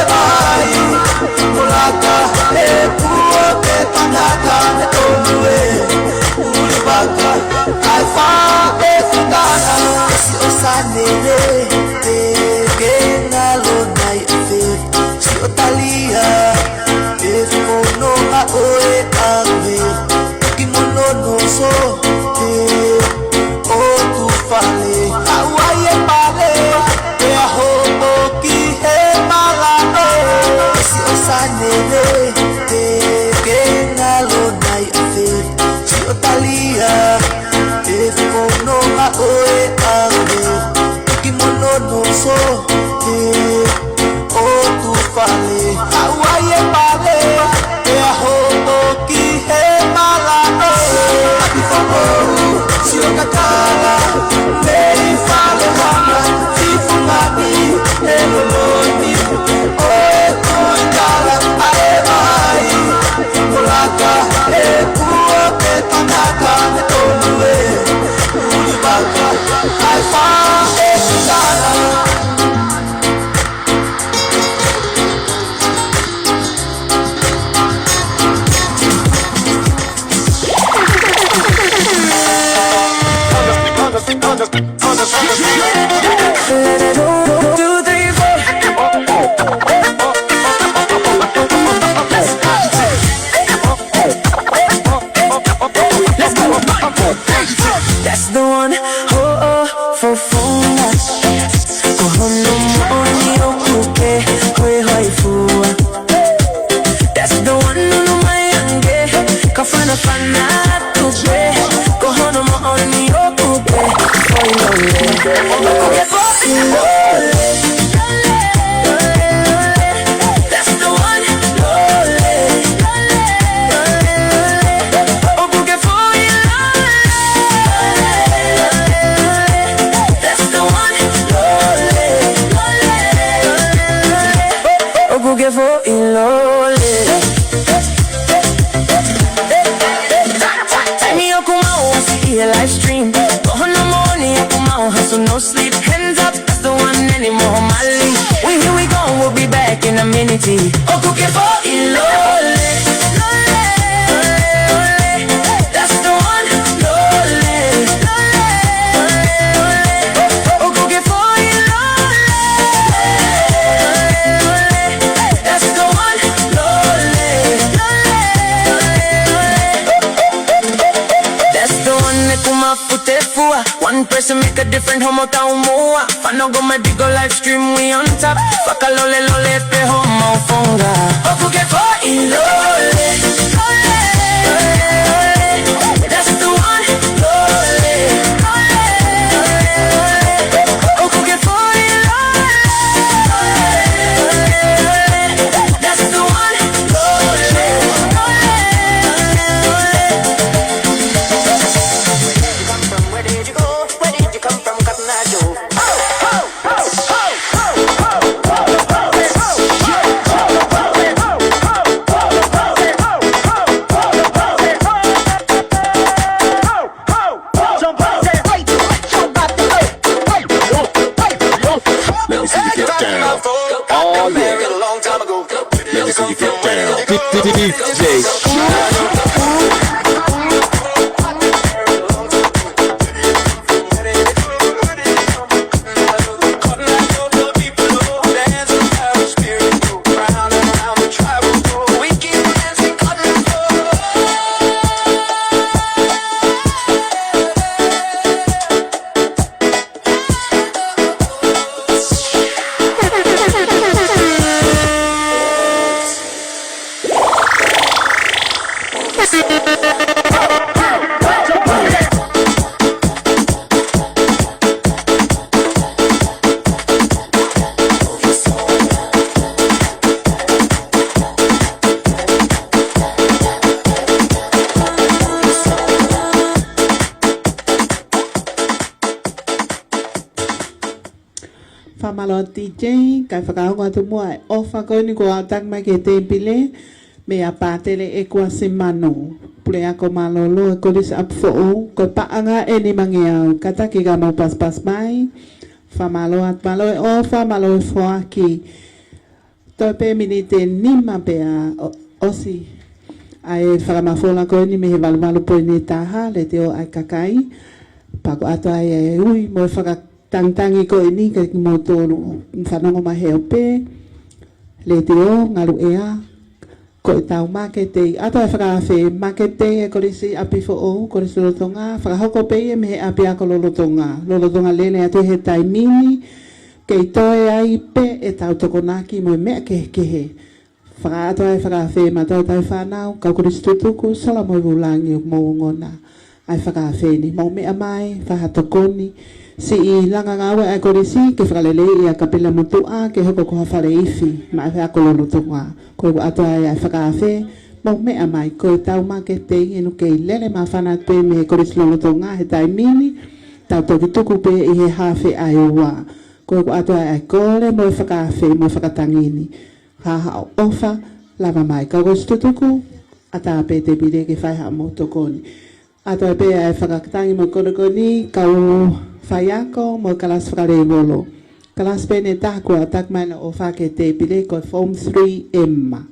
Ke foʻi lole. Taimi ʻoku mau ʻasi ʻi he live stream. Ko hono moʻoni ʻoku mau hustle, no sleep. Hands up, that's the one, ʻeni mo hoʻo mali. We here we go, we'll be back in a minute. ʻOku ke foʻi lole. Lole, lole, lole. That's the one. Lole, lole, lole. ʻOku ke foʻi lole. That's the one. Lole, lole, lole. That's the one, ʻeku mafu te fua. One person make a difference, homo taumuʻa. Fānau, go my big go live stream, we on top. Fakalole lole pē homau fonga. ʻOku ke foʻi lole. Lole, lole, lole. That's the one. Lole, lole, lole. ʻOku ke foʻi lole. Lole, lole, lole. That's the one. Lole, lole, lole. Where did you come from? Where did you go? Where did you come from, Cotton Eye Joe? Let me see you get down. Oh, yeah. Let me see you get down. D- D- D- D J. Fakamālō D J, kae fakaongo atu muʻa e ʻofa ko eni kuo aʻutaki mai ki he tēpile, meia Pātele ʻEkuasi Manu, puleako mālōlō e Kolisi ʻApifoʻou, ko e paʻanga ʻe nimangeau, kātaki ke mou paspas mai, fakamālō atu, mālō e ʻofa, mālō e foaki. Toe pē miniti ʻe nima pea ʻo-, ʻosi ʻa e fakamafola ko eni mei he valuvalu poini taha, Letiō ʻa e Kakai. Pea ko e ʻoatu ʻa e ui mo e fakatangitangi ko eni kiate kimoutolu ʻoku fanongo mai he ope. Letiō, ngaluʻea, ko ʻetau māketi, ʻoatu ʻa e fakaafe, māketi e Kolisi ʻApifoʻou, Kolisi lolotonga, fakahoko pē ia mei he ʻapiako lolotonga, lolotonga lele atu he taimi ni, kei toe ai pē ʻetau tokonaki mo e meʻa kehekehe. Fakaʻoatu ʻa e fakaafe maʻa e tauhi fānau, kau kolisi tutuku, sola mo e vūlangi ʻoku mou ongona ʻa e fakaafe ni. Mou meʻa mai, fai ha tokoni, siʻi langa ngāue ʻa e kolisi, ke fakaleleiʻi ʻa Kapela Motuʻa, ke hoko ko ha fale ifi, maʻa e ako lolotonga. Ko ʻeku ʻoatu ʻa e fakaafe, mou meʻa mai, ko ʻetau māketi ʻoku kei lele māfana atu pē mei he kolisi lolotonga he taimi ni, tau toki tuku pē ʻi he haafe ʻa e ua. Ko ʻeku ʻoatu ʻa e kole mo e fakaafe mo e fakatangi ni. Haʻu ʻo ʻofa, lava mai. Kau kolisi tutuku, ʻatā pē tēpile ke fai haʻamou tokoni. ʻOatu pē ʻa e fakatangi mo e kole ko eni, kau faiako mo e kalasi fakalēvolo. Kalasi pē ʻe taha kuo aʻutaki mai ʻena ʻofa ki he tēpile ko e Form three M.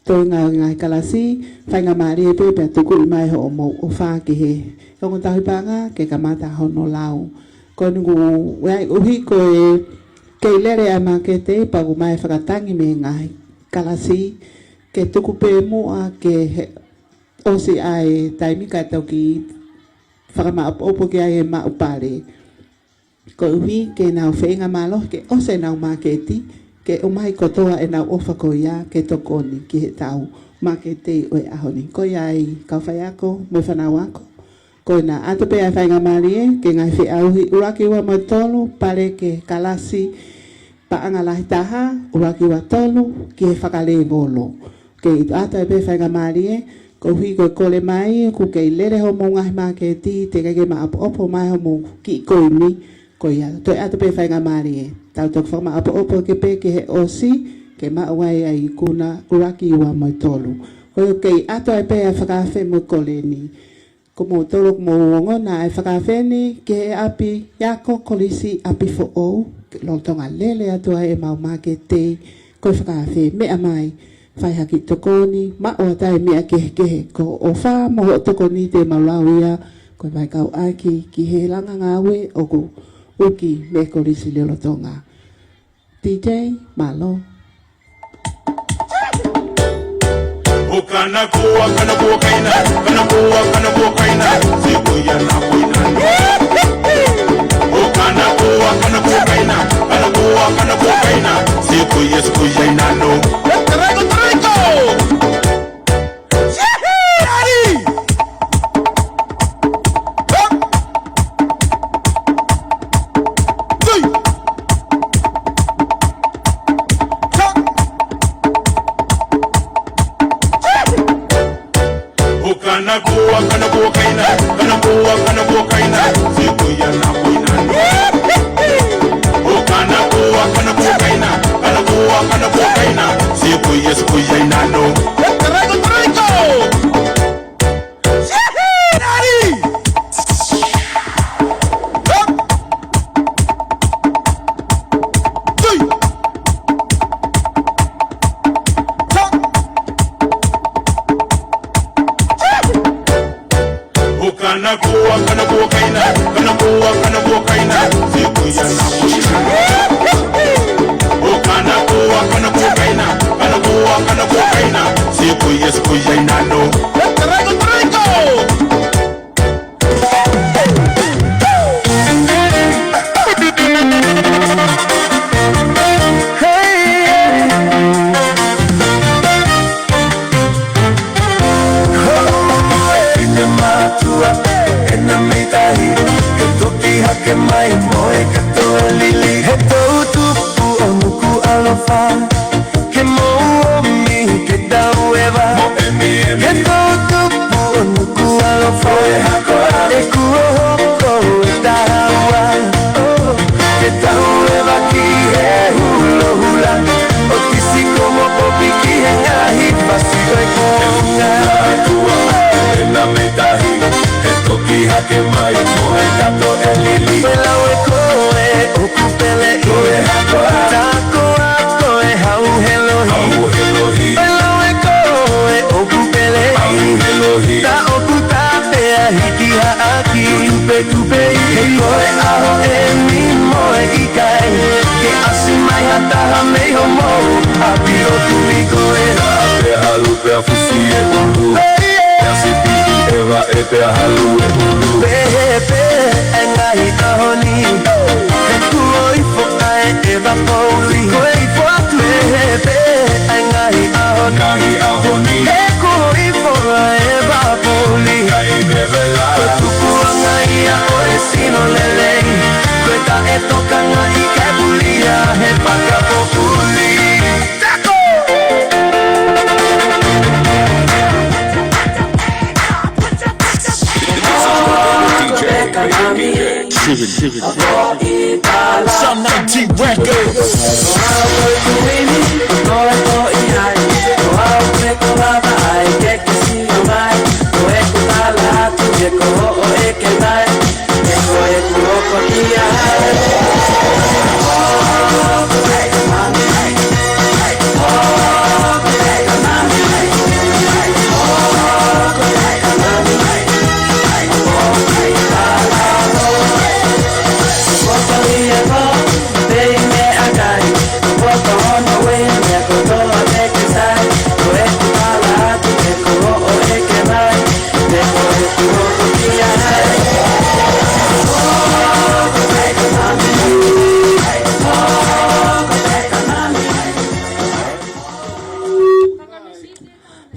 Toenga ngaahi kalasi, faingamālie pē pea tuku mai hoʻomou ʻofa ki he ongo tauhi paʻanga ke kamata hono lau. Ko eni kuo ʻuhi ko e kei lele ʻa e māketi pea ʻoku ʻomai e fakatangi mei he ngaahi kalasi ke tuku pē muʻa ke he ʻosi ʻa e taimi kae toki fakamaʻopoʻopo ki ai e maʻu pale. Koeʻuhi ke nau feinga mālohi ke ʻosi ʻenau māketi, ke ʻomai kotoa ʻenau ʻofa ko ia ke tokoni ki heʻetau māketi ʻo e ʻaho ni. Ko ia ai kau faiako mo e fānau ako. Ko ʻena ʻoatu pē ʻa e faingamālie ki he ngaahi feʻauhi ʻuluaki, ua mo e tolu, pale ki he kalasi paʻanga lahi taha, ʻuluaki, ua, tolu, ki he fakalēvolo. Kei ʻoatu pē faingamālie, koeʻuhi ko e kole mai, ʻoku kei lele hoʻomou ngaahi māketi, teʻeki ke maʻopoʻopo mai hoʻomou kiʻi koini, ko ia, toe ʻoatu pē faingamālie. Tau toki fakamaʻopoʻopo ke pē ki he ʻosi, ke maʻu ai ʻa e ikuna ʻuluaki, ua mo e tolu. Ko ia ʻoku kei ʻoatu ai pē ʻa e fakaafe mo e kole ni. Ko moutolu ʻoku mou ongona ʻa e fakaafe ni ki he ʻapiako Kolisi ʻApifoʻou, lolotonga lele atu ai ʻemau māketi, ko e fakaafe meʻa mai, fai ha kiʻi tokoni, maʻu atu ai e meʻa kehekehe, ko e ʻofa mo hoʻo tokoni te mau lau ia, ko e vaikauʻaki ki he langa ngāue ʻoku ʻuki mei he kolisi lolotonga. D J, mālō. ʻO Kanakua, Kanakua kaina, Kanakua, Kanakua kaina, sikuia na koina. ʻO Kanakua, Kanakua kaina, Kanakua, Kanakua kaina, sikuia, sikuia ina no. Taraigo, taraigo! ʻO Kanakua, Kanakua kaina, Kanakua, Kanakua kaina, sikuia na koina. ʻO Kanakua, Kanakua kaina, Kanakua, Kanakua kaina, sikuia, sikuia ina no. Taraigo, taraigo! ʻO Kanakua, Kanakua kaina, Kanakua, Kanakua kaina, sikuia na koina. ʻO Kanakua, Kanakua kaina, Kanakua, Kanakua kaina, sikuia, sikuia ina no. Taraigo, taraigo! Hei! Houmoe ʻi he mātuʻa, ʻena mei tahi, ke toki hake mai mo e kato lili. He toʻutupu ʻo Nukuʻalofa, ke mou ʻomi ke tau eva. Mo emi emi. He toʻutupu ʻo Nukuʻalofa. Ko e hā, ko e hā? ʻE kuo hoko e taha ua. Oh, ke tau eva ki he hulohula. ʻO Tisiko mo Popi ki he ngaahi fasi ʻo e konga. ʻE ua, ʻena mei tahi, he toki hake mai mo e kato ʻe lili. Ko e lau ʻe koe ʻoku pele ʻi. Ko e hā, ko e hā? Ta ko a ko e hau he lohi. Hau he lohi. Ko e lau ʻe koe ʻoku pele ʻi. Hau he lohi. Ta ʻoku ta pea hiki haʻaki. Tupe tupe ʻi. He ko e ʻaho ʻeni mo e ʻikai ke ʻasi mai ha taha mei homou ʻapi ʻo tui koe. Pea halu pea fusi e ʻulu. Pea sipi ʻi ʻeva ʻe pea halu e ʻulu. Pehē pē ʻa e ngaahi ʻaho ni. He kuo ifo ʻa e ʻeva pouli. Ko e ifo atu. Pehē pē ʻa e ngaahi ʻaho ni. Ngaahi ʻaho ni. He kuo ifo ʻa e ʻeva pouli. Kai vevela. Ko e tupuʻanga ia ʻo e sino lelei. Ko e taʻetokangaʻi ke pulia he paka populi. Taco! Some nineteen Records.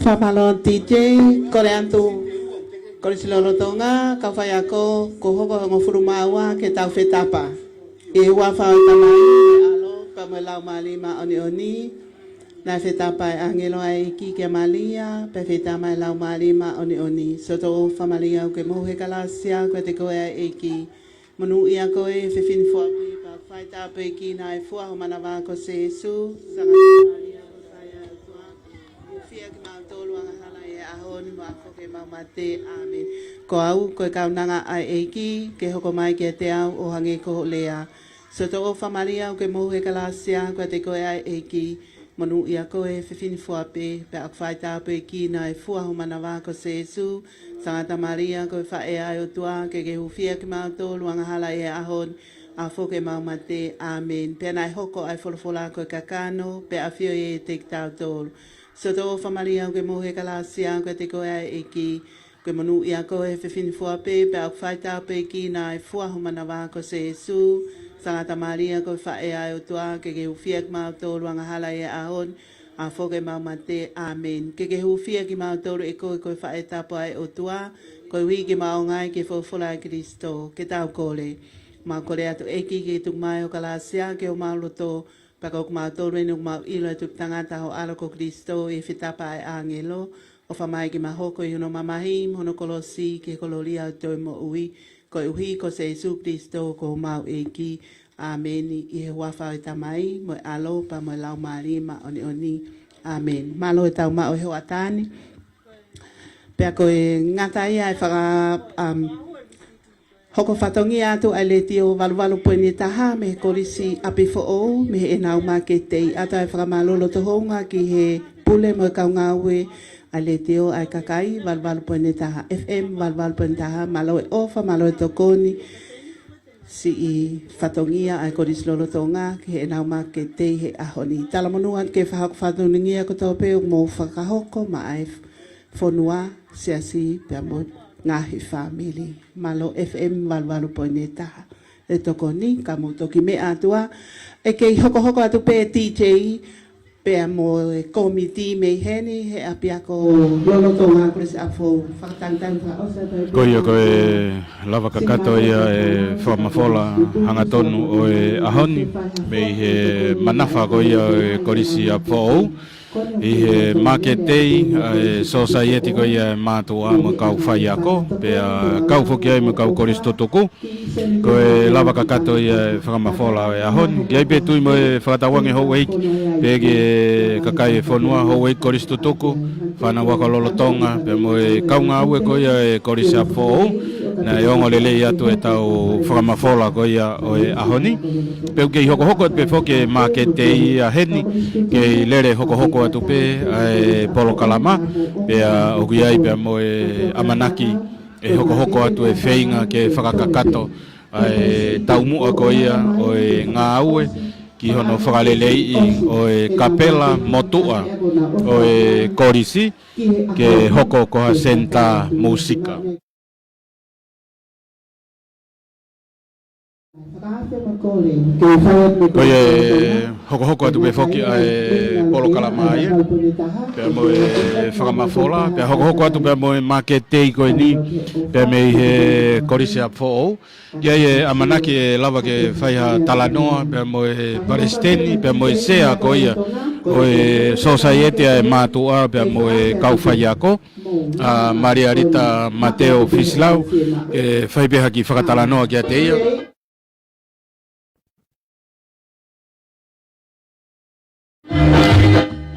Fakamālō D J, kole atu, kole atu lolotonga, kau faiako, kuo hoko e hongofulu mā ua ke tau fetapa. ʻI he huafa ʻo e Tamai, ʻAlo, pea mo e Laumālie Māʻoniʻoni. Naʻe fetapa e ʻāngelo ʻa e ʻEiki kia Malia, pea fetapa e Laumālie Māʻoniʻoni. Soto ʻofa Malia ʻoku ke mohu he kalasia, ʻoku ʻiate koe ʻa e ʻEiki. Monūʻia koe he fefine fua kui, pea fai tāpuekina ʻa e fua ho manava ko Sēsū, sanga Malia. Kimautolu angahala ʻi he ʻaho ni mo ʻafoke ʻemau mate. ʻĀmeni. Ko au, ko e kaunanga ʻa e ʻEiki, ke hoko mai kiate au ʻo hangē ko hoʻo lea. Siʻoto ʻofa Malia, ʻoku ke mohu he kalāsia, ko e ʻEiki, monūʻia koe he fefine fua pē, pea ʻoku fai tāpuekina ʻa e fua ho manava ko Sēsū. Sangata Malia, ko e faʻē ʻa e ʻOtua, ke ke hūfia kimautolu angahala ʻi he ʻaho ni, ʻafoke ʻemau mate. ʻĀmeni. Pea naʻe hoko ʻa e folofola ko e kakano, pea ʻafio ʻiate kitautolu. Siʻoto ʻofa Malia, ʻoku ke mohu he kalāsia, ko e ʻEiki, ʻoku ke monūʻia koe he fefine fua pē, pea ʻoku fai tāpuekina ʻa e fua ho manava ko Sēsū. Sangata Malia, ko e faʻē ʻa e ʻOtua, ke ke hūfia kimautolu angahala ʻi he ʻaho ni, ʻafoke ʻemau mate. ʻĀmeni. Ke ke hūfia kimautolu ʻe koe ko e faʻē tapu ʻa e ʻOtua, koeʻuhi ke mau ʻaonga ai ki he folofola ʻa Kalaisi. Ke tau kole. Mau kole atu ʻEiki ke tuku mai ho kalāsia ki homau loto, pea ko kimautolu eni ʻoku mau ʻilo ʻe tupu tangata ho ʻAlo ko Kalaisi ʻi he fetapa ʻa e ʻāngelo, ʻofa mai ke mau hoko ʻi hono mamahi mo hono kolosi ki he kolōlia ʻo e toe moʻui, koeʻuhi ko Sēsū Kalaisi ko homau ʻEiki. ʻĀmeni. ʻI he huafa ʻo e Tamai, mo e ʻAlo, pea mo e Laumālie Māʻoniʻoni. ʻĀmeni. Mālō e tau maʻu e hoʻatā ni. Pea ko e ngata ia e faka-, um, hoko fatongia atu ʻa e Letiō valu valu poini taha mei he Kolisi ʻApifoʻou, mei heʻenau māketi. ʻOatu ʻa e fakamālō loto houngaʻia ki he pule mo e kau ngāue ʻa e Letiō ʻa e kakai valu valu poini taha, F M valu valu poini taha, mālō e ʻofa, mālō e tokoni. Siʻi fatongia ʻa e Kolisi lolotonga ki heʻenau māketi he ʻaho ni. Talamonū atu ki he fakahoko fatongia kotoa pē ʻoku mou fakahoko maʻa e fonua, siasi, pea mo e ngaahi fāmili. Mālō F M valu valu poini taha e tokoni, ka mou toki meʻa atu ā. ʻE kei hokohoko atu pē D J, pea mo e kōmiti mei heni he ʻapiako lolotonga Kolisi ʻApifoʻou. Fakatangatanga fakaʻosi atu ai pē. Ko ia ko e lava kakato ia e fakamafola hangatonu ʻo e ʻaho ni, mei he manafa ko ia ʻo e Kolisi ʻApifoʻou, ʻi he māketi ʻa e sōsaieti ko ia e mātuʻa mo e kau faiako, pea kau foki ai mo e kau kolisi tutuku. Ko e lava kakato ia e fakamafola ʻo e ʻaho ni. ʻOku ʻi ai pē tui mo e fakatauange houʻeiki, pea ki he kakai e fonua, houʻeiki kolisi tutuku, fānau ako lolotonga, pea mo e kau ngāue ko ia e Kolisi ʻApifoʻou, naʻe ongo lelei atu e tau fakamafola ko ia ʻo e ʻaho ni. Pea ʻoku kei hokohoko atu pē foki e māketi ia heni, kei lele hokohoko atu pē ʻa e polokalama, pea ʻoku ʻi ai pea mo e ʻamanaki ʻe hokohoko atu e feinga ke fakakakato ʻa e taumuʻa ko ia ʻo e ngāue ki hono fakaleleiʻi ʻo e kapela motuʻa ʻo e kolisi ke hoko ko ha senitā mūsika. Ko ia ʻe hokohoko atu pē foki ʻa e polokalama ia, pea mo e fakamafola, pea hokohoko atu pea mo e māketi ko eni, pea mei he Kolisi ʻApifoʻou. ʻOku ʻi ai e ʻamanaki ʻe lava ke fai ha talanoa, pea mo e palesiteni, pea mo e sea ko ia ʻo e sōsaieti ʻa e mātuʻa, pea mo e kau faiako, ʻa Malialita Mateo Fisilau, ke fai pē ha kiʻi fakatalanoa kiate ia.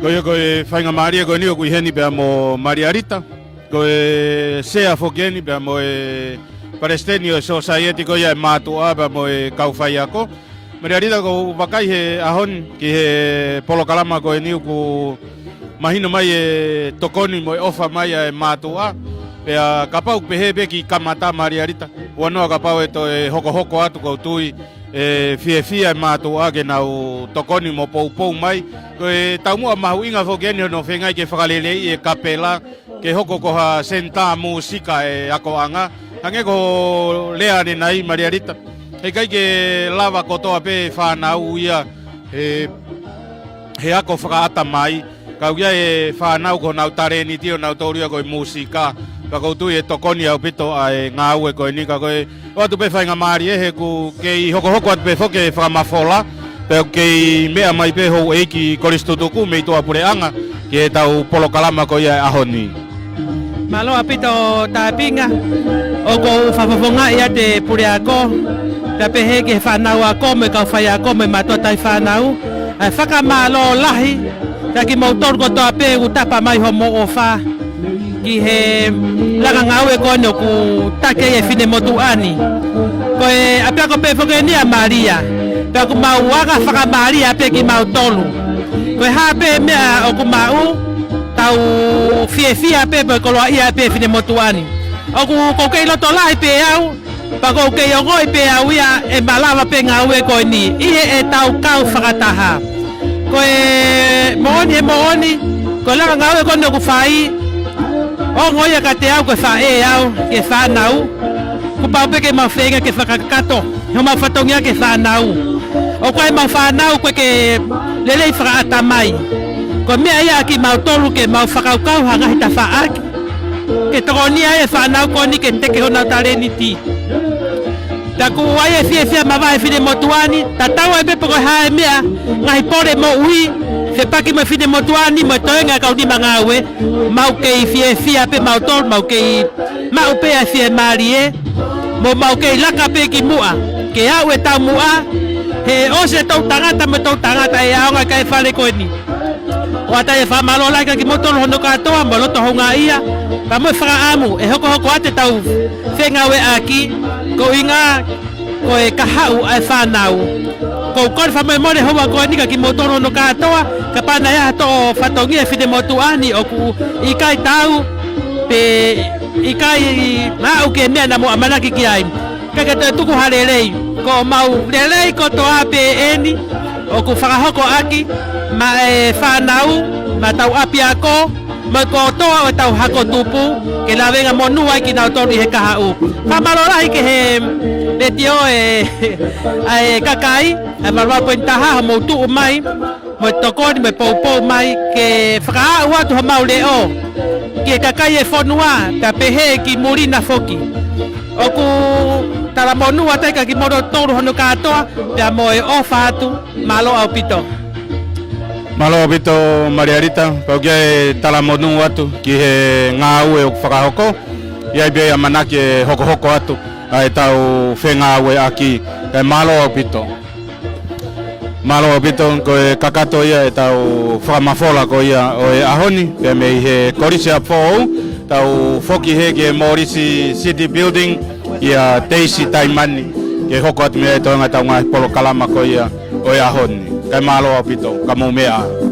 Ko ia ko e faingamālie ko eni ʻoku ʻi heni pea mo Malialita. Ko e sea foki eni pea mo e palesiteni ʻo e sōsaieti ko ia e mātuʻa pea mo e kau faiako. Malialita, ʻoku ou vakai he ʻaho ni ki he polokalama ko eni ʻoku mahino mai e tokoni mo e ʻofa mai ʻa e mātuʻa. Pea kapau ʻoku pehē pē ki kamata Malialita, ʻoua naʻa kapau ʻe toe hokohoko atu, ʻoku ou tui ʻe fiefia e mātuʻa ke nau tokoni mo poupou mai. Ko e taumuʻa mahuʻinga foki eni hono feinga ke fakaleleiʻi e kapela ke hoko ko ha senitā mūsika e akoʻanga. Hangē ko hoʻo lea ʻanenai Malialita, heʻikai ke lava kotoa pē fānau ia he, he ako fakaʻatamai. Ka ʻoku ʻi ai e fānau ko honau talēniti ʻonautolu ia ko e mūsika. Pea ʻoku ou tui ʻe tokoni ʻaupito ʻa e ngāue ko eni, ka ko e ʻoatu pē faingamālie he ʻoku kei hokohoko atu pē foki e fakamafola, pea ʻoku kei meʻa mai pē houʻeiki kolisi tutuku mei tuʻapuleʻanga ki heʻetau polokalama ko ia e ʻaho ni. Mālō ʻaupito Tāpinga, ʻoku ou fakafofongaʻi ʻa e puleako, pea pehē ki he fānau ako mo e kau faiako mo e mātuʻa taʻefānau, ʻA e fakamālō lahi kiate kimoutolu kotoa pē ʻoku tapa mai hoʻomou ʻofa ki he langa ngāue ko eni ʻoku taki ai e finemotuʻa ni. Ko e ʻapiako pē foki eni ʻa Malia, pea ʻoku mau anga fakamālie pē kimautolu. Ko e hā pē meʻa ʻoku maʻu, tau fiefia pē pea koloaʻia pē finemotuʻa ni. ʻOku ou kei loto lahi pē au, pea ʻoku ou kei ongoʻi pē au ia ʻe malava pē ngāue ko eni ʻi heʻetau kau fakataha. Ko e moʻoni, he moʻoni, ko e langa ngāue ko eni ʻoku fai, ongo ia kiate au ko e faʻē au ki he fānau. Kuo pau pē ke mau feinga ke fakakakato ʻi homau fatongia ki he fānau. ʻOku ʻi ai ʻemau fānau ʻoku ʻikai ke lelei fakaʻatamai. Ko e meʻa ia ʻa kimautolu ke mau fakakaukau ha ngaahi tafaʻaki ke tokonia ai e fānau ko eni ke teke honau talēniti. Pea ʻoku ʻi ai e fiefia mavahe finemotuʻa ni, tatau ai pē pe ko e hā e meʻa, ngaahi pole moʻui, fepaki mo e finemotuʻa ni mo e toenga e kau nima ngāue, mau kei fiefia pē mautolu, mau kei maʻu pē ʻa e fiemālie, mo mau kei laka pē ki muʻa ke aʻu e taumuʻa, he ʻosi e toʻutangata mo e toʻutangata ʻe ʻaonga ki he fale ko eni. ʻOatu ai e fakamālō lahi kiate kimoutolu hono kātoa mo e loto houngaʻia, pea mo e fakaʻamu ʻe hokohoko atu ʻetau fengāueʻaki, koeʻuhinga ko e kahaʻu ʻa e fānau. ʻOku ou kole fakamolemole he houa ko eni kiate kimoutolu hono kātoa, kapau naʻe ʻi ai ha toʻo fatongia e finemotuʻa ni ʻoku ʻikai tau, pe ʻikai aʻu ki he meʻa naʻa mou ʻamanaki ki ai. Kae ke toe tuku ha lelei. Ko ʻemau lelei kotoa pē eni ʻoku fakahoko ʻaki maʻa e fānau, maʻa ʻetau ʻapiako, mo e kotoa ʻo ʻetau hako tupu, ke lavengamonū ai kinautolu ʻi he kahaʻu. Fakamālō lahi ki he letiō ē, ʻa e kakai, ʻa e valu valu poini taha, hoʻomou tuʻu mai mo e tokoni mo e poupou mai ke fakaaʻu atu homau leʻo ki he kakai e fonua, pea pehē ki muli na foki. ʻOku talamonū atu ai kiate kimoutolu hono kātoa, pea mo e ʻofa atu, mālō ʻaupito. Mālō ʻaupito Malialita, pea ʻoku ou talamonū atu ki he ngāue ʻoku fakahoko, ʻi ai pē ʻamanaki ʻe hokohoko atu ʻa ʻetau fengāueʻaki, kae mālō ʻaupito. Mālō ʻaupito, ko e kakato ia ʻetau fakamafola ko ia ʻo e ʻaho ni, pea mei he Kolisi ʻa Foʻou, tau foki hē ki he Mōlisi City Building, ʻia Teisi Taimani, ke hoko atu mei ai e toenga ʻetau ngaahi polokalama ko ia ʻo e ʻaho ni. Kae mālō ʻaupito, ka mou meʻa.